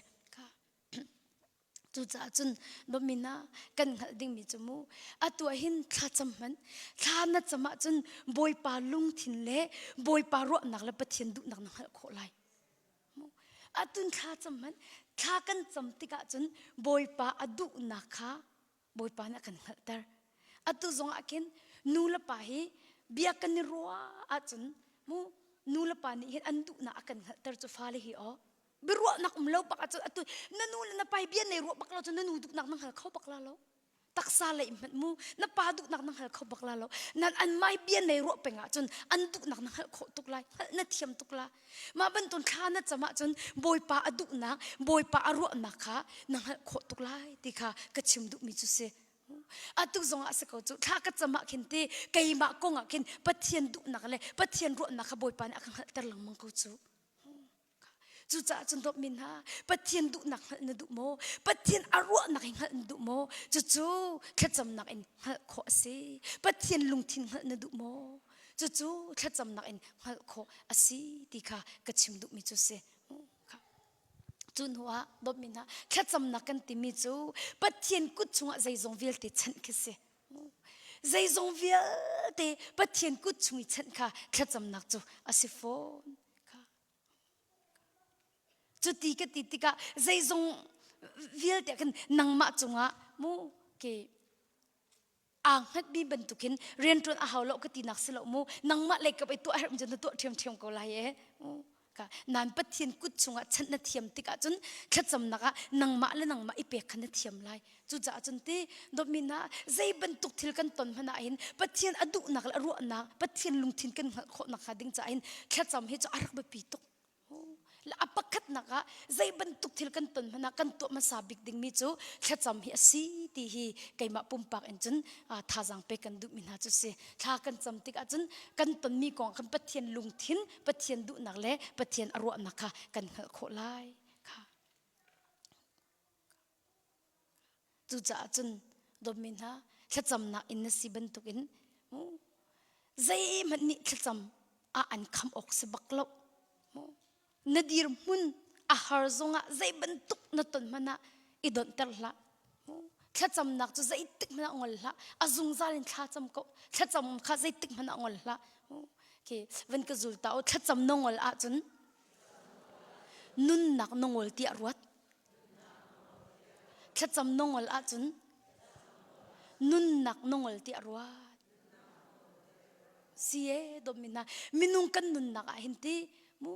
Cucaah cun dawtmi hna kan hngalh dingmi cu mu atu ah hin thlacam hmanh thla na cam ahcun Bawipa lungthin le Bawipa ruahnak le Pathian duhnak na hngalh khawh lai. Atun thla cam hmanh thla kan cam tikah cun Bawipa a duhnak kha Bawipa nih a kan hngalhter. Atu zong ah khin nu le pa hi bia kan i ruah ahcun mu nu le pa nih hin an duhnak a kan hngalhter cu fale hi aw biaruahnak um lo bak ahcun atu na nu le na pa bia nei ruah bak lo cun na nu duhnak na hngal kho bak la lo taksa lei hmanh mu na pa duhnak na hngal kho bak la lo nan an mai bia nei ruah peng ahcun an duhnak na hngalh khawh tuk lai hngalh na thiam tuk la mah bantuk thla na cam ahcun bawipa a duhnak bawipa a ruahnak kha na hngalh khawh tuk lai ti kha ka chim duhmi cu si atu zong ah si ko cu thla ka cam ah khin ti keimah kong ah khin pathian duhnak le pathian ruahnak kha bawipa nih a ka hngalhter lengmang ko cu Cucaah cun dawtmi hna, Pathian duhnak hngalh na duh maw? Pathian a ruahnak hi hngalh na duh maw? Cucu thlacamnak in hngalh khawh a si. Pathian lungthin hngalh na duh maw? Cucu thlacamnak in hngalh khawh a si ti kha ka chim duhmi cu si. Cu hnu ah dawtmi hna, thlacamnak kan timi cu Pathian kut chungah zeizong vialte chanh khi si. Zeizong vialte Pathian kut chung i chanh kha thlacamnak cu a si fawn. Cuti ka ti tikah zeizong vialte khan nangmah cungah mu ke aa hngatmi bantukin rianṭuan a hau lo ka tinak si lo mu nangmah lei kap i tuah herh cun na tuah ṭhiamṭhiam ko lai e ka nan Pathian kut chungah chanh na thiam tikah cun thlacamnak ah nangmah le nangmah i pek kha na thiam lai Cucaah cun ti dawtmi hna zei bantuk thil kan ton hmanh ah hin Pathian a duhnak le a ruahnak Pathian lungthin kan hngalh khawh nakhnga ding caah hin thlacam hi cu a rak biapi tuk. A pakhatnak ah zei bantuk thil kan ton hmanh ah kan tuah hmasa bik dingmi cu thlacam hi a si ti hi keimah pumpak in cun thazaang pek kan duhmi hna cu si. Thla kan cam tikah cun kan tonmi kong kan Pathian lungthin, Pathian duhnak le Pathian a ruahnak kha kan hngalh khawh lai. Kha. Cucaah cun dawtmi hna thlacamnak in na si bantukin zeihmanh nih thlacam ah an kham awk si bak lo. Na dirhmun A har zongah zei bantuk na ton hmanh ah i donhter hlah. Thlacamnak cu zeitik hmanh ah ngol hlah. A zungzal in thlacam ko. Thlacam kha zeitik hmanh ah ngol hlah. Okay, van ka zul ta o thlacam na ngol ahcun nunnak na ngol tiah ruat. Thlacam na ngol ahcun nunnak na ngol tiah ruat. Si e dawtmi hna minung kan nunnak ah hin ti mu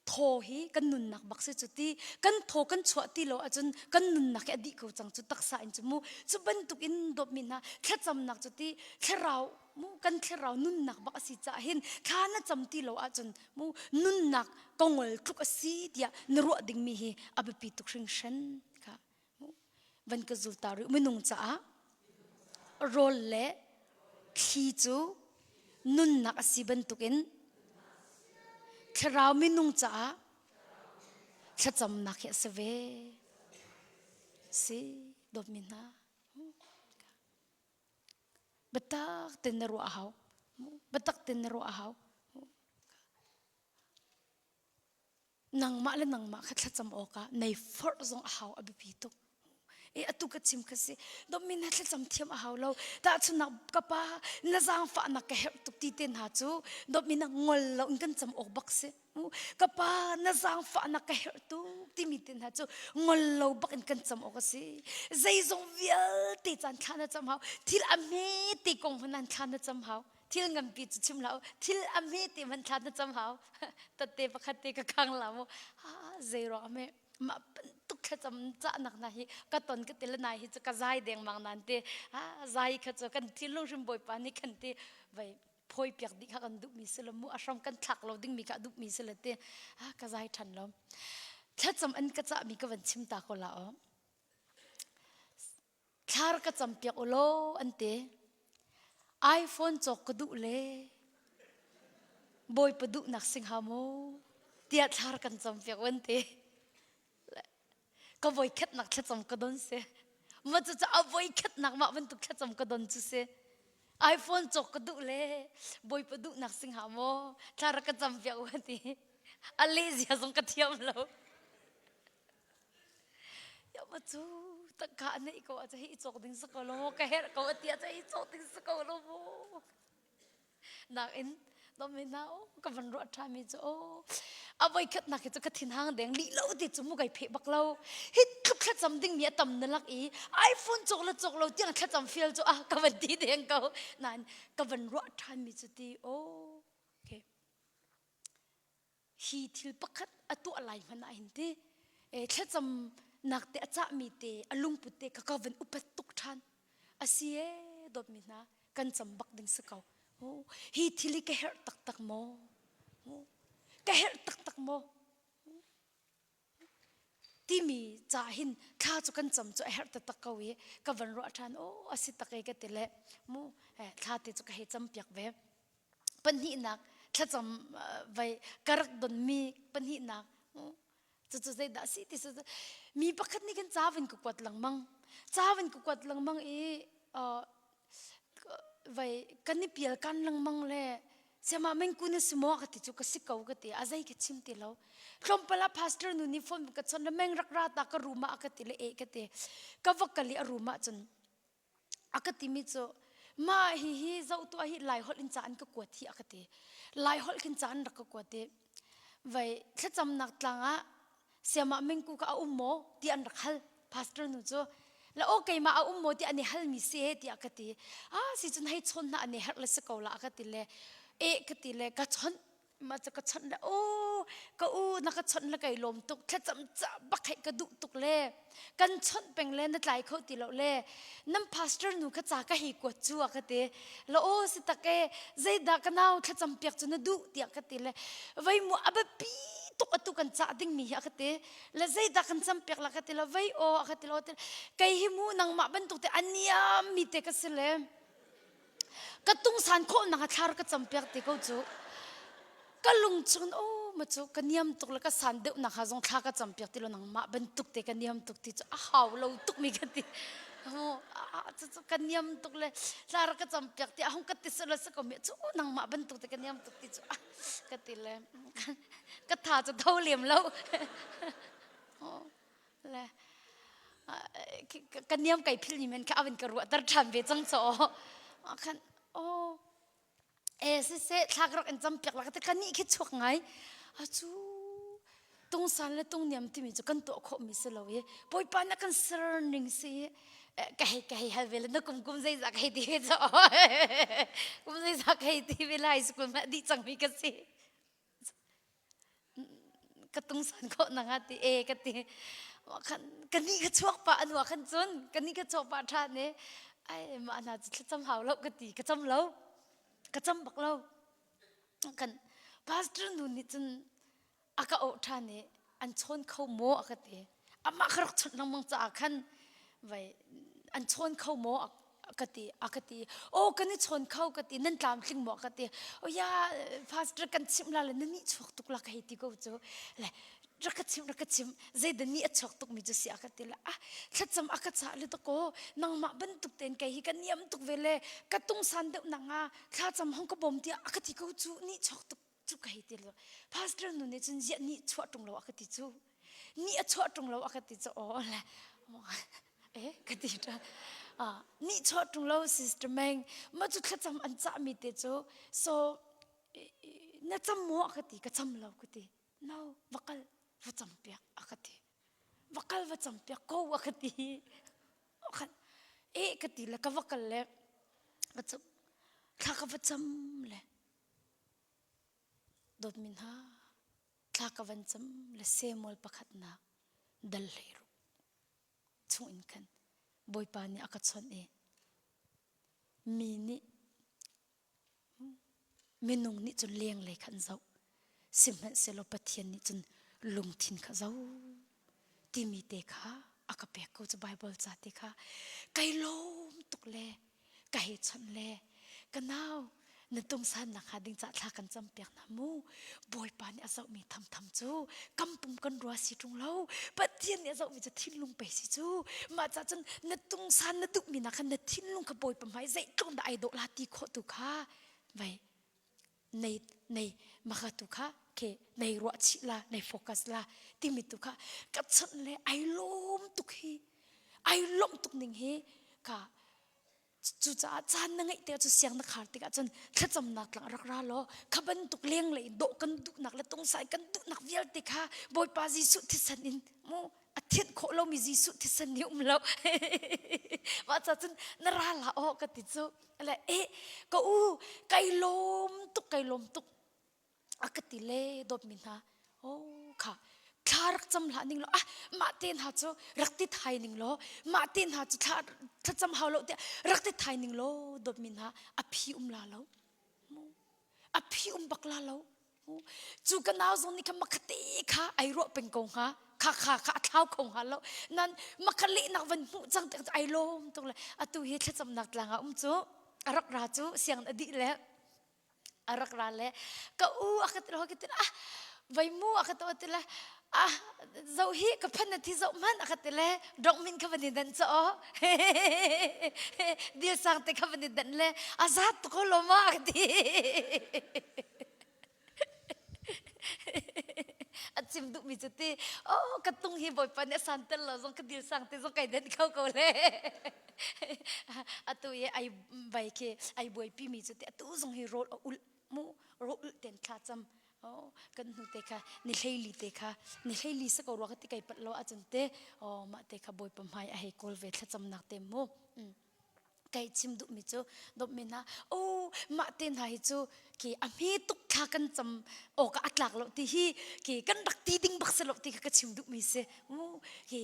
thaw hi kan nunnak bak si cu ti kan thaw kan chuah ti lo ahcun kan nunnak hi a dih ko cang cu taksa in cu mu cu bantuk in dawtmi hna thlacamnak cu ti thlarau mu kan thlarau nunnak bak a si caah hin thla na cam ti lo ahcun mu nunnak kongol tluk a si tiah na ruah dingmi hi a biapi tuk hringhran kha Van ka zul ta rih minung caah rawl le thli cu nunnak a si bantukin thlarau minung caah thlacamnak hi a si ve. Si dawtmi hna. Biatak ten na ruah a hau. Biatak ten na ruah a hau. Nangmah le nangmah kha thlacam awkah nei forh zong a hau a biapi tuk. E atu ka chim kha si dawmi na thlacam thiam a hau lo tahchunnak ka pa na zaangfahnak ka herh tuk ti te hna cu dawmi na ngol lo in kan cam awk bak si ka pa na zaangfahnak ka herh tuk timi te hna cu ngol lo bak in kan cam awk a si zeizong vialte caan thla na cam hau thil a hme te kong hmanh an thla na cam hau Thil nganpi cu chim hlah u. Thil a hme te hmanh thla na cam hau. Tatte pakhat te ka khang la mu. Ha zei ruang ame mah bantuk thlacam cahnak hna hi ka ton ka til nai hi cu ka zai dengmang nan te ha zai kha cu kan thinlung hrim bawipa nih kan ti vai phoi piak dih kha kan duhmi si lo mu a hram kan thlak lo dingmi kha duhmi si le te ha ka zai than lo thlacam an ka cahmi ka van chim ta ko la o Thlar ka campiak u law an ti. iPhone cawk ka duh le Bawipa duhnak sing ha maw tiah thlar kan campiak an ti. Ka voikhatnak thlacam ka don si. Ma cu a voikhatnak mah bantuk thlacam ka don cu si. iPhone cawk ka duh le Bawipa duhnak sing ha maw thlar ka campiak u an ti. A leh zia zong ka thiam lo. Ya ma cu tangka a neih ko ah hi i cawk ding si ko lo maw ka herh ko a ti ah hi cawk ding si ko lo maw nakin dom in na o ka van ruah ṭha mi cu o a voi khat nak hi cu ka thin hang deng lih lo ti cu mu kai pheh bak lo hi tluk thlacam ding mi a tam na lak i iPhone cawk le cawk lo tiang thlacam fial cu ah ka van ti deng ko nain ka van ruah ṭhan mi cu ti o okay Hi thil pakhat a tuah lai hmanh ah hin ti thlacamnak te a cahmi te a lungput te ka ka van upat tuk ṭhan. A si ee dawtmi hna kan cam bak ding si ko. Hi thil hi ka herh taktak maw? Ka herh taktak maw? Timi ca hin thla cu kan cam cu a herh taktak ko i ka van ruah ṭhan aw a si tak e ka ti le mu thla te cu ka hei cam piak ve. Pahnihnak thlacam vai ka rak donmi pahnihnak cucu zeidah a si ti cu mi pakhat nih khan ca van ka kuat lengmang ca van ka kuat lengmang i vai kan i pial kan lengmang le siamah mengku na si maw ka ti cu ka si ko ka ti a zei ka chim ti lo tlawmpal ah pastor nu nih phone ka chon le meng rak ra ta ka room ah ka ti le e ka ti ka va kal i a room ah cun a ka timi cu mah hi hi zoh tuah hi lai holh in ca an ka kuat hi a ka ti lai holh khin ca an rak ka kuat i vai thlacamnak tlang ah siamah mingku ka a um maw ti an rak hal pastor nu cu la o keimah a um maw ti an i halmi si he tiah ka ti ah si cun hei chawn hna an i herh le si ko la ka ti le e ka ti le ka chawnh mah cu ka chawnh le o ka u na ka chawnh le kai lawm tuk thlacam ca bak hei ka duh tuk le kan chawnh peng le na tlai kho ti lo le nan pastor nu kha ca ka hei kuat cu a ka ti la o si tak e zeidah ka nau thlacam piak cu na duh tiah ka ti le vei mu a biapi tuk atu kan cah ding mi hi a ka ti le zeidah kan cam piak la ka ti la vei o a ka ti lo kei hi mu nangmah bantuk te aniam mi te ka si le ka tungsan khawhnak a thlar ka campiak ti ko cu ka lung chung o ma cu ka niam tuk le ka san deuh nak ha zong thla ka campiak ti lo nangmah bantuk te ka niam tuk ti cu a hau lo tuk mi ka ti. Cucu ka niam tuk le tla rak ka cam piak ti ahung ka ti selo sa ko mi cu nangmah bantuk te ka niam tuk ti cu ka ti le ka tha cu tho lem lo. Le ka niam kai phil ni men kha avin ka ruah tar ṭhan ve cang cho. Khan oh E siseh thlak rak in campiak la ka ti ka nih khi chuak ngai. Acu tungsan le tungniam timi cu kan tuah khawhmi si lo i Bawipa na kan ser ning si ka hei ka hei hal ve le na kum kum zeizah ka hei ti ve cu kum zeizah ka hei ti ve lai school ma dih cangmi ka si ka tungsan khawh na nga ti e ka ti khan ka ni ka chuak pa anu khan cun ka ni ka chuak pa tha ne ai mah hna cu thlacam hau lo ka ti ka cam lo ka cam bak lo kan pastor nu nih cun a ka oh than i an chawn kho maw a ka ti amah ka rak chawnh lengmang caah khan vai an chawn kho maw ka ti a ka ti oh kan i chawn kho ka ti nan tlamtling maw ka ti oh ya pastor kan chimh la le na nih chuak tuk la ka hei ti ko cu le rak ka chim rak ka chim zeidah nih a chuak tuk mi cu si a ka ti le ah thlacam a ka cah le to nangmah bantuk tein kei hi ka niam tuk ve le ka tungsan deuh nanga thlacam hong ka bawm tiah a ka ti ko cu nih chuak tuk cu ka hei ti lo pastor nu nih cun ziah nih chuah ṭung lo a ka ti cu nih a chuah ṭung lo a ka ti cu aw le eh ka ti ṭhan nih chuah ṭung lo sister Meng ma cu thlacam an cahmi te cu so na cam maw a ka ti ka cam lo ka ti no va kal va cam piak a ka ti va kal va cam piak ko a ka ti khan eh ka ti le ka va kal le ka cam thla ka va cam le Dawtmi hna, thla ka van cam le Samuel pakhatnak dal 16 chung in khan Bawipa nih a ka chawnh i mi nih minung nih cun lenglei kha an zoh sihmanhsehlaw Pathian nih cun lungthin kha zoh timi te kha a ka pek ko cu Bible ca te kha kai lawm tuk le ka hei chawnh le ka nau na tungsannak hnga ding cah thla kan campiak hna mu bawipa nih a zohmi thamtham cu kam pum kan rua si ṭung lo pathian nih a zohmi cu thinlung pei si cu mah cah cun na tungsan na duhmi nak khan na thinlung kha bawipa hmai zeitluk dah ai dawh la ti khawh tu kha vai nei nei maka tu kha ke nei ruah chih la nei focus la timi tu kha ka chawnh le ai lawm tuk hi ai lawmh tuk ning hi ka cucaah caan na ngeih tikah cu siang na khar tikah cun thlacamnak tlang rak ra law kha bantuk lenglei dawh kan duhnak le tungsai kan duhnak vialte kha Bawipa Jesuh thisen in mu a thianh khawh lomi Jesuh thisen nih um lo mah ca cun na ra la aw ka ti cu le eh ka u kai lawm tuk kai lawm tuk a ka ti le dawtmi hna oh kha thla rak cam hlah ning law ah mah te hna cu rak ti thai ning law mah te hna cu thla thlacam hau lo tiah rak ti thai ning law dawtmi hna a phi um la lo a phi um bak la lo cu ka nau zong nih kha makhate kha ai ruah peng ko hnga kha kha kha a thlau kho hnga lo nan makha lehnak van hmuh cang tik ai lawm tuk le atu hi thlacamnak tlang ah um cu a rak ra cu siang a dih le a rak ra le ka u a ka ti ka ti ah vai mu a ka to ti le ah zo hi ka phan na thi zo man a ka ti le dong min kha van in dan cho dil sang te kha van in dan le a zat to ko lo ma ka ti a chim duh mi cu ti oh ka tung hi bawipa nih a san tel lo zong ka dil sang te zong kai den kho ko le atu i ai vai khi ai buaipi mi cu ti atu zong hi rawl a ulh mu rawl ulh ten thla cam oh kan hnu te kha ni hleili te kha ni hleili sa ko rua ka ti kai pat lo ahcun te oh mah te kha bawipa hmai a hei kawl ve thlacamnak te mu kai chim duhmi cu dawtmi hna oh mah te hna hi cu khi a hme tuk thla kan cam awk a tlak lo ti hi khi kan rak ti ding bak si lo ti kha ka chim duhmi si mu hi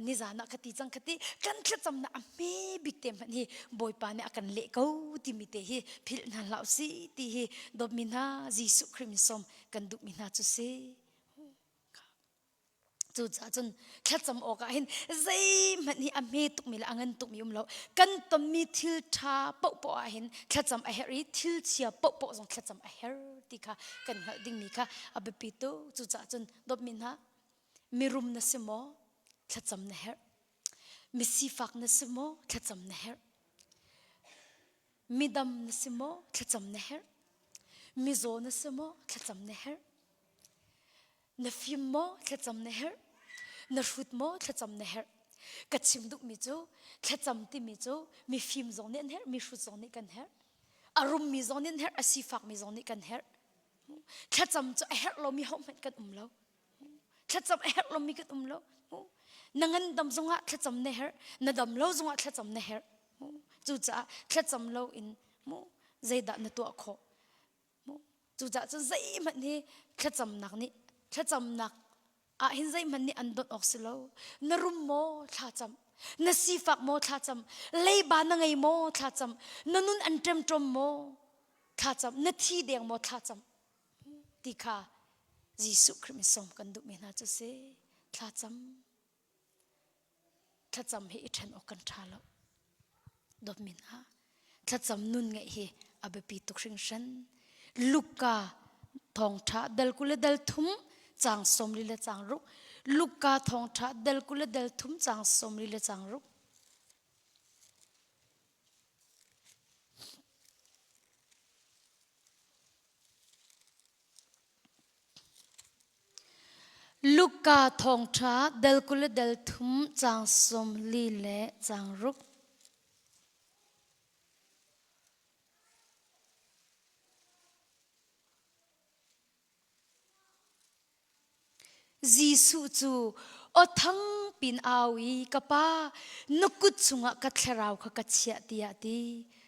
nizan ah ka ti cang ka ti kan thlacam na a hme bik te hmanh hi bawipa nih a kan leh ko timi te hi philh hna hlah si ti hi dawtmi hna Jesuh Khrih min sawm kan duhmi hna cu si Cucaah cun thlacam awkah hin zeihmanh hi a hme tukmi le a ngan tukmi um lo. Kan tonmi thil ṭha paohpaoh ah hin thlacam a herh i thil chia paohpaoh zong thlacam a herh ti kha kan hngalh dingmi kha a biapi tuk. Cucaah cun dawtmi hna, mirum na si maw? Thlacam na herh. Misifak na si maw thlacam na herh. Midam na si maw thlacam na herh. Mizaw na si maw thlacam na herh. Na fim maw thlacam na herh. Na hrut maw thlacam na herh. Ka chim duhmi cu thlacam timi cu mifim zong nih an herh, mihrut zong nih kan herh. A rummi zong nih an herh, a sifakmi zong nih kan herh. Thlacam cu a herh lomi hohmanh kan um lo. Thlacam a herh lomi kan um lo. Na ngandam zongah thlacam na herh, na dam lo zongah thlacam na herh. Cucaah thlacam lo in zeidah na tuah khawh? Cucaah cun zeihmanh hi thlacamnak nih thlacamnak ah hin zeihmanh nih an donh awk si lo. Na rum maw thlacam, na sifak maw thlacam, leiba na ngei maw thlacam, na nun an ṭemṭom maw thlacam, na thi deng maw thlacam ti kha Jesuh Khrih min sawm kan duhmi hna cu si. Thlacam. Thlacam hi i ṭhen awk kan ṭha lo. Dawtmi hna, thlacam nun ngeih hi a biapi tuk hringhran. Luka thawngṭha dal 20 le dal thum caang 40 le caang ruk. Luka thawngṭha dal 20 le dal thum caang 40 le caang ruk. Luka thawngṭha dal 20 le dal thum caang 40 le caang ruk. Jesuh cu aw thang pin au i ka pa na kut chungah ka thlarau kha ka chiah tiah a ti.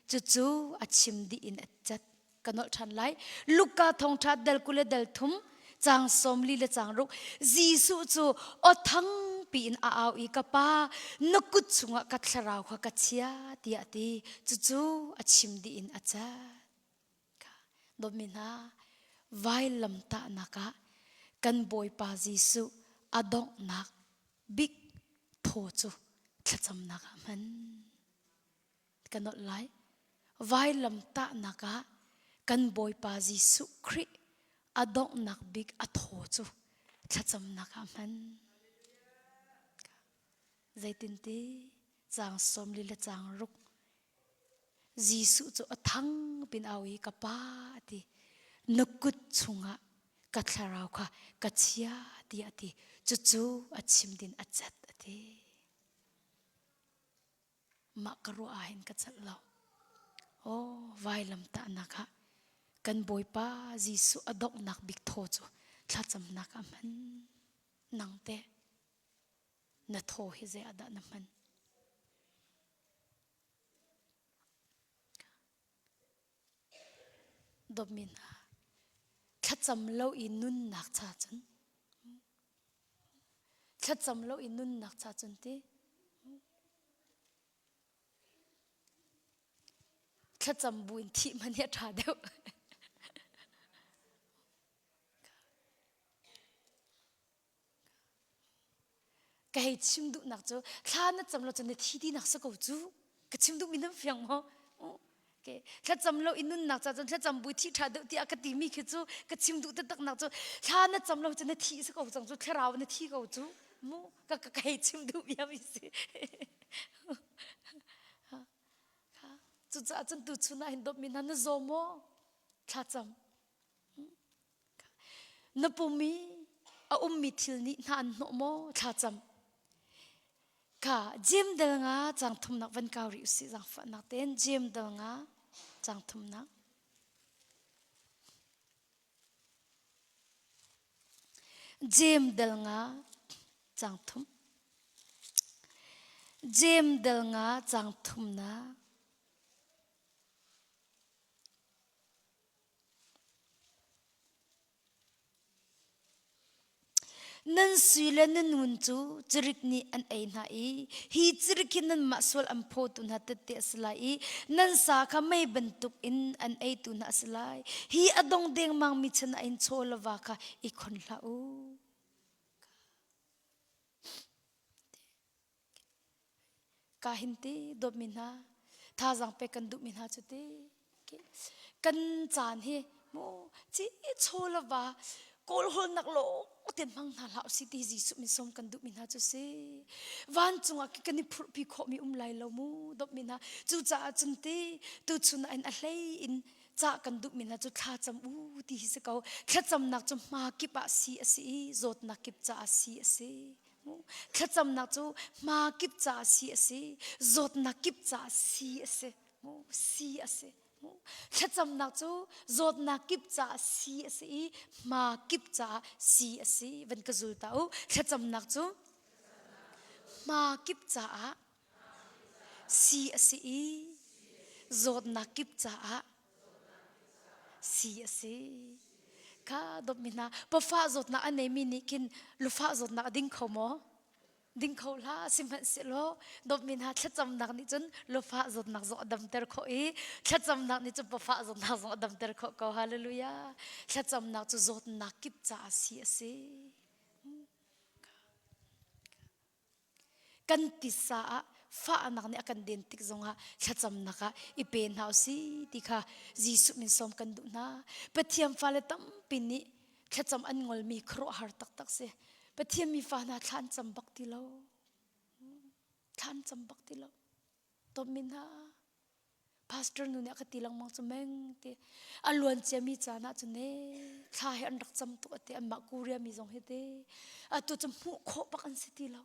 Cucu a chim dih in a cat. Ka nolh ṭhan lai. Luka thawngṭha dal 20 le dal thum caang 40 le caang ruk Jesuh cu aw thang piin a au i ka pa na kut chungah ka thlarau kha ka chia tiah a ti. Cucu a chim dih in a cat. Dawtmi hna, vailamtahnak ah kan Bawipa Jesuh a donghnak bik thaw cu thlacamnak ah hman. Ka nolh lai. Vailamtahnak ah kan Bawipa Jesuh Khrih a donghnak bik a thaw cu thlacamnak ah hman. Zeitinti caang 40 le caang ruk Jesuh cu a thang pin au i ka pa a ti. Na kut chungah ka thlarau kha ka chia tiah a ti. Cucu a chim din a cat a ti. Mah ka ruah ah hin ka celh lo. Oh, vailam tahnak ah kan Bawipa Jesuh a donghnak bik thaw cu thlacamnak ah hman. Nang teh na thaw hi zei ah dah na hman? Dawtmi hna, thlacam lo i nunnak cha cun thlacam lo i nunnak cha cun ti thlacam bu in thih hmanh hi a ṭha deuh. Ka hei chim duhnak cu thla na cam lo cun na thi tinak si ko cu. Ka chim duhmi nan fiang maw? Okay. Thlacam lo i nunnak ca cun thlacam bu thi ṭha deuh tiah ka timi khi cu ka chim duh taktak nak cu thla na cam lo cun na thi si ko cang cu thlarau na thi ko cu mu ka ka hei chim duh bia mi si. Cucaah cun tuchun ah hin dawtmi hna na zaw maw? Thlacam. Na pum i a ummi thil nih hna an hnawh maw? Thlacam. Kha Jeim dal nga caang thumnak van kau rih usih zaangfahnak tein Jeim dal nga caang thumnak. Jeim dal nga caang thum. Jeim dal nga caang thumnak. Nan sui le nan ngun cu cirik nih an ei hna i hi cirik hi nanmah sual an phawtu hna tette a si lai i nan sa kha mei bantuk in an eitu hna a si lai. Hi a dong dengmangmi chan ah hin chaw le va kha i khon hlah u. Ka hin ti dawtmi hna thazaang pek kan duhmi hna cu ti kan caan hi mu ci chaw le va kawl hawlnak lawng tein hmang hna hlah usih ti Jesuh min sawm kan duhmi hna cu si. Vancung ah kan i phurhpi khawhmi um lai lo mu dawtmi hna. Cucaah cun ti tuchun ah in a hlei in cah kan duhmi hna cu thlacam u ti hi si ko. Thlacamnak cu hma kip ah si a si i zawtnak kip caah si a si. Thlacamnak cu hma kip caah si a si, zawtnak kip caah si a si. Si a si. Thlacamnak cu zawtnak kip caah si a si i hma kip caah si a si. Van ka zul ta u. Thlacamnak cu hma kip caah si a si i zawtnak kip caah si a si. Kha dawtmi hna, pafa zawtnak a neimi nih khin lufah zawtnak a ding kho maw? Ding kho hlah sihmanhsehlaw dawtmi hna thlacamnak nih cun lufah zawtnak zong a damter khawh i thlacamnak nih cun pafah zawtnak zong a damter khawh ko. Hallelujah. Thlacamnak cu zawtnak kip caah si a si. Kan tisa ah fahnak nih a kan den tik zongah thlacamnak ah i pe hna usih ti kha Jesuh min sawm kan duh hna. Pathian fale tampi nih thlacam an ngolmi khuaruahhar taktak si. Pathian mi fa hna thla an cam bak ti lo. Thla an cam bak ti lo. Tommi hna pastor nu nih a ka ti lengmang cu meng ti a luan ciami caan ah cun ne thla hi an rak cam tuk ati anmah Korea mi zong hi te atu cu hmuh khawh bak an si ti lo.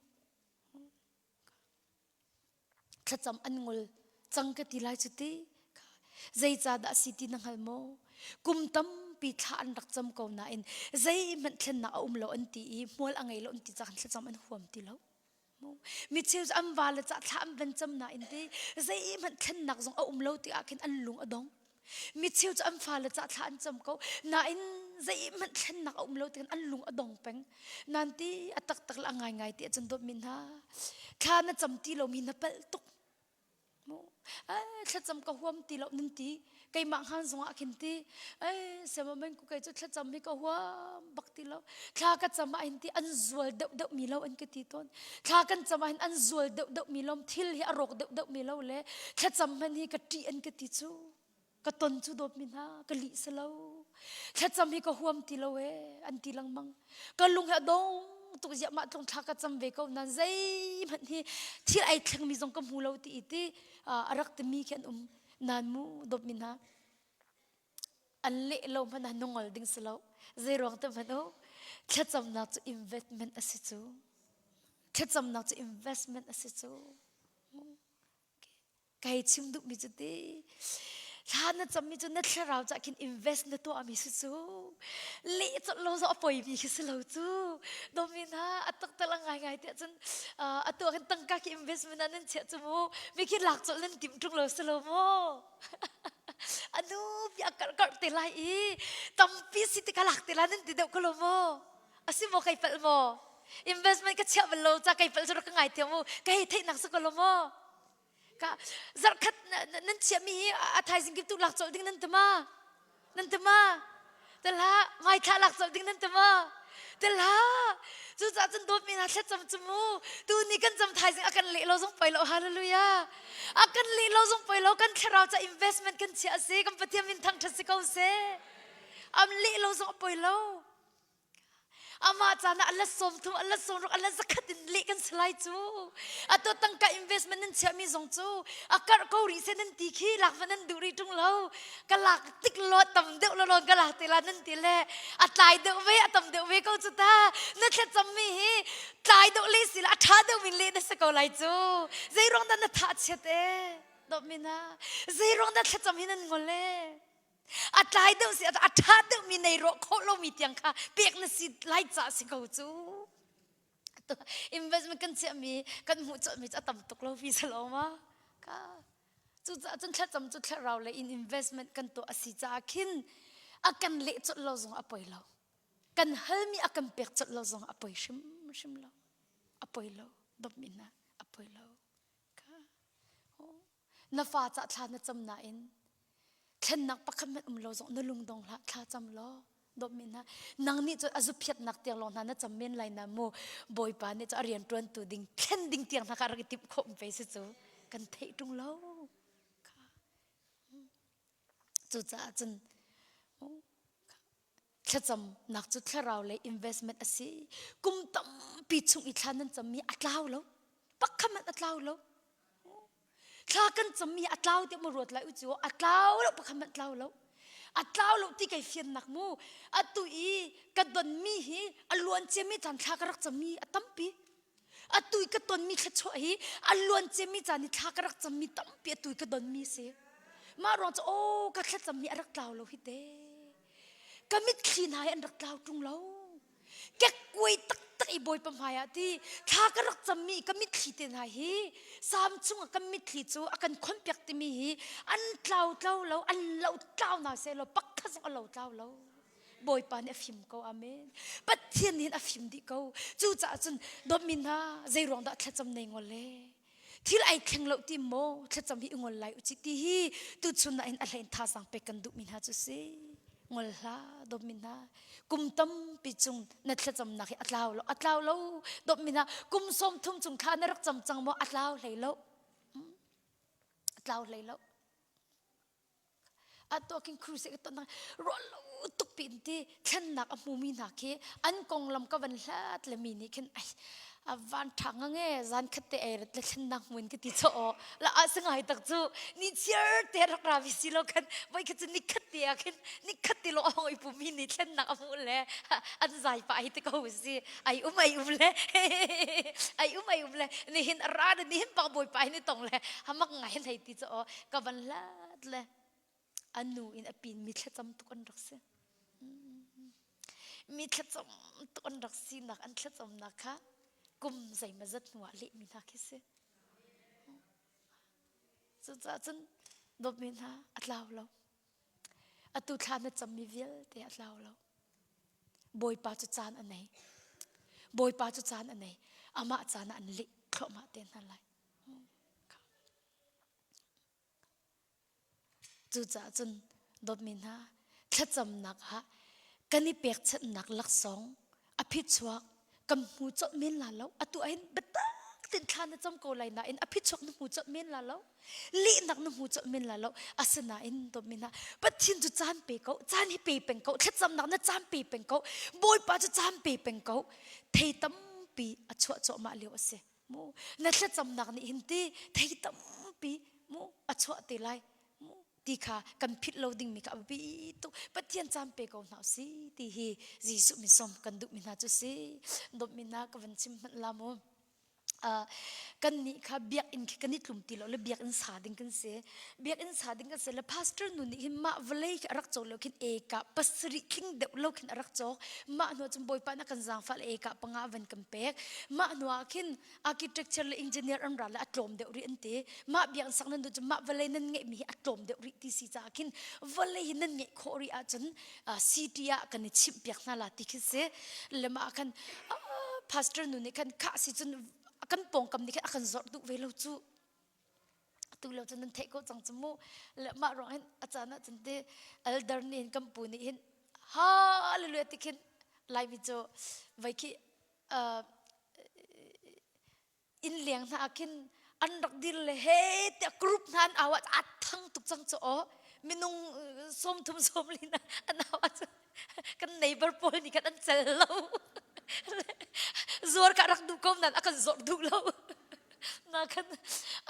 Thlacam an ngol cang ka ti lai cu ti. Zeicahdah a si ti na hngal maw? Kum tampi thla an rak cam ko nain zeihmanh thlennak a um lo an ti i hmual a ngei lo an ti caah thlacam an huam ti lo. Mi cheu cu an vale cah thla an van cam nain ti zeihmanh thlennak zong a um lo ti ah khin an lung a dong. Mi cheu cu an fale cah thla an cam ko nain zeihmanh thlennak a um lo tikhin an lung a dong peng. Nan ti a taktak le a ngaingai ti ahcun dawtmi hna thla na cam ti lomi na palh tuk. Mu thlacam ka huam ti lo nan ti keimah hngan zongah khin ti ei siamamen ku kei cu thlacam hi ka huam bak ti lo thla ka cam ah hin ti an zual deuh deuh mi lo an ka ti tawn thla kan cam ah hin an zual deuh deuh mi lom thil hi a rawk deuh deuh mi lo le thlacam hman hi ka ṭih an ka ti cu ka ton cu dawt mi hna ka lih si lo thlacam hi ka huam ti lo e an ti lengmang ka lung hi a dong tuk ziah mah tlung thla ka cam ve ko nan zeihmanh hi thil ai thleng mi zong ka hmu lo ti i ti a rak timi khi an um nan mu dawt mi hna an leh lo hmanh ah nungol ding si lo zeiruang te hmanh u thlacamnak cu investment a si cu thlacamnak cu investment a si cu ka hei chim duhmi cu ti thla na cammi cu na thlarau cah khin invest na tuahmi si cu leh colh lo zo a poimi khi si lo cu domin ha a taktak a ngaingai tiah cun atu ah khin tangka khi investment ah nan chiah cu mu mi khi lak colh nan tim ṭung lo si lo mu anu pi a karh karh te lai i tampi si ti ka lak te lai nan ti deuh ko lo maw asi maw kai palh maw investment ka chiah bal lo ca kai palh cu rak ka ngai thiam u ka hei theihnak si ko lo maw ka zarhkhat nan chiahmi hi a thaizing kip tu lak colh ding nan ti ma nan ti ma Telha ngaithla lak colh ding nan ti ma Telha cucaah cun dawtmi hna thlacam cu mu tu ni kan cam thaizing a kan leh lo zong poi lo hallelujah a kan leh lo zong poi lo kan thlarau ca investment kan chiah a si kan Pathian min thangṭhat si ko seh am leh lo zong a poi lo Amah caan ah a let 30, a let 60, a let 100 in leh kan si lai cu. Atu tangka investment nan chiahmi zong cu a karh ko rih seh nan ti khi lak va nan duh rih ṭung lo. Ka lak tik lo tam deuh lo lawn ka lak te la nan ti le a tlai deuh ve a tam deuh ve ko cu ta. Na thlacammi hi tlai deuh le si la a ṭha deuh min leh na si ko lai cu. Zei ruang dah na tha chiat ee? Dawtmi hna, zei ruang dah thlacam hi nan ngol ee? A tlai deuh si a ṭha deuhmi nei rawh khawh lomi tiang kha pek na si lai ca si ko cu. Investment kan chiahmi kan hmuh colhmi cu a tam tuk lo fi salo ma. Ka cucaah cun thlacam cu thlarau lei in investment kan tuah a si caah khin a kan leh colh lo zong a poi lo. Kan halmi a kan pek colh lo zong a poi hrimhrim lo. A poi lo. Dawtmi hna a poi lo. Ka na fa cah thla na cam nain thlennak pakhat hmanh um lo zong na lung dong hlah thla cam law dawtmi hna nang nih cun a zuphiatnak tiang lawng hna na cam men lai na mu bawipa nih cun a rian ṭuantu ding thlen ding tiang hna kha rak i timh khawh pe si cu kan theih ṭung lo cucaah cun. Thlacamnak cu thlarau lei investment a si. Kum tampi chung i thla nan cammi a tlau lo. Pakhat hmanh a tlau lo. Thla kan cammi a tlau tiah maw ruat lai u cu a tlau lo pakhat hmanh tlau lo. A tlau lo ti kai fiannak mu. Atu i ka donmi hi a luan ciami caan thla ka rak cammi a tampi. Atu i ka tonmi thluachuah hi a luan ciami caan i thla ka rak cammi tampi atu i ka donmi a si. Mah ruang cu aw ka thlacammi a rak tlau lo hi te. Ka mitthli hna hi an rak tlau ṭung lo. Kekkuai taktak i Bawipa hmaiah ti thla ka rak cammi ka mitthli te hna hi Salm chungah kan mitthli cu a kan khonpiak timi hi an tlau tlau lo, an lo tlau hna seh law pakhat zong a lo tlau lo. Bawipa nih a fim ko. Amen. Pathian nih a fim dih ko. Cucaah cun dawtmi hna zei ruang dah thlacam nei ngol le thil ai thleng lo ti maw thlacam hi i ngol lai uci ti hi tuchun ah hin a hlein thazaang pek kan duhmi hna cu si ngol hlah dawtmi hna kum tampi chung na thlacamnak hi a tlau lo a tlau lo dawtmi hna kum 30 chung thla na rak cam cang maw a tlau hlei lo a tlau hlei lo A tuah khin crusade ka ton ruah lo tuk pi in ti thlennak a hmumi hna khi an konglam ka van hlat le mi nih khin ai a van ṭha ngang e zan khat te ei rat le thlennak hmun ka ti cho la a si ngai tak cu ni chiar te rak ra vi si lo khan voi khat cu ni khat te ah khin ni khat te lo a hong i pumi nih thlennak a hmuh le an zai pa hi te ko si ai um ai um le ai um ai um le nihin a ra nihin pak bawipa hi ni tong le hamak ngai hin hei ti cho ka van hlat le a nu in a pin mi thlacam tuk an rak si mi thlacam tuk an rak sinak an thlacamnak kha kum zeimazat hnuah lehmi hna khi si cucaah cun dawtmi hna a tlau lo atu thla na cammi vialte a tlau lo Bawipa cu caan a nei Bawipa cu caan a nei amah caan ah an leh thluahmah te hna lai Cucaah cun dawtmi hna, thlacamnak ah kan i pekchanhnak laksawng a phichuak kan hmu colh men la lo. Atu ahhin biatak tein thla na cam ko lai nain a phichuak na hmu colh men la lo. Lehnak na hmu colh men la lo. Asinain dawtmi hna, Pathian cu caan pe ko, caan hi pe peng ko, thlacamnak na caan pe peng ko, Bawipa cu caan pe peng ko. Thei tampi a chuah cuahmah lio a si. Mu na thlacamnak nih hin ti thei tampi mu a chuah te lai mu ti kha kan philh lo dingmi kha a biapi tuk Pathian caan pe ko hna si ti hi Jesuh min sawm kan duhmi hna cu si dawtmi hna ka van chim hmanh la mu kan nih kha biakinn khi kan i tlum ti lo le biakinn sa ding kan si biakinn sa ding kan si le pastor nu nih hin mah vawlei khi a rak cawk lo khin eka pasarih tling deuh lo khin a rak cawk mah hnu cun bawipa na kan zaangfah le eka panga van kan pek mah hnu ah khin architecture le engineer an ra le a tlawm deuh rih an ti mah biakinn sak nan duh cun mah vawlei nan ngeihmi hi a tlawm deuh rih ti si caah khin vawlei hi nan ngeih khawh rih ahcun city ah kan i chimh piak hna la ti khi si le mah khan pastor nu nih khan khah si cun kan pawngkam nih khan a kan zorh duh ve lo cu tu lo cun nan theih ko cang cu mu le mah ruang hin a caan ah cun te elder nih hin kan pu nih hin hallelujah ti khin laimi cu vai khi inn leng hna ah khin an rak dir le he tiah group hna an au ah a thang tuk cang cu aw minung 30 sawmli na an au ah cun kan neighbor pawl nih khan an cel lo zuar ka rak duh ko nan a kan zawr duh lo na kan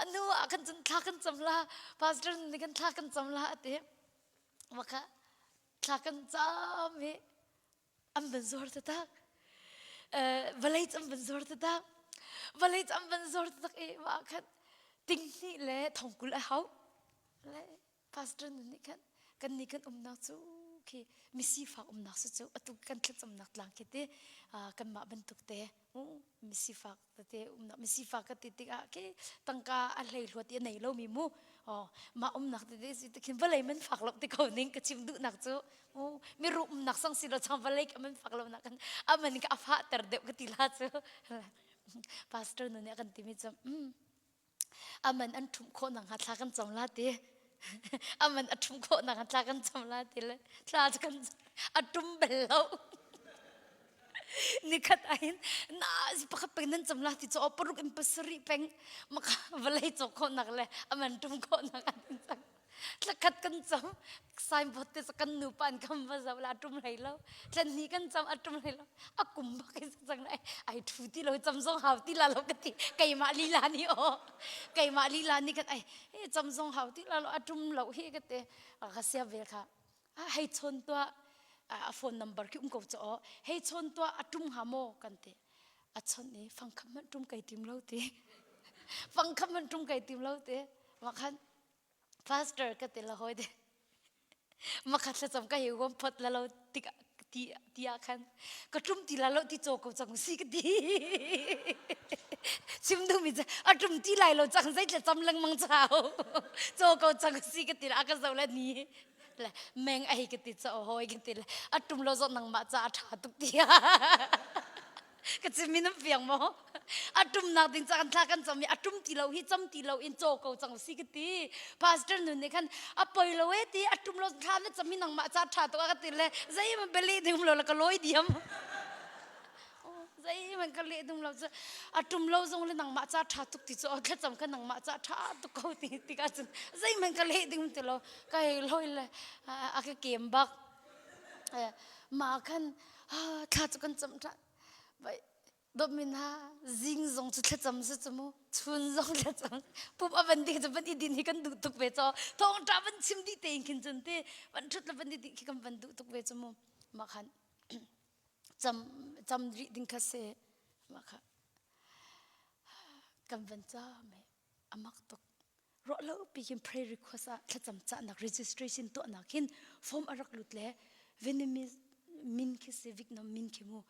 anu ah kan cun thla kan cam la pastor nih kan thla kan cam la ati maka thla kan cam hi an van zuar tatak vawlei cu an van zuar tatak vawlei cu an van zuar tatak i mah khan ting hnih le thongkul a hau le Pastor nu nih khan kan nih kan umnak cu khi misifak umnak si cu atu kan thlacamnak tlang khi ti kanmah bantuk te misifak tete umnak misifak ka ti tikah khi tangka a hlei hluat i a nei lomi mu mah umnak tete si te khin vawlei man fak lo ti ko ning ka chim duhnak cu miru umnak sang si lo chang vawlei ka man fak lo nak kan aman ka a fah ter deuh ka ti la cu pastor nu nih a kan timi cu aman an ṭhumh khawh nakhnga thla kan cam la ti aman a ṭhumh khawh nakhnga thla kan cam la ti le thla cu kan a ṭum bel lo nikhat ahin na pakhat peng nan cam la ti cu paruk in pasarih peng maka vawlei cawk khawh nak le aman ṭum khawh nak an cang. Thlakhat kan cam signboard te kan nu pa an kam va zoh la a tum hlei lo. Thlan hnih kan cam a tum hlei lo. A kum bak in cang lai ai thu ti lo cam zong hau ti la lo ka ti keimah lila nih aw keimah lila nih kan ai cam zong hau ti la lo a tum lo hi ka te ka sia vel kha hei chawn tuah a phone number khi um ko cho hei chawn tuah a tum hnga maw kan ti a chawnh i fangkham hmanh tum kai tim lo ti fangkham hmanh tum kai tim lo ti ma khan pastor ka ti la hoi de makhat thlacam ka hi wom phot la lo tik ti ti ah khan ka tum ti la lo ti chaw ko cang si ka ti chim duh mi a tum ti lai lo cang zei thlacam lengmang chau chaw ko cang si ka ti la ka zo la ni le meng ai ka ti chaw hoi ka ti le a tum lo zo nangmah cha a tha tuk ti ka chim in fiang maw a tum nak ding ca kan thla kan cam i a tum ti lo hi cam ti lo in caw ko cang si ka ti pastor nun nih khan a poi lo e ti a tum lo thla na cam i nangmah ca tha tuk a ka ti le zei man bele ding lo la ka loi diam zei man ka le ding lo cu a tum lo zong le nangmah ca tha tuk ti cu thlacam kha nangmah ca tha tuk ko ti tikah cun zei man ka le ding ti lo ka hei loi le a ka kem bak ma khan thla cu kan cam tha vai dawtmi hna zing zong cu thlacam si cu mu chun zong thlacam pum a van ding cu van i din hi kan duh tuk ve cho thawngṭha van chim dih tein khin cun ti van ṭhut le van i dih khi kan van duh tuk ve cu mu mah khan cam cam rih ding kha si mah kha kan van cam he a mak tuk ruah lo pi khin prayer request ah thlacam cahnak registration tuahnak hin form a rak lut le Vietnamese min khi si Vietnam min khi mu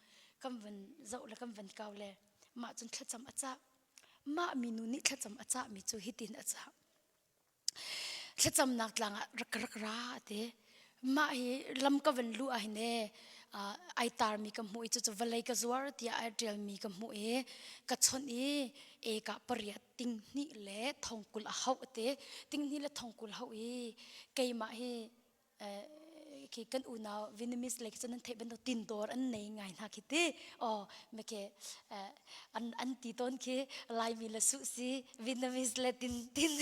kan van zoh le kan van kau le mah cun thlacam a cah mah minu nih thlacam a cah mi cu hitin a cah thlacamnak tlang ah rak rak ra te mah hi lam ka van luh ah hin e ai tarmi ka hmuh i cucu vawlei ka zuar tiah ai ṭialmi ka hmuh i ka chawnh i eka pariat tinghnih le thongkul a hauh te tinghnih le thongkul hauh i keimah hi khi kan unau Vietnamese lei khi nan theih bantuk tindawr an nei ngai hna khi ti oh me ke an an ti tawn khi Laimi le su si Vietnamese le tin tin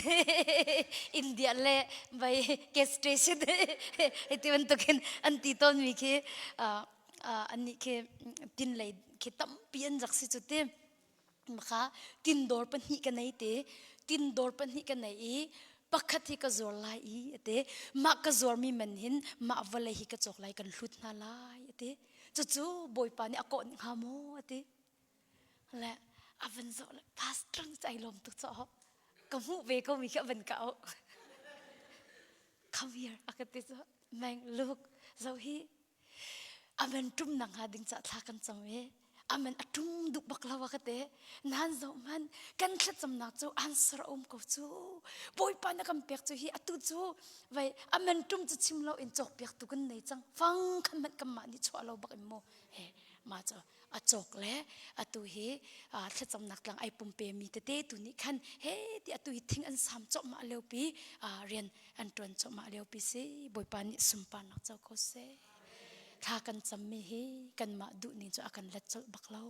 India le bai gas station ti bantukin an ti tawn mi khi an nih khi tin lei khi tampi an rak si cu ti Maka tindawr pahnih ka nei te tindawr pahnih ka nei i pakhat hi ka zuar lai i ate mah ka zuarmi man hin mah vawlei hi ka cawk lai kan hlut hna lai ate cucu bawipa nih a kawh hnga maw ati le a van zoh le pastor nih ai lawm tuk caw ka hmuh ve ko mi khi a van ka auh come here a ka ti cu meng look zoh hi Amen ṭum nak hnga ding cah thla kan cam i amen a ṭum duh bak lo a ka ti. Nan zoh hmanh kan thlacamnak cu answer a um ko cu. Bawipa na kan pek cu hi atu cu vai amen ṭum cu chim lo in cawk piak tu kan nei cang. Fang khan hmanh kanmah nih chuah lo bak in mu. He ma cu a cawk le atu hi thlacamnak tlang ai pumpe mi tete tu nih khan he ti atu hi thing an sam cawhmah liopi rian an ṭuan cuahmah liopi si Bawipa nih sunparnak co ko seh thla kan cammi hi kanmah duhning cu a kan let colh bak lo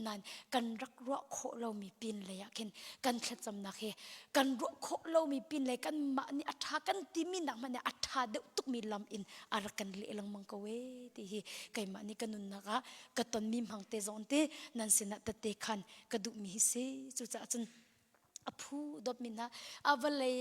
nain kan rak ruah khawh lomi pin lei ah khin kan thlacamnak hi kan ruah khawh lomi pin lei kanmah nih a ṭha kan timi nak hmanh a ṭha deuh tukmi lam in a rak kan leh lengmang ko ee ti hi keimah nih ka nunnak ah ka tonmi hmang te zong te nan sinah tette khan ka duhmi hi si cucaah cun a phu dawtmi hna a vawlei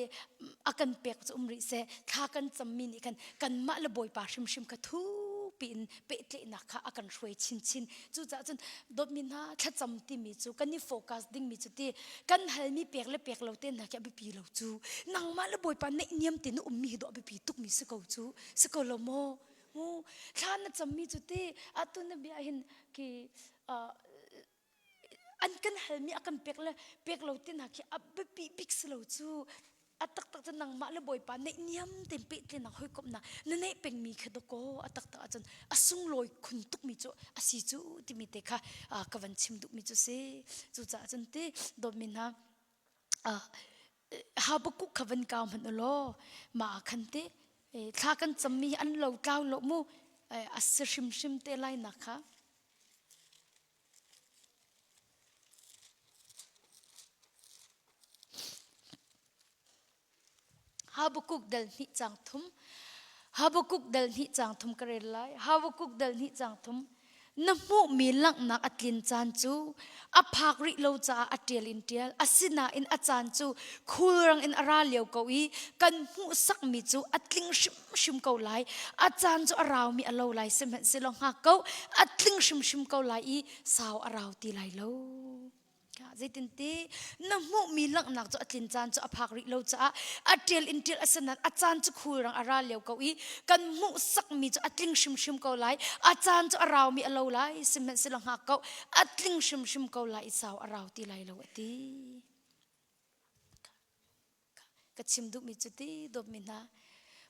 a kan pek cu um rih seh thla kan cammi nih khan kanmah le bawipa hrimhrim kha thupi in pehtlaihnak kha a kan hruai chinchin cucaah cun dawtmi hna thlacam timi cu kan i focus dingmi cu ti kan halmi pek le pek lo te hna khi a biapi lo cu nangmah le bawipa naihniam te na ummi hi dawh a biapi tukmi si ko cu si ko lo maw mu thla na cammi cu ti atu na bia hin khi an kan halmi a kan pek le pek lo ti hna khi a biapi bik si lo cu a taktak cu nangmah le bawipa neih niam tein pehtlinak hawikomhnak na neih pengmi kha dawkaw a taktak ahcun a sunglawi khun tukmi cu a si cu timi te kha ka van chim duhmi cu si cucaah cun ti dawtmi hna Habakkuk kha van kau hmanh u law mah ah khan teh thla kan cammi hi an lo tlau lo mu a si hrimhrim te lai nak kha. Habakkuk dal hnih cang thum. Habakkuk dal hnih cang thum ka rel lai. Habakkuk dal hnih cang thum. Na hmuhmi langhnak a tlin caan cu a phak rih lo caah a ṭial in ṭial. Asinain a caan cu khulrang in a ra lio ko i kan hmuhsakmi cu a tling hrimhrim ko lai. A caan cu a raumi a lo lai sihmanhsehlaw hngak ko, a tling hrimhrim ko lai i sau a rau ti lai lo. Zeitinti na hmuhmi langhnak cu a tlin caan cu a phak rih lo caah a ṭial in ṭial a si nain a caan cu khulrang a ra lio ko i kan hmuhsakmi cu a tling hrimhrim ko lai. A caan cu a raumi a lo lai, sihmanhsehlaw hngak ko, a tling hrimhrim ko lai i sau a rau ti lai lo a ti. Ka chim duhmi cu ti dawtmi hna,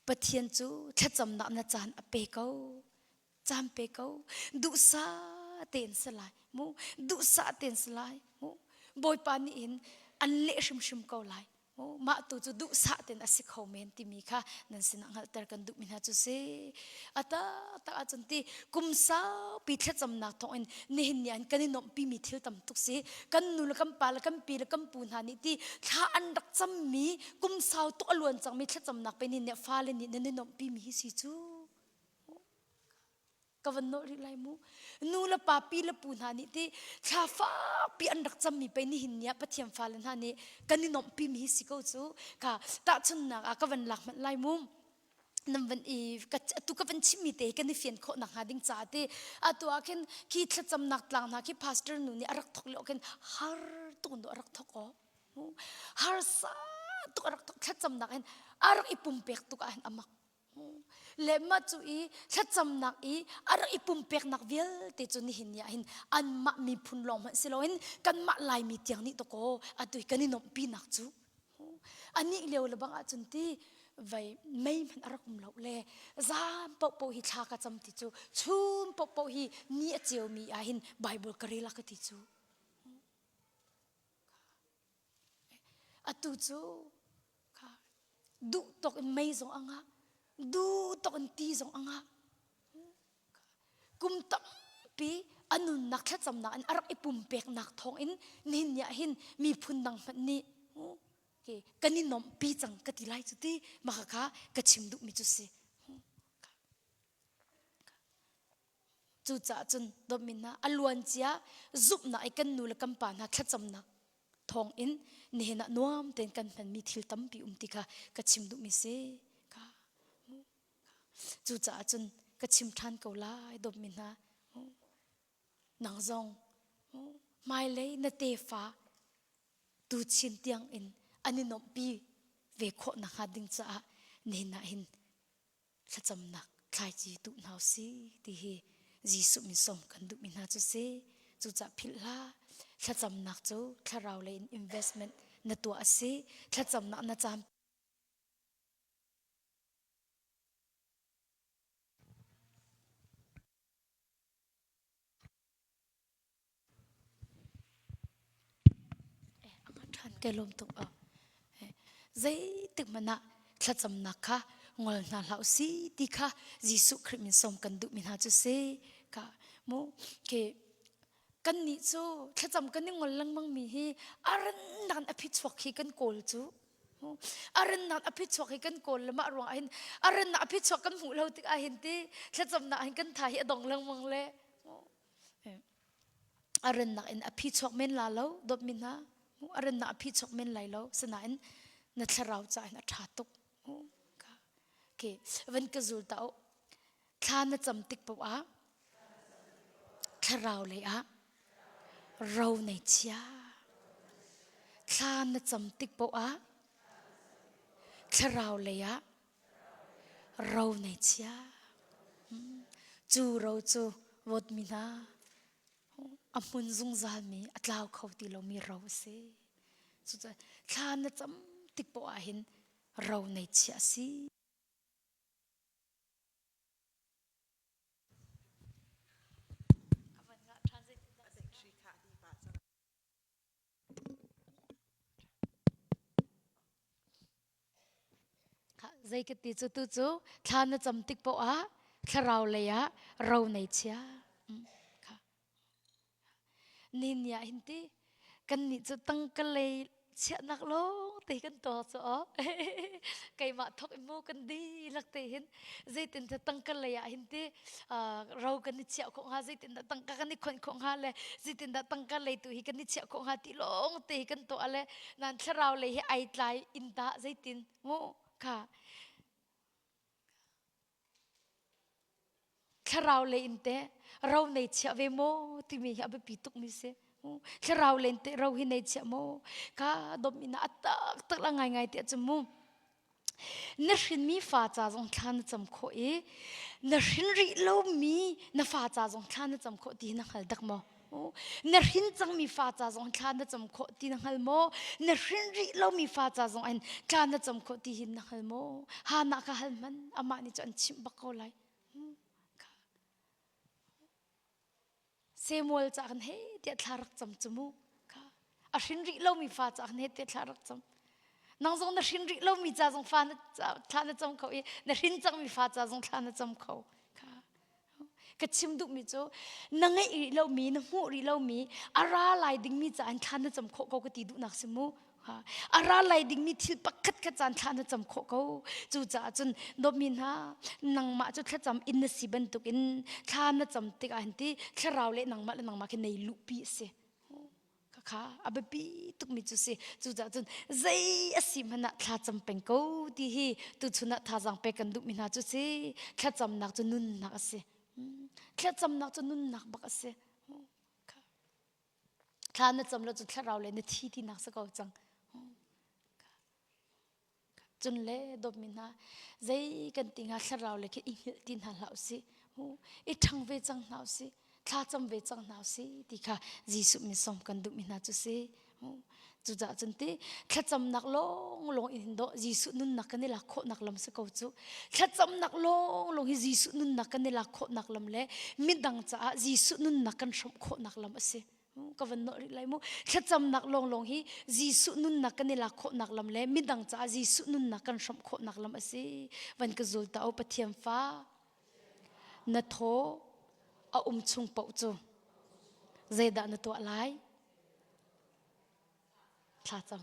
Pathian cu thlacamnak na caan a pe ko. Caan pe ko. Duhsah tein si lai. Mu duhsah tein si lai. Mu Bawipa nih hin an leh hrimhrim ko lai. Mu mah tu cu duhsah tein a si kho men timi kha nan sinah hngalhter kan duhmi hna cu si. A taktak ahcun ti kum saupi thlacamnak thawngin nihin ni an kan i nuamhpimi thil tam tuk si. Kan nu le kan pa le kan pi le kan pu hna nih ti thla an rak cammi kum sau tuk a luan cangmi thlacamnak pe nih fale nih nan i nuamhpimi hi si cu. Ka van nawlh rih lai mu. Nu le pa pi le pu hna nih ti thla fakpi an rak cammi pei nihin ni ah Pathian fale hna nih kan i nuamhpi mi hi si ko cu. Ka tahchunhnak ah ka van lak hmanh lai mu. Nan van i atu ka van chimmi te kan i fian khawh nakhnga ding caah ti atu ah khin khi thlacamnak tlang hna khi pastor nu nih a rak thok lio khin har tuk in a rak thok aw. Harsa tuk a rak thok thlacamnak hin a rak i pumpek tuk ah hin a mak. Le mah cu i thlacamnak i a rak i pumpeknak vialte cu nihin ni ah hin anmah miphun lawng hmanh si loin kanmah Laimi tiang nih dawkaw atu hi kan i nuamhpinak cu anih lio le bang ahcun ti vei mei hmanh a rak um lo le zan paohpaoh hi thla ka cam ti cu chun paohpaoh hi ni a ceumi ah hin Bible ka rel a ka ti cu. Atu cu duh tawk in mei zong a ngah, duh tawk in ti zong a ngah. Kum tampi a nunnak thlacamnak in a rak i pumpeknak thawngin nihin ni ah hin miphun dang hmanh nih kan i nuamhpi cang ka ti lai cu ti mah kha ka chim duhmi cu si. Cucaah cun dawtmi hna a luancia zumhnak i kan nu le kan pa hna thlacamnak thawngin nihin ah nuam tein kan hmanmi thil tampi um ti kha ka chim duhmi si. Ka Cucaah cun ka chim ṭhan ko lai dawtmi hna. Nang zong hmailei na tefa tuchin tiangin an i nuamhpi ve khawh nakhnga ding caah nihin ah hin thlacamnak thlaici tuh hna usih ti hi Jesuh min sawm kan duhmi hna cu si. Cucaah philh hlah. Thlacamnak cu thlarau lei in investment na tuah a si. Thlacamnak na cam Ṭhan kai lawm tuk ah. Zeitik hmanh ah thlacamnak kha ngol hna hlah usih ti kha Jesuh Khrih min sawm kan duhmi hna cu si. Ka mu ke kannih cu thlacam kan i ngol lengmang mi hi a rannak in a phichuak hi kan kawl cu. A rannak a phichuak hi kan kawl le mah ruangah hin a rannak a phichuak kan hmuh lo tikah hin ti thlacamnak hin kan tha hi a dong lengmang le A rannak in a phi chuak men la lo, dawtmi hna. A rannak a phi chuak men lai lo. Sinain na thlarau ca in a ṭha tuk. Okay. Van ka zul ta u. Thla na cam tik paoh ah thlarau lei ah ro nei chia. Thla na cam tik paoh ah thlarau lei ah Ro nei chia. Cu ro cu vawtmi hna a hmun zungzalmi a tlau kho ti lomi ro a si. Cucaah thla na cam tik poah ah hin ro nei chia a si. Zei ka ti cu tu cu thla na cam tik paoh ah thlarau lei ah ro nei chia. Ni ni ah hin ti kannih cu tangka lei chiahnak lawng te kan tuah cu aw. Keimah thok in mu kan dihlak te hin zeitin dah tangka lei ah hin ti ro kan i chiah khawh hnga zeitin dah tangka kan i khonh khawh hnga le zeitin dah tangka lei tu hi kan i chiah khawh hnga ti lawng te hi kan tuah le nan thlarau lei hi ai tlai in tah zeitin mu kha Thlarau lei in teh ro nei chiah ve maw timi hi a biapi tukmi si. Thlarau lei in teh ro hi nei chiah maw? Ka dawm ina a taktak la ngaingai tiah cun mu. Na hrinmi fa ca zong thla na cam khawh i na hrin rih lomi na fa ca zong thla na cam khawh ti hi na hngal dak maw? Na hrin cangmi fa ca zong thla na cam khawh ti na hngal maw? Na hrin rih lomi fa ca zong in thla na cam khawh ti hin na hngal maw? Hana ka hal hman amah nih cu an chimh bak ko lai. Samuel ca kan he tiah thla rak cam cu mu. A hrin rih lomi fa ca kan he tiah thla rak cam. Nang zong na hrin rih lomi ca zong fa na thla na cam kho i na hrin cangmi fa ca zong thla na cam kho. Ka chim duhmi cu na ngeih rih lomi, na hmuh rih lomi, a ra lai dingmi ca in thla na cam khawh ko ka ti duhnak si mu. A ra lai dingmi thil pakhat khat caan thla na cam khawh ko. Cucaah cun dawtmi hna, nangmah cu thlacam in na si bantukin thla na cam tikah hin ti thlarau le nangmah le nangmah khi nei luhpi a si. Khakha a biapi tukmi cu si. Cucaah cun zei a si hmanh ah thlacam peng ko ti hi tuchun ah thazaang pek kan duhmi hna cu si. Thlacamnak cu nunnak a si. Thlacamnak cu nunnak bak a si. Thla na cam lo cu thlarau le na thi tinak si ko cang. Cun le dawtmi hna zei kan ti hnga thlarau le khi i hngilh ti hna hlah usih. I ṭhang ve cang hna usih. Thla cam ve cang hna usih ti kha Jesuh min sawm kan duhmi hna cu si. Cucaah cun ti thlacamnak lawnglawng in dawh Jesuh nunnak kan i lak khawhnak lam si ko cu. Thlacamnak lawnglawng hi Jesuh nunnak kan i lak khawhnak lam le midang caah Jesuh nunnak kan hrawmh khawhnak lam a si. Ka van nawh rih lai mu. Thlacamnak lawnglawng hi Jesuh nunnak kan i lak khawhnak lam le midang caah Jesuh nunnak kan hrawmh khawhnak lam a si. Van ka zul ta o Pathian fa. Na thaw a um chung paoh cu zeidah na tuah lai? Thlacam.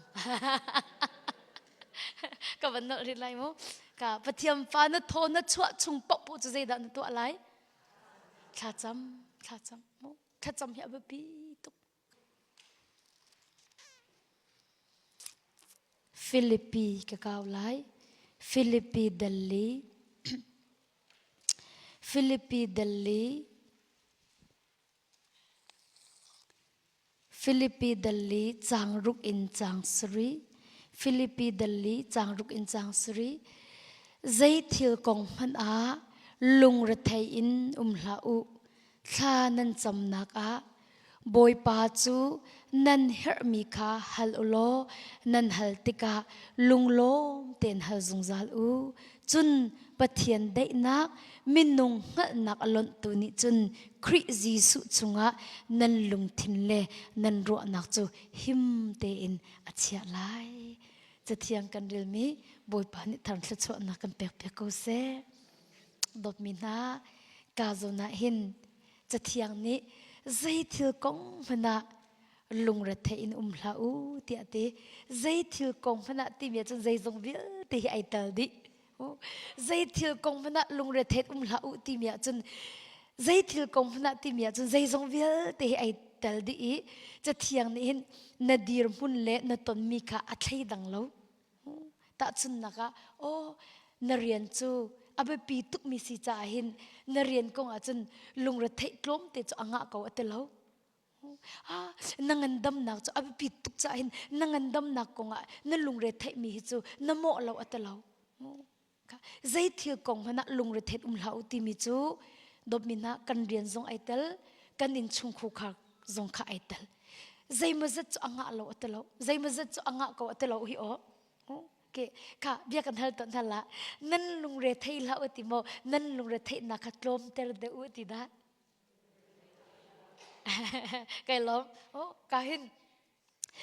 Ka van nolh rih lai mu. Ka Pathian fa na thaw na chuah chung paoh cu zeidah na tuah lai? Thlacam, thlacam mu. Thlacam hi a biapi tuk. Philippi ka kau lai. Philippi Delhi. Philippi Delhi. Filipi dal li caang ruk in caang sarih. Filipi dal li caang ruk in caang sarih. Zei thil kong hmanh ah lungrethei in um hlah u. Thla nan camnak ah Bawipa cu nan herhmi kha hal u law nan hal tikah lunglawm tein hal zungzal u. Cun Pathian daihnak minung hngalhnak a lonhtu nih cun Khrih Jesuh chungah nan lungthin le nan ruahnak cu him tein a chiah lai. Cathiang kan relmi Bawipa nih thar thluachuahnak kan pekpiak ko seh. Dawtmi hna, ka zawn ah hin Cathiang nih zei thil kong hmanh ah lungrethei in um hlah u tiah ti. Zei thil kong hmanh ah timi ahcun zeizong vialte hi ai tel dih. Zei thil kong hmanh ah lungrethei um hlah u timi ahcun zei thil kong hmanh ah timi ahcun zeizong vialte hi ai tel dih i Cathiang nih hin na dirhmun le na tonmi kha a thleidang lo. Tahchunhnak ah, aw na rian cu a biapi tukmi si caah hin na rian kong ahcun lungretheih tlawmte cu a ngah ko a ti lo. Ah, na ngandamnak cu a biapi tuk caah hin na ngandamnak kongah na lungre theihmi hi cu na mawh lo a ti lo. Zei thil kong hmanh ah lungre theih um hlah u timi cu dawtmi hna kan rian zong ai tel, kan innchungkhar zong kha ai tel. Zeimawzat cu a ngah lo a ti lo. Zeimawzat cu a ngah ko a ti lo hi aw. Ke kha bia kan hal tawn hna la nan lungre thei hlah u ti maw nan lungre theihnak kha tlawmter deuh u ti dah Kai lawm. Oh, ka hin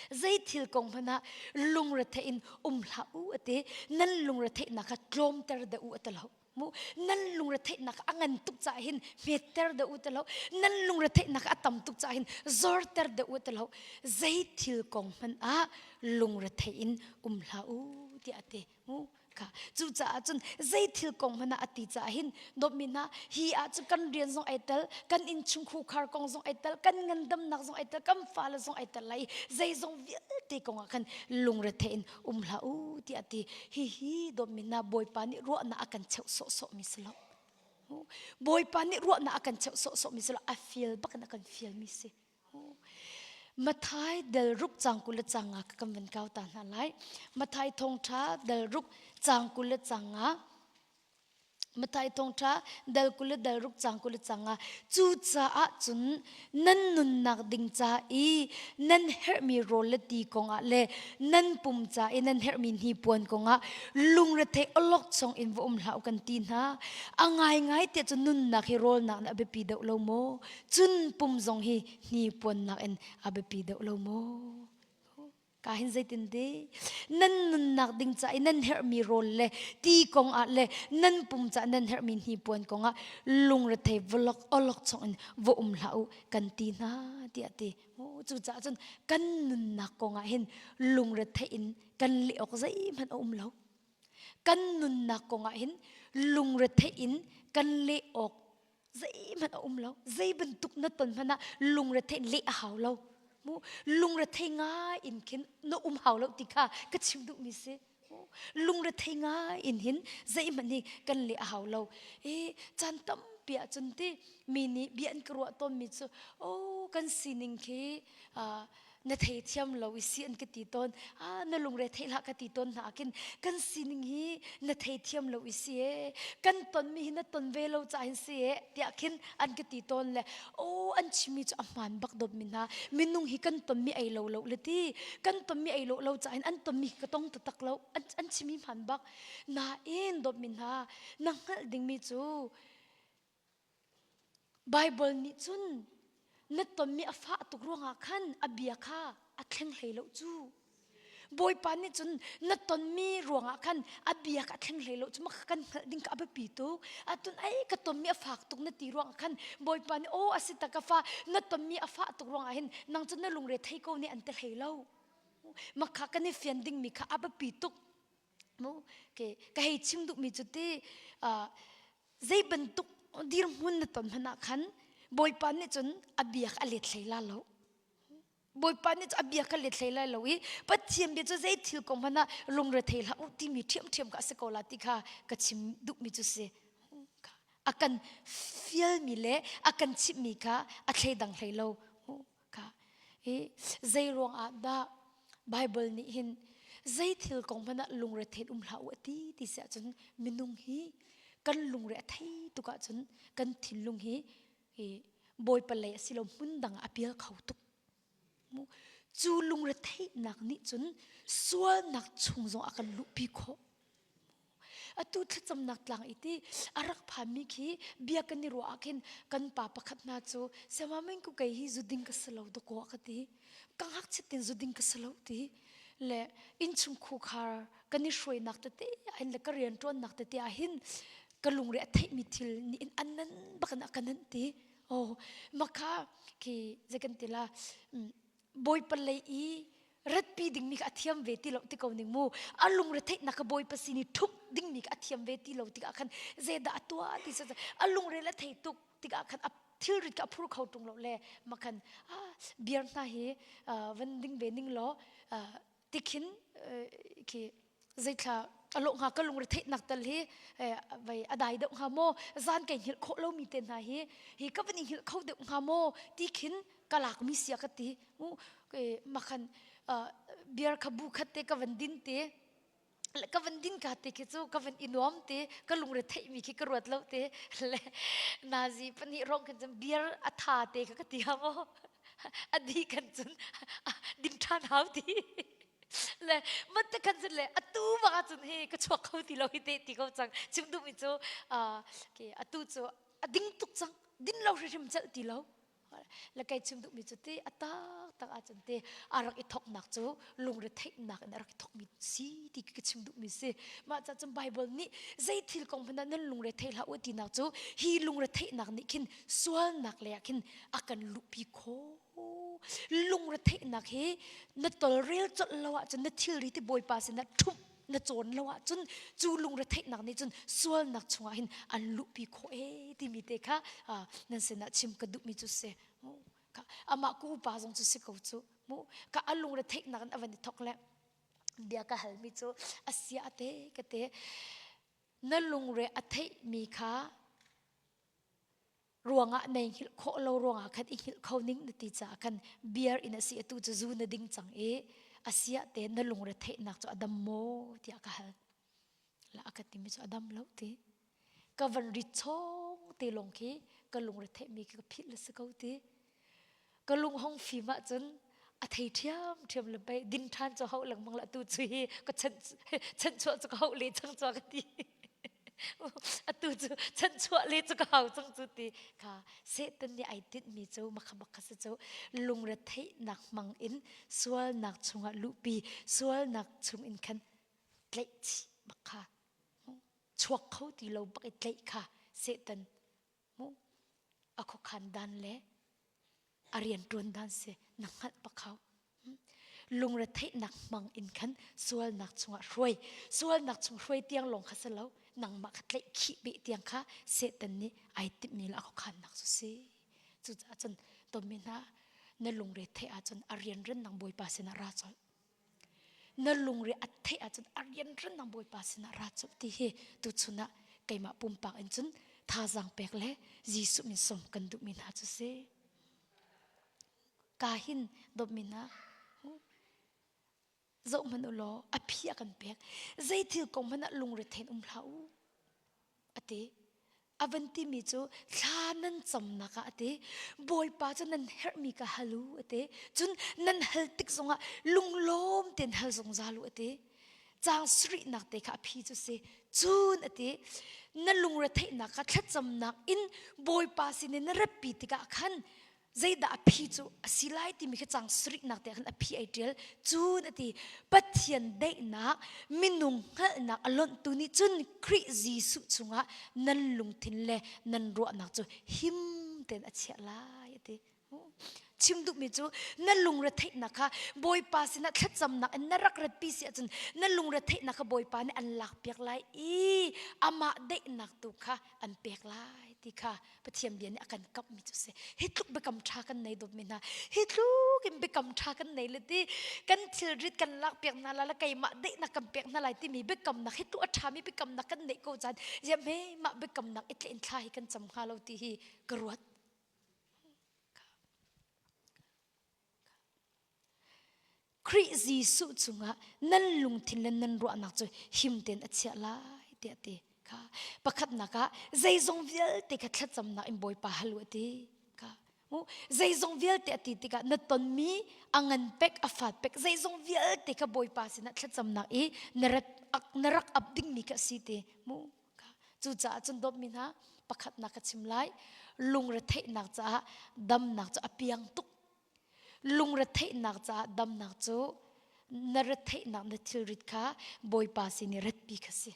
zei thil kong hmanh ah lungretheih in um hlah u ati. Nan lungretheihnak kha tlawmter deuh u ati lo. Mu nan lungretheihnak a ngan tuk caah hin hmetter deuh u ti lo. Nan lungretheihnak a tam tuk caah hin zorter deuh u ti lo. Zei thil kong hmanh ah lungrethei in um hlah u tiah a ti. Mu kha cucaah cun zei thil kong hmanh ah a ti caah hin dawtmi hna hi ah cun kan rian zong ai tel kan innchung khar kong zong ai tel kan ngandamnak zong ai tel kan fale zong ai tel lai zeizong vialte kong ah khan lungrethei in um hlah u tiah a ti hihi dawtmi hna bawipa nih ruahnak a kan cheuh sawhsawh mi si lo bawipa nih ruahnak a kan cheuh sawhsawh mi si lo a fial bak in a kan fial mi si Mathai del ruk cang 20 le cang nga kan van kau ta hna lai. Mathai thawngṭha del ruk cang 20 le cang nga. Mathai thawngṭha del 20 le del ruk cang 20 le cang nga. Cucaah cun nan nunnak ding ca i nan herhmi rawl le ti kongah le nan pum ca i nan herhmi hnipuan kongah lungrethei awlokchong in va um hlah u kan ti hna. A ngaingai tiah cun nunnak hi rawlnak nih a biapi deuh lo maw? Cun pum zong hi hnipuannak in a biapi deuh lo maw? Ka hin zeitin ti? Nan nunnak ding ca i nan herhmi rawl le ti kong ah le nan pum ca nan herhmi hnipuan kong ah lungrethei vawlok awlok chung in va um hlah u kan ti hna tiah ti. Cucaah cun kan nunnak kong ah hin lungrethei in kan leh awk zeihmanh a um lo. Kan nunnak kong ah hin lungrethei in kan leh awk zeihmanh a um lo zei bantuk na ton hmanh ah lungrethei leh a hau lo mu lungrethei ngai in khin na um hau lo ti kha ka chim duhmi si lungrethei ngai in hin zeihmanh hi kan leh a hau lo e caan tampi ah cun ti mi nih bia an ka ruah tawnmi cu oh kan sining khi na theithiam lo i si an ka ti tawn ah na lungre thei hlah ka ti tawn hna khin kan sining hi na theithiam lo i si e kan tonmi hi na ton ve lo ca hin si e tiah khin an ka ti tawn le oh an chimmi cu a hmaan bak dawt mi hna minung hi kan tonmi ei lo lo le ti kan tonmi ei lo lo ca hin an tonmi ka tong taktak lo an, an chimmi hmaan bak nain dawt mi hna na hngalh dingmi cu Baibal nih cun na tonmi a fah tuk ruangah khan a bia kha a thleng hlei lo cu. Bawipa nih cun na tonmi ruangah khan a bia kha a thleng hlei lo cu mah kan hngalh ding kha a biapi tuk. Atun ai ka tonmi a fak tuk na ti ruangah khan Bawipa nih aw a si tak ka fa na tonmi a fah tuk ruangah hin nang cu na lungre thei ko ne an ti hlei lo. Mah kha kan i fian dingmi kha a biapi tuk. Mu ke ka hei chim duhmi cu ti zei bantuk dirhmun na ton hmanh ah khan Bawipa nih cun a bia a let hlei la lo. Bawipa nih cun a bia ka let hlei lai lo i Pathian bia cu zei thil kong hmanh ah lungrethei hlah u timi ṭhiamṭhiam ka si ko la ti kha ka chim duhmi cu si. A kan fialmi le a kan chimhmi kha a thleidang hlei lo. Kha i zei ruang ah dah Bible nih hin zei thil kong hmanh ah lungrethei um hlah u a ti ti si ahcun minung hi kan lungre a thei tuk ahcun kan thinlung hi hi Bawipa lei a si lo hmun dang ah a pial kho tuk. Cu lungretheihnak nih cun sualnak chung zong a kan luhpi khawh. Atu thlacamnak tlang i ti a rak phanmi khi bia kan i ruah ah khin kan pa pakhat hna cu siamaming ku kei hi zuding ka si lo dakaw a ka ti. Ka ngakchiat tin zuding ka si lo ti le innchung khukhar kan i hruainak tete ah hin le ka rianṭuannak tete ah hin ka lungre a theihmi thil nih in an nan bak in a ka nanh ti. Oh, makha khi zei kan ti la Bawipa lei i ratpi dingmi kha a thiam ve ti lo ti ko ning mu a lungretheihnak kha bawipa sin i ṭhumh dingmi kha a thiam ve ti lo tikah khan zeidah a tuah ti sa a lungre le thei tuk tikah khan a thilrit kha a phur kho ṭung lo le makhan beer hna hi van ding ve ning law tikhin khi zeithla a lawh hnga ka lungre theihnak tal hi vai a dai deuh hnga maw zan kai hngilh khawh lomi te hna hi hi ka van i hngilh kho deuh hnga maw ti khin ka lakmi sia ka ti makhan beer kha bu khat te ka van din te ka van din ka te khi cu ka van i nuam te ka lungre theihmi khi ka ruat lo te le nazi pahnih rong khan cun beer a tha te kha ka ti ha maw a di kan cun din ṭhan hau ti le mat te khan cun le atu bak ahcun hi ka chuak kho ti lo hi te ti ko cang chim duhmi cu atu cu a ding tuk cang din lo hrimhrim celh ti lo. Le kei chim duhmi cu ti a taktak ahcun ti a rak i thoknak cu lungretheihnak in a rak i thokmi si ti ka chim duhmi si. Mah ca cun Bible nih zei thil kong hmanh ah nan lungre thei hlah u tinak cu hi lungretheihnak nih khin sualnak lei ah khin a kan luhpi khawh. Lungretheihnak hi na tolrel colh lo ahcun na thilri ti Bawipa sinah ṭhumh na cawn lo ahcun cu lungretheihnak nih cun sualnak chungah hin an luhpi khawh ee timi te kha nan sinah chim ka duhmi cu si. Amah ku upa zong cu si ko cu. Ka a lungretheihnak in a van i thok le bia ka halmi cu a sia te ka te na lungre a theihmi kha ruangah nei hngilh khawh lo ruangah khan i hngilh kho ning na ti caah khan beer in a si atu cu zu na ding cang i a sia te na lungre theihnak cu a dam maw tiah ka hal la a ka timi cu a dam lo ti ka van rit chong te lawng khi ka lungre theihmi khi ka philh le si ko ti Ka lung hong fim ahcun a thei ṭhiamṭhiam le pei din ṭhan cu hauh lengmang la tu cu hi ka chanchuah cu ka hauh le cang cu ka ti. Atu cu chanchuah le cu ka hau cang cu ti kha Satan nih ai tinhmi cu makha makha si cu lungretheihnak hmang in sualnak chungah luhpi sualnak chung in khan tlaih chih bak kha chuak kho ti lo bak i tlaih kha Satan mu a khuakhan dan le a rianṭuan dan si na hngalh pakhau lungretheihnak hmang in khan sualnak chungah hruai sualnak chung hruai tiang lawng kha si lo nangmah kha tlaih khih beh tiang kha Satan nih ai timhmi le a khuakhannak cu si cucaah cun tommi hna na lungre theih ahcun a rianren nang Bawipa sinah ra colh Na lungre a theih ahcun a rianrang nang Bawipa sinah ra colh ti hi tuchun ah keimah pumpak in cun thazaang pek le Jesuh min sawm kan duhmi hna cu si. Ka hin dawtmi hna zoh hmanh u law a phi a kan pek. Zei thil kong hmanh ah lungre thein um hlah u. A ti. A van timi cu thla nan camnak ah a ti. Bawipa cu nan herhmi ka hal u a ti. Cun nan hal tik zongah lunglawm tein hal zungzal u a ti. Caang sarihnak te kha a phi cu si. Cun a ti, na lungretheihnak kha thlacamnak in Bawipa sinin na ratpi tikah khan zeidah a phi cu a si lai timi khi cang sarihnak te khan a phi ai ṭial cun a ti Pathian daihnak minung hngalhnak a lonhtu nih cun Khrih Jesuh chungah nan lungthin le nan ruahnak cu him tein a chiah lai a ti chim duhmi cu na lungretheihnak kha Bawipa sinah thlacamnak in na rak ratpi si ahcun na lungretheihnak kha Bawipa nih an lakpiak lai i amah daihnak tu kha an pek lai ti kha Pathian bia nih a kan kamhmi cu si. Hi tluk biakam ṭha kan nei dawtmi hna. Hi tluk in biakam ṭha kan nei le ti kan thilrit kan lak piak hna la le keimah daihnak kan pek hna lai timi biakamnak hi tluk a ṭhami biakamnak kan neih ko caan ziah hme mah biakamnak i tlein thla hi kan cam hnga lo ti hi ka ruat. Khrih Jesuh chungah nan lungthin le nan ruahnak cu him tein a chiah lai tiah a ti. Kha pakhatnak ah zeizong vialte kha thlacamnak in Bawipa hal u a ti. Kha zeizong vialte a ti tikah na tonmi a ngan pek a fat pek zeizong vialte kha Bawipa sinah thlacamnak i na rak na rak ap dingmi kha a si ti mu. Cucaah cun dawtmi hna pakhatnak ka chim lai lungretheihnak caah damnak cu a piang tuk Lungretheihnak caah damnak cu na retheihnak na thilrit kha Bawipa sin i ratpi kha si.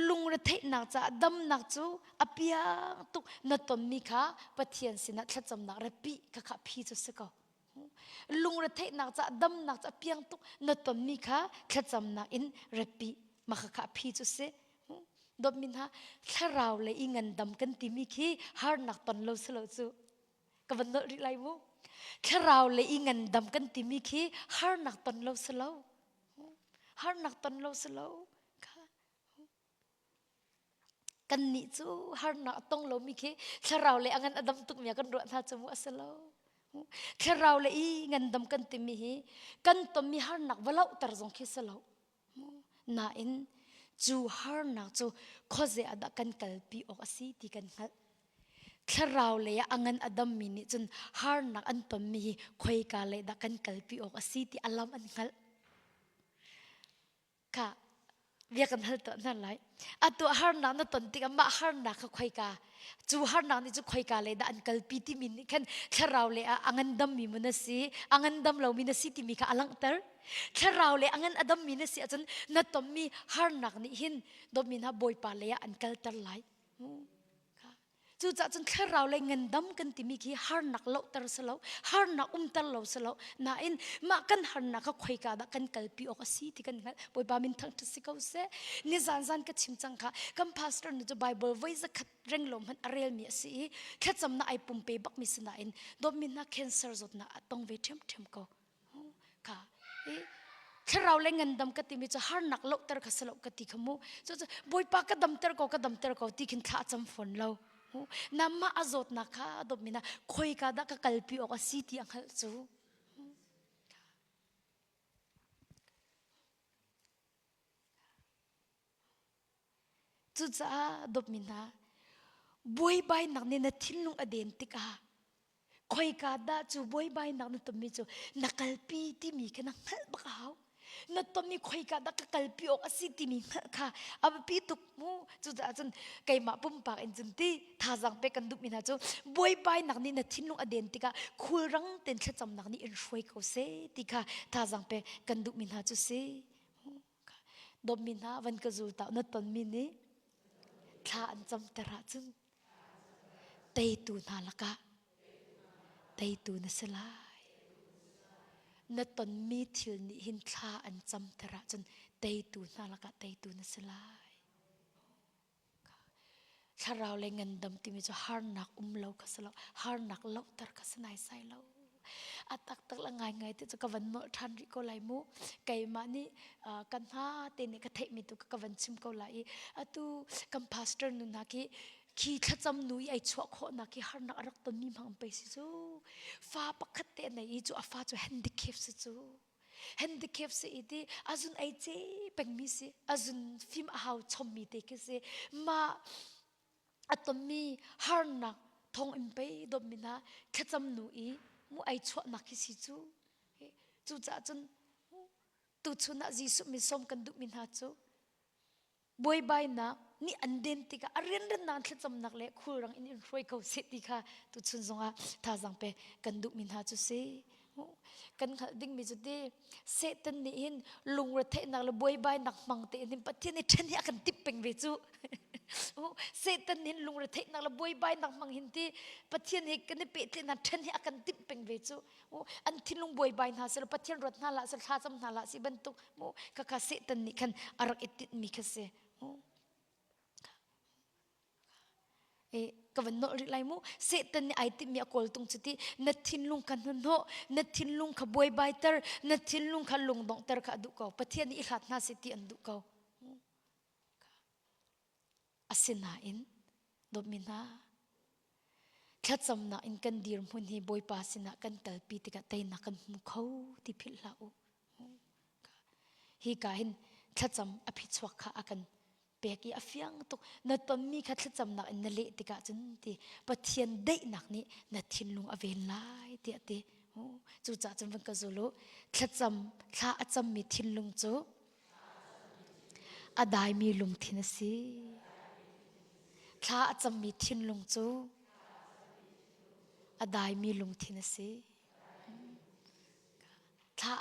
Lungretheihnak caah damnak cu a piang tuk na tonmi kha Pathian sinah thlacamnak ratpi kha kha phi cu si ko. Lungretheihnak caah damnak cu a piang tuk na tonmi kha thlacamnak in ratpi mah kha kha phi cu si. Dawtmi hna thlarau lei i ngandam kan timi khi harnak ton lo si lo cu. Ka van nolh rih lai mu. Thlarau le i ngandam kan timi khi harnak ton lo si lo. Harnak ton lo si lo. Kan nih cu harnak a tong lomi khi thlarau le a ngan a dam tukmi ah kan ruah hna cu mu a si lo. Thlarau le i ngandam kan timi hi kan tonmi harnak va lohter zong khi si lo. Nain cu harnak cu khuaze ah dah kan kalpi awk a si ti kan hngalh. Thlarau lei ah a ngan a dammi nih cun harnak an tonmi hi khoika lei dah kan kalpi awk a si ti a lam an hngalh. Kha. Bia kan hal tuah hna lai. Atu harnak na ton tikah mah harnak kha khoika cu harnak nih cu khoika lei dah an kalpi timi nih khan thlarau le ah a ngandammi mu na si, a ngandam lomi na si timi kha a langhter. Thlarau le a ngan a dammi na si ahcun na tonmi harnak nih hin dawtmi hna Bawipa lei ah an kalter lai. Cucaah cun thlarau lei ngandam kan timi khi harnak lohter si lo, harnak umter lo si lo. Nain mah kan harnak kha khoika dah kan kalpi awk a si ti kan hngalh. Bawipa min thangṭhat si ko seh. Nizan zan ka chim cang kha kan pastor nu cu Bible voi zakhat renglo hmanh a relmi a si i thlacamnak ai pumpe bakmi si nain dawtmi hna cancer zawtnak a tong ve ṭhiamṭhiam ko. Kha i thlarau le ngandam ka timi cu harnak lohter kha si lo ka ti kha mu. Cu cu Bawipa ka damter ko ka damter ko ti khin thla a cam fawn lo. Namah a zawtnak kha a dawtmi na khoika dah ka kalpi awk a si ti a hngalh cu. Cucaah dawtmi hna, buaibainak nih na thinlung a den tikah khoika dah cu buaibainak na tonmi cu na kalpi timi kha na hngalh bak a hau. Na tonmi khoika dah ka kalpi awk a si timi hngalh kha a biapi tuk mu. Cucaah cun keimah pumpak in cun ti thazaang pek kan duhmi hna cu buaibainak nih na thinlung a den tikah khulrang tein thlacamnak nih in hruai ko seh ti kha thazaang pek kan duhmi hna cu si. Dawtmi hna van ka zul ta na tonmi nih thla an camter ahcun teitu hna lakah teitu na si lai. Na tonmi thil nih hin thla an camter ahcun teitu hna lakah teitu na si lai. Thlarau le ngandam timi cu harnak um lo kha si lo, harnak lohter kha si naisai lo. A taktak le ngaingai ti cu ka van nolh ṭhan rih ko lai mu. Keimah nih kan hna te nih ka theihmi tu ka van chim ko lai i atu kan pastor nu hna khi khi thlacam nu i ai chuah khawhnak khi harnak a rak tonmi hmang pei si cu. Fa pakhat te a nei i cu a fa cu handicap si cu. Handicap si i ti azun ei ce pengmi si azun fim a hau chommi te khi si mah a tonmi harnak thong in pei dawtmi hna thlacam nu i mu ei chuahnak khi si cu cucaah cun tuchun ah Jesuh min sawm kan duhmi hna cu buaibainak nih an den tikah a rianrannak thlacamnak le khulrang in in hruai ko seh ti kha tuchun zongah thazaang pe kan duhmi hna cu si. Kan hngalh dingmi cu ti Satan nih hin lungretheihnak le buaibainak hmang tein hin Pathian nih ṭhen hi a kan timh peng ve cu. Satan nih hin lungretheihnak le buaibainak hmang hin ti Pathian he kan i pehtlaihnak ṭhen hi a kan timh peng ve cu. An thinlung buaibai hna seh Pathian ruat hna hlah seh thlacam hna hlah si bantuk mu khakha Satan nih khan a rak i tinhmi kha si. E, ka van nolh rih lai mu Satan nih ai timhmi a kawltung cu ti na thinlung kha hnahnawh na thinlung kha buaibaiter na thinlung kha lungdonghter kha a duh ko Pathian nih i hlat hna seh ti an duh ko Asinain dawtmi hna, thlacamnak in kan dirhmun hi Bawipa sinah kan kalpi tikah teinak kan hmu kho ti philh hlah u. Hi ka hin thlacam a phichuak kha a kan pek i a fiang tuk. Na tonmi kha thlacamnak in na leh tikah cun ti Pathian daihnak nih na thinlung a ven lai tiah ti. Cucaah cun van ka zul u. Thlacam thla a cammi thinlung cu A daimi lungthin a si. Thla a cammi thinlung cu a daimi lungthin a si. Thla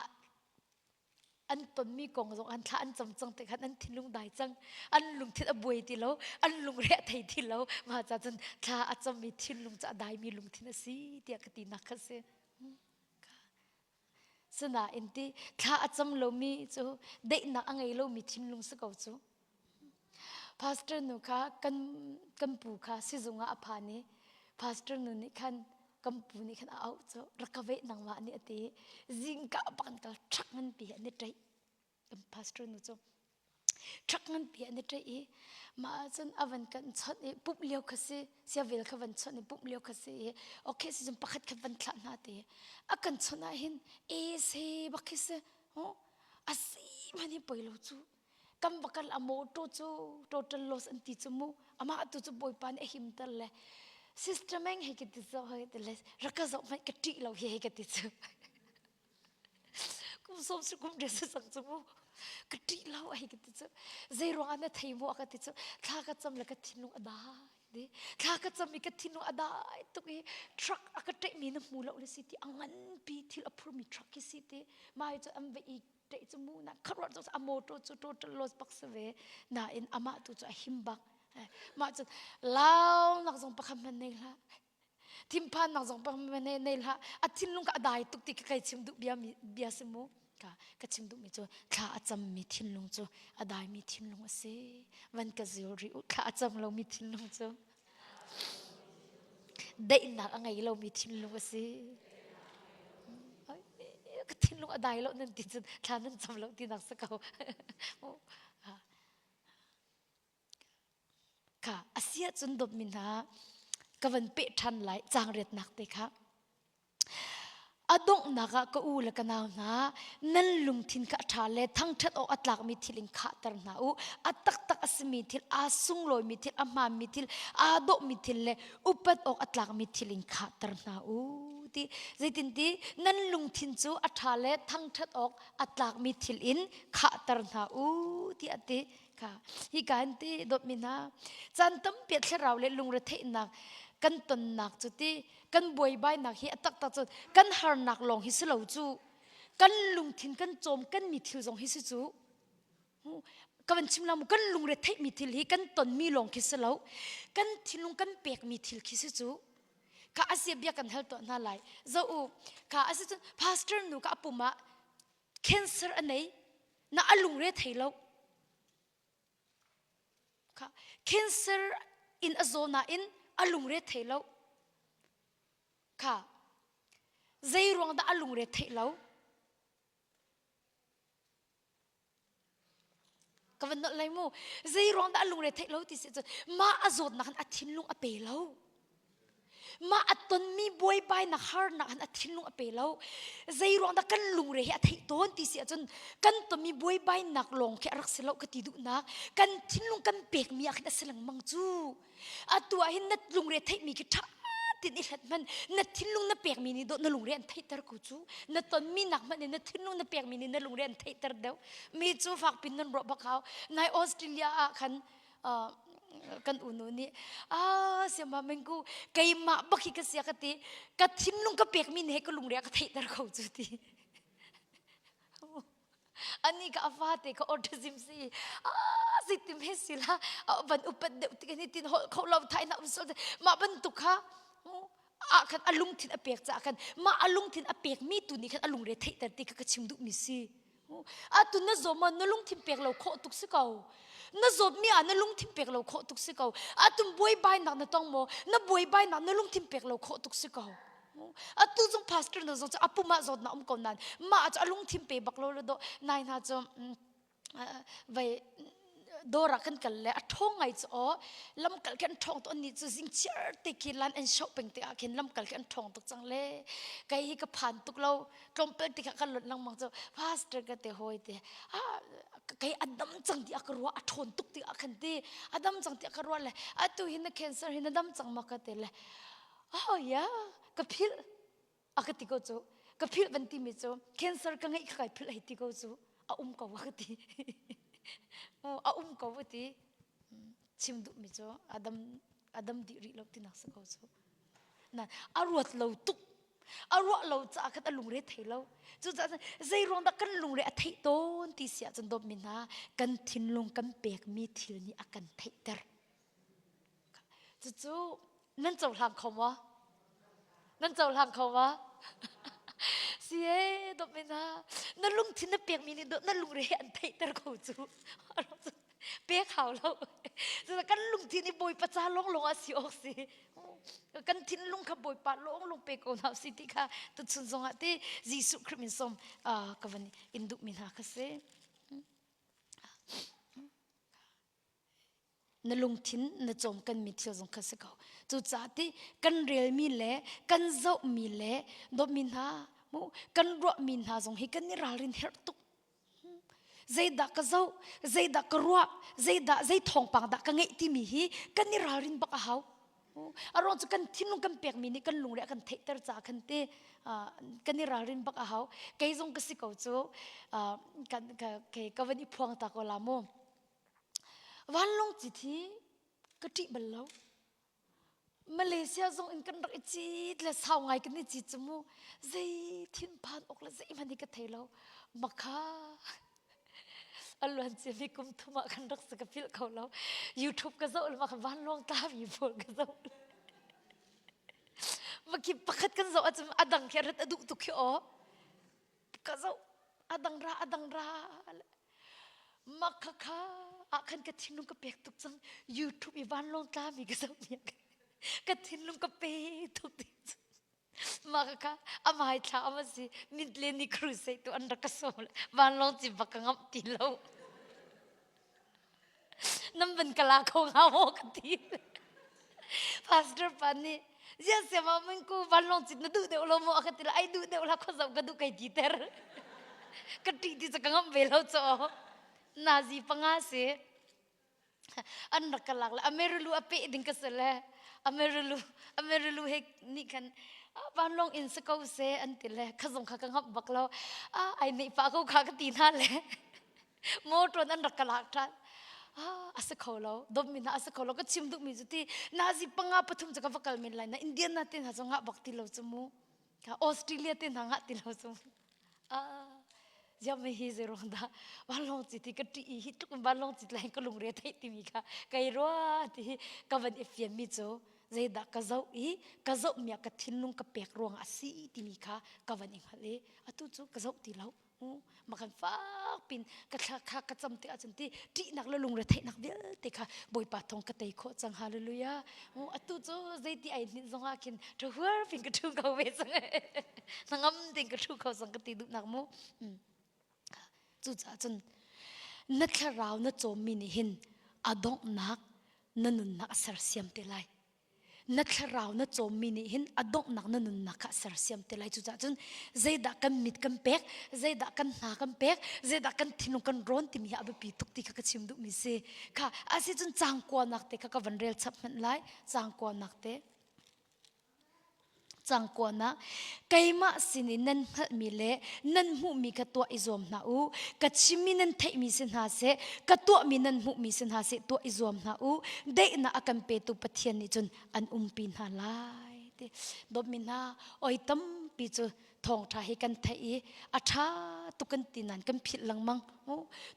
an tonmi kong zong an thla an cam cang te khan an thinlung dai cang. An lungthin a buai ti lo, an lungre a thei ti lo. Mah ca cun thla a cammi thinlung cu a daimi lungthin a si tiah ka tinak kha si. Sinain ti thla a cam lomi cu daihnak a ngei lomi thinlung si ko cu. Pastor nu kha kan kan pu kha sizung ah a phan i pastor nu nih khan kan pu nih khan a auh cu rak ka veh nangmah nih a ti zingka bak an kal ṭhak nganpi an i ṭaih kan pastor nu cu Truck nganpi an i ṭaih i mah ahcun a van kan chawnh i pumh lio kha si siavel kha van chawnh i pumh lio kha si i okay si cun pakhat khat van thlah hna ti a kan chawnh ah hin e se bak khi si a si hmanh hi poi lo cu kan va kal a motor cu total loss an ti cu mu amah tu cu bawipa nih a himter le sister meng hei ka ti zoh hei ti le rak ka zoh hmanh ka ṭih lo hi hei ka ti cu kum som si kum des sang cu mu. Ka ṭih lo ai ka ti cu. Zei ruangah na thei maw a ka ti cu. Thla ka cam le ka thinlung a dai. Di. Thla ka cam i ka thinlung a dai tuk i truck a ka ṭehmi na hmu lo le si ti a nganpi thil a phurmi truck khi si ti. Mah hi cu an va i ṭeh cu mu na kharuat cu a motor cu total loss bak si ve. Nain amah tu cu a him bak. Mah cun launak zong pakhat hmanh nei hlah. Thinphannak zong pakhat hmanh nei hlah. A thinlung kha a dai tuk ti ka kai chim duh bia mi bia si mu. Ka ka chim duhmi cu thla a cammi thinlung cu a daimi thinlung a si. Van ka zil rih u thla a cam lomi thinlung cu daihnak a ngei lomi thinlung a si. Ka thinlung a dai lo nan ti cun thla nan cam lo tinak si ko. Kha a si ahcun dawtmi hna ka van peh ṭhan lai caangriatnak te kha. A donghnak ah ka u le ka nau hna nan lungthin kha a ṭha le thangṭhat awk a tlakmi thil in khahter hna u. A taktak a simi thil, aa sunglawimi thil, a hmaanmi thil, aa dawhmi thil le upat awk a tlakmi thil in khahter hna u ti. Zeitinti nan lungthin cu a ṭha le thangṭhat awk a tlakmi thil in khahter hna u tiah a ti. Kha hika hin ti dawtmi hna caan tampi ah thlarau le lungretheihnak kan tonnak cu ti kan buaibainak hi a taktak cu kan harnak lawng hi si lo cu kan lungthin kan cawm kan mi thil zong hi si cu ka van chim la mu kan lungre theihmi thil hi kan tonmi lawng khi si lo kan thinlung kan pekmi thil khi si cu kha asia bia kan hal tuah hna lai zo u kha asi cun pastor nu ka apum ah cancer a nei na a lungre thei lo kha cancer in a zaw nain a lungre thei lo kha zei ruang dah a lungre theih lo ka van nolh lai mu zei ruang dah a lungre theih lo ti si cun mah a zawtnak in a thinlung a pe lo Mah a tonmi buaibainak harnak han a thinlung a pe lo. Zei ruang dah kan lungre hi a theih tawn ti si ahcun kan tonmi buaibainak lawng khi a rak si lo ka ti duhnak. Kan thinlung kan pekmi ah khin a si lengmang cu. Atu ah hin na lungre theihmi khi ṭha tin i hlat hman na thinlung na pekmi nih dawh na lungre an theihter ko cu. Na tonmi nak hmanh in na thinlung na pekmi nih na lungre an theihter deuh. Mi cu fak pin nan ruah bak hau. Nai Australia ah khan kan unu nih a siama mengku keimah bak hi ka sia ka ti ka thinlung ka pekmi ne ka lungre ka theihter kho cu ti ani ka afa te ka autism si a zitim he sila van upat deuh ti kan tin hol kho lo thai na um sol mah bantuk kha ah khan a lungthin a pek caah khan mah a lungthin a pekmi tu nih khan a lungre theihter ti kha ka chim duhmi si Atu na zawm ah na lungthin pek lo khawh tuk si ko. Na zawtmi ah na lungthin pek lo khawh tuk si ko. Atu buaibainak na tong maw? Na buaibainak na lungthin pek lo khawh tuk si ko. Atu zong pastor na zong cu a pum ah zawtnak um ko nain mah cu a lungthin pe bak lo le do nai hna cu vai dawr ah kan kal le a ṭhawng ngai cu aw lamkal khi an ṭhawng tuk annih cu zing chiar te khi lan an shoh peng tikah khin lamkal khi an ṭhawng tuk cang le kei hi ka phan tuk lo tlawmpal tikah kan lonh lengmang cu pastor ka te hawi te ah kei a dam cang ti a ka ruah a ṭhawn tuk ti ah khan ti a dam cang ti a ka ruah le atu hi na cancer hi na dam cang ma ka te le oh yeah ka philh a ka ti ko cu ka philh van timi cu cancer ka ngeih kha kai philh hei ti ko cu a um ko a ka ti a um ko a ti chim duhmi cu a dam a dam dih rih lo tinak si ko cu na a ruat lo tuk a ruah lo caah khan a lungre thei lo cucaah zei ruang dah kan lungre a theih tawn ti si ahcun dawtmi hna kan thinlung kan pekmi thil nih a kan theihter Cucu nan cohlang kho maw? Nan cohlang kho maw? Si ee, dawtmi hna, na lungthin na pekmi nih na lungre he an theihter ko cu. Pek hau lo. Cucaah kan lungthin hi Bawipa ca lawnglawng ah si awk si. Kan thinlung kha Bawipa lawnglawng pe ko hna si ti kha tuchun zongah ti Jesuh Khrih min sawm ka van in duhmi hna kha si. Na lungthin na cawmkanmi thil zong kha si ko. Cucaah ti kan relmi le kan zohmi le dawtmi hna mu kan ruahmi hna zong hi kan i ralrin herh tuk. Zeidah ka zoh, zeidah ka ruah, zeidah zei thawngpang dah ka ngeih timi hi kan i ralrin bak a hau. A ruang cu kan thinlung kan pekmi nih kan lungre a kan theihter caah khan te kan i ralrin bak a hau. Kei zong ka si ko cu kan ka ka van i phuang ta ko la mu. Vanlawng cit hi ka ṭih bal lo. Malaysia zong in kan rak i cit le sau ngai kan i cit cu mu. Zei thinphan awk le zeihmanh hi ka thei lo. Makha a luan ciami kum thum ah kan rak si ka philh kho lo. YouTube ka zoh le mah vanlawng tlami pawl ka zoh. Maki pakhat kan zoh ahcun a dang khi a rat a duh tuk khi aw. Ka zoh a dang ra a dang ra. Mah kha kha ah khan ka thinlung ka pek tuk cang. YouTube i vanlawng tlami ka zoh mi ka thinlung ka pe tuk ti Mah kha a hmaithla a si mit le ni crusade tu an rak ka sawm le vanlawng ci bak ka ngamh ti lo. Nam van ka la kho hnga maw ka ti. Pastor pa nih ziah siama mun ku vanlawng cit na duh deuh lo maw a ka ti la ai duh deuh la khuazau ka duh kai ti ter. Ka ṭih ti cu ka ngamh ve lo caw. Nazi panga si. An rak ka lak le Amerilu a peh ding ka si le Amerilu Amerilu he nih khan vanlawng in si ko seh an ti le kha zong kha ka ngamh bak lo. Ai neih pah ko kha ka ti hna le motor an rak ka lak ṭhan. A si kho lo dawtmi hna a si kho lo ka chim duhmi cu ti nazi panga pathum cu ka va kal men lai na Indian na te hna cu ngah bak ti lo cu mu. Australia te hna ngah ti lo cu ziah mei hi zeiruang dah vanlawng cit hi ka ṭih i hi tluk in vanlawng cit lai ka lungre theih timi kha kai rua ti hi ka van i fianmi cu zeidah ka zoh i ka zohmi ah ka thinlung ka pek ruangah a si timi kha ka van i hngalh i atu cu ka zoh ti lo. Makan fak pin ka thla kha ka cam te ahcun ti ṭihnak le lungre theihnak vialte kha Bawipa thawng ka tei khawh cang hallelujah. Atu cu zeiti ai hninh zong ah khin ṭhahuar pin ka ṭhu ko ve cang hnangam tein ka ṭhu kho cang ka ti duhnak mu. Cucaah cun na thlarau na cawmmi nih hin a donghnak na nunnak a sersiam te lai. Na thlarau na cawmmi nih hin a donghnak na nunnak kha a sersiam te lai. Cucaah cun zeidah kan mit kan pek, zeidah kan hna kan pek, zeidah kan thinlung kan rawn timi hi a biapi tuk ti kha ka chim duhmi si. Kha asicun cangkuanak te kha ka van rel chap hmanh lai. Cangkuanak te. Cangkuanak keimah sin in nan hngalhmi le nan hmuhmi kha tuah i zuam hna u. Ka chimmi nan theihmi si hna seh, ka tuahmi nan hmuhmi si hna seh tuah i zuam hna u. Daihnak a kan petu Pathian nih cun an umpi hna lai. Ti dawtmi hna, oi tampi cu thawngṭha hi kan theih i a ṭha tuk kan ti nain kan philh lengmang.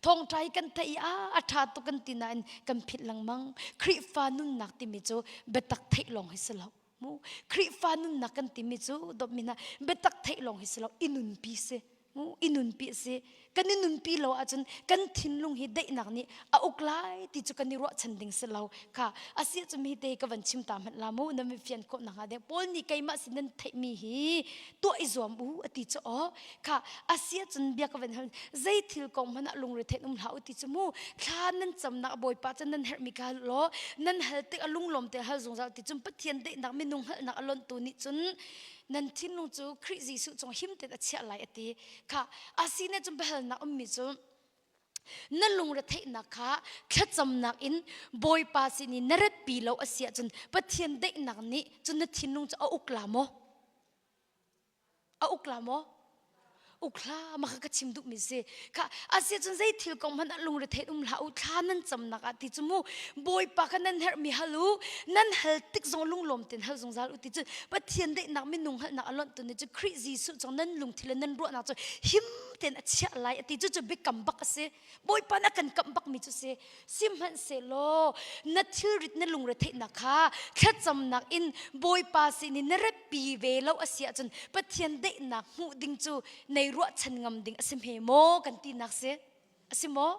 Thawngṭha hi kan theih i a ṭha tuk kan ti nain kan philh lengmang. Khrihfa nunnak timi cu biatak theih lawng hi si lo. Mu Khrihfa nunnak kan timi cu dawtmi hna biatak theih lawng hi si lo i nunpi si. Mu i nunpi si. Kan i nunpi lo ahcun kan thinlung hi daihnak nih a uk lai ti cu kan i ruahchan ding si lo. Kha asi cu mi te ka van chim ta hmanh la mu na mi fian khawh nak hnga ding Paul nih keimah sin nan theihmi hi tuah i zuam u a ti cu aw kha asi ahcun bia ka van hal zei thil kong hmanh ah lungre thein um hlah u ti cu mu thla nan camnak bawipa cu nan herhmi kha hal law nan hal tik a lunglawm te hal zungzal ti cun Pathian daihnak minung hngalhnak a lonhtu nih cun nan thinlung cu Khrih Jesuh cung him tein a chiah lai a ti kha asi ne cun biahalnak ummi cu na lungretheihnak kha thlacamnak in Bawipa sin i na ratpi lo a si ahcun Pathian daihnak nih cun na thinlung cu a uk la maw? A uk la maw? Uk hlah mah kha ka chim duhmi si. Kha asi cun zei thil kong hmanh ah lungre thein um hlah u thla nan camnak ah ti cu mu Bawipa kha nan herhmi hal u nan hal tik zong lunglawm tein hal zungzal u ti cu Pathian daihnak minung hngalhnak a lonh tu nih cu Khrih Jesuh cung nan lungthil le nan ruahnak cu him tein a chiah lai a ti cu cu biakam bak a si. Bawipa na kan kamh bakmi cu si. Sihmanhsehlaw na thilrit na lungretheihnak kha thlacamnak in Bawipa sin in na ratpi ve lo a si ahcun Pathian daihnak hmuh ding cu nei ruahchan ngam ding a si hme maw kan tinak si? A si maw?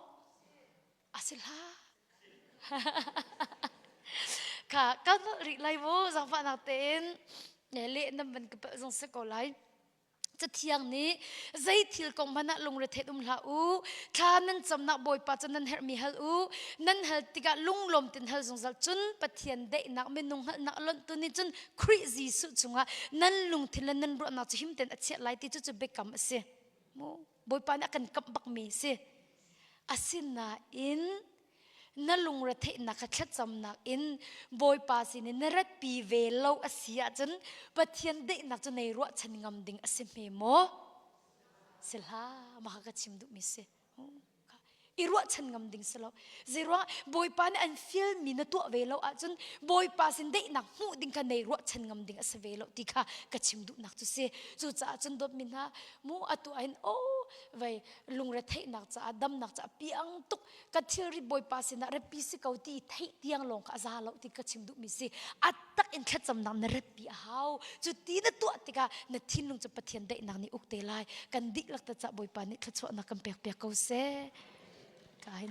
A si hlah. Kha kan rih lai mu zaangfahnak tein leh nan van ka palh zong si ko lai. Cathiang nih zei thil kong hmanh ah lungretheih um hlah u. Thla nan camnak Bawipa cu nan herhmi hal u. Nan hal tikah lunglawm tein hal zungzal. Cun Pathian daihnak minung hngalhnak a lonhtu nih cun Khrih Jesuh chungah nan lungthin le nan ruahnak cu him tein a chiah lai ti cu cu biakam a si. Mu Bawipa nih a kan kamh bakmi a si. Asinain. Na lungretheihnak kha thlacamnak in Bawipa sin in na ratpi ve lo a si ahcun Pathian daihnak cu nei ruahchan ngam ding a si hme maw? Si hlah, mah kha ka chim duhmi si. I ruahchan ngam ding si lo. Zeiruang Bawipa nih an fialmi na tuah ve lo ahcun Bawipa sin daihnak hmuh ding kha nei ruahchan ngam ding a si ve lo ti kha ka chim duhnak cu si. Cucaah cun dawtmi hna mu atu ahhin oh vei lungretheihnak caah damnak caah piang tuk ka thilri Bawipa sinah ratpi si ko ti theih tiang lawng kha a za lo ti ka chim duhmi si. A tak in thlacamnak na ratpi a hau. Cu ti na tuah tikah na thinlung cu Pathian daihnak nih uk te lai. Kan dihlak ta cah Bawipa nih thluachuahnak kan pek piak ko seh. Ka hin.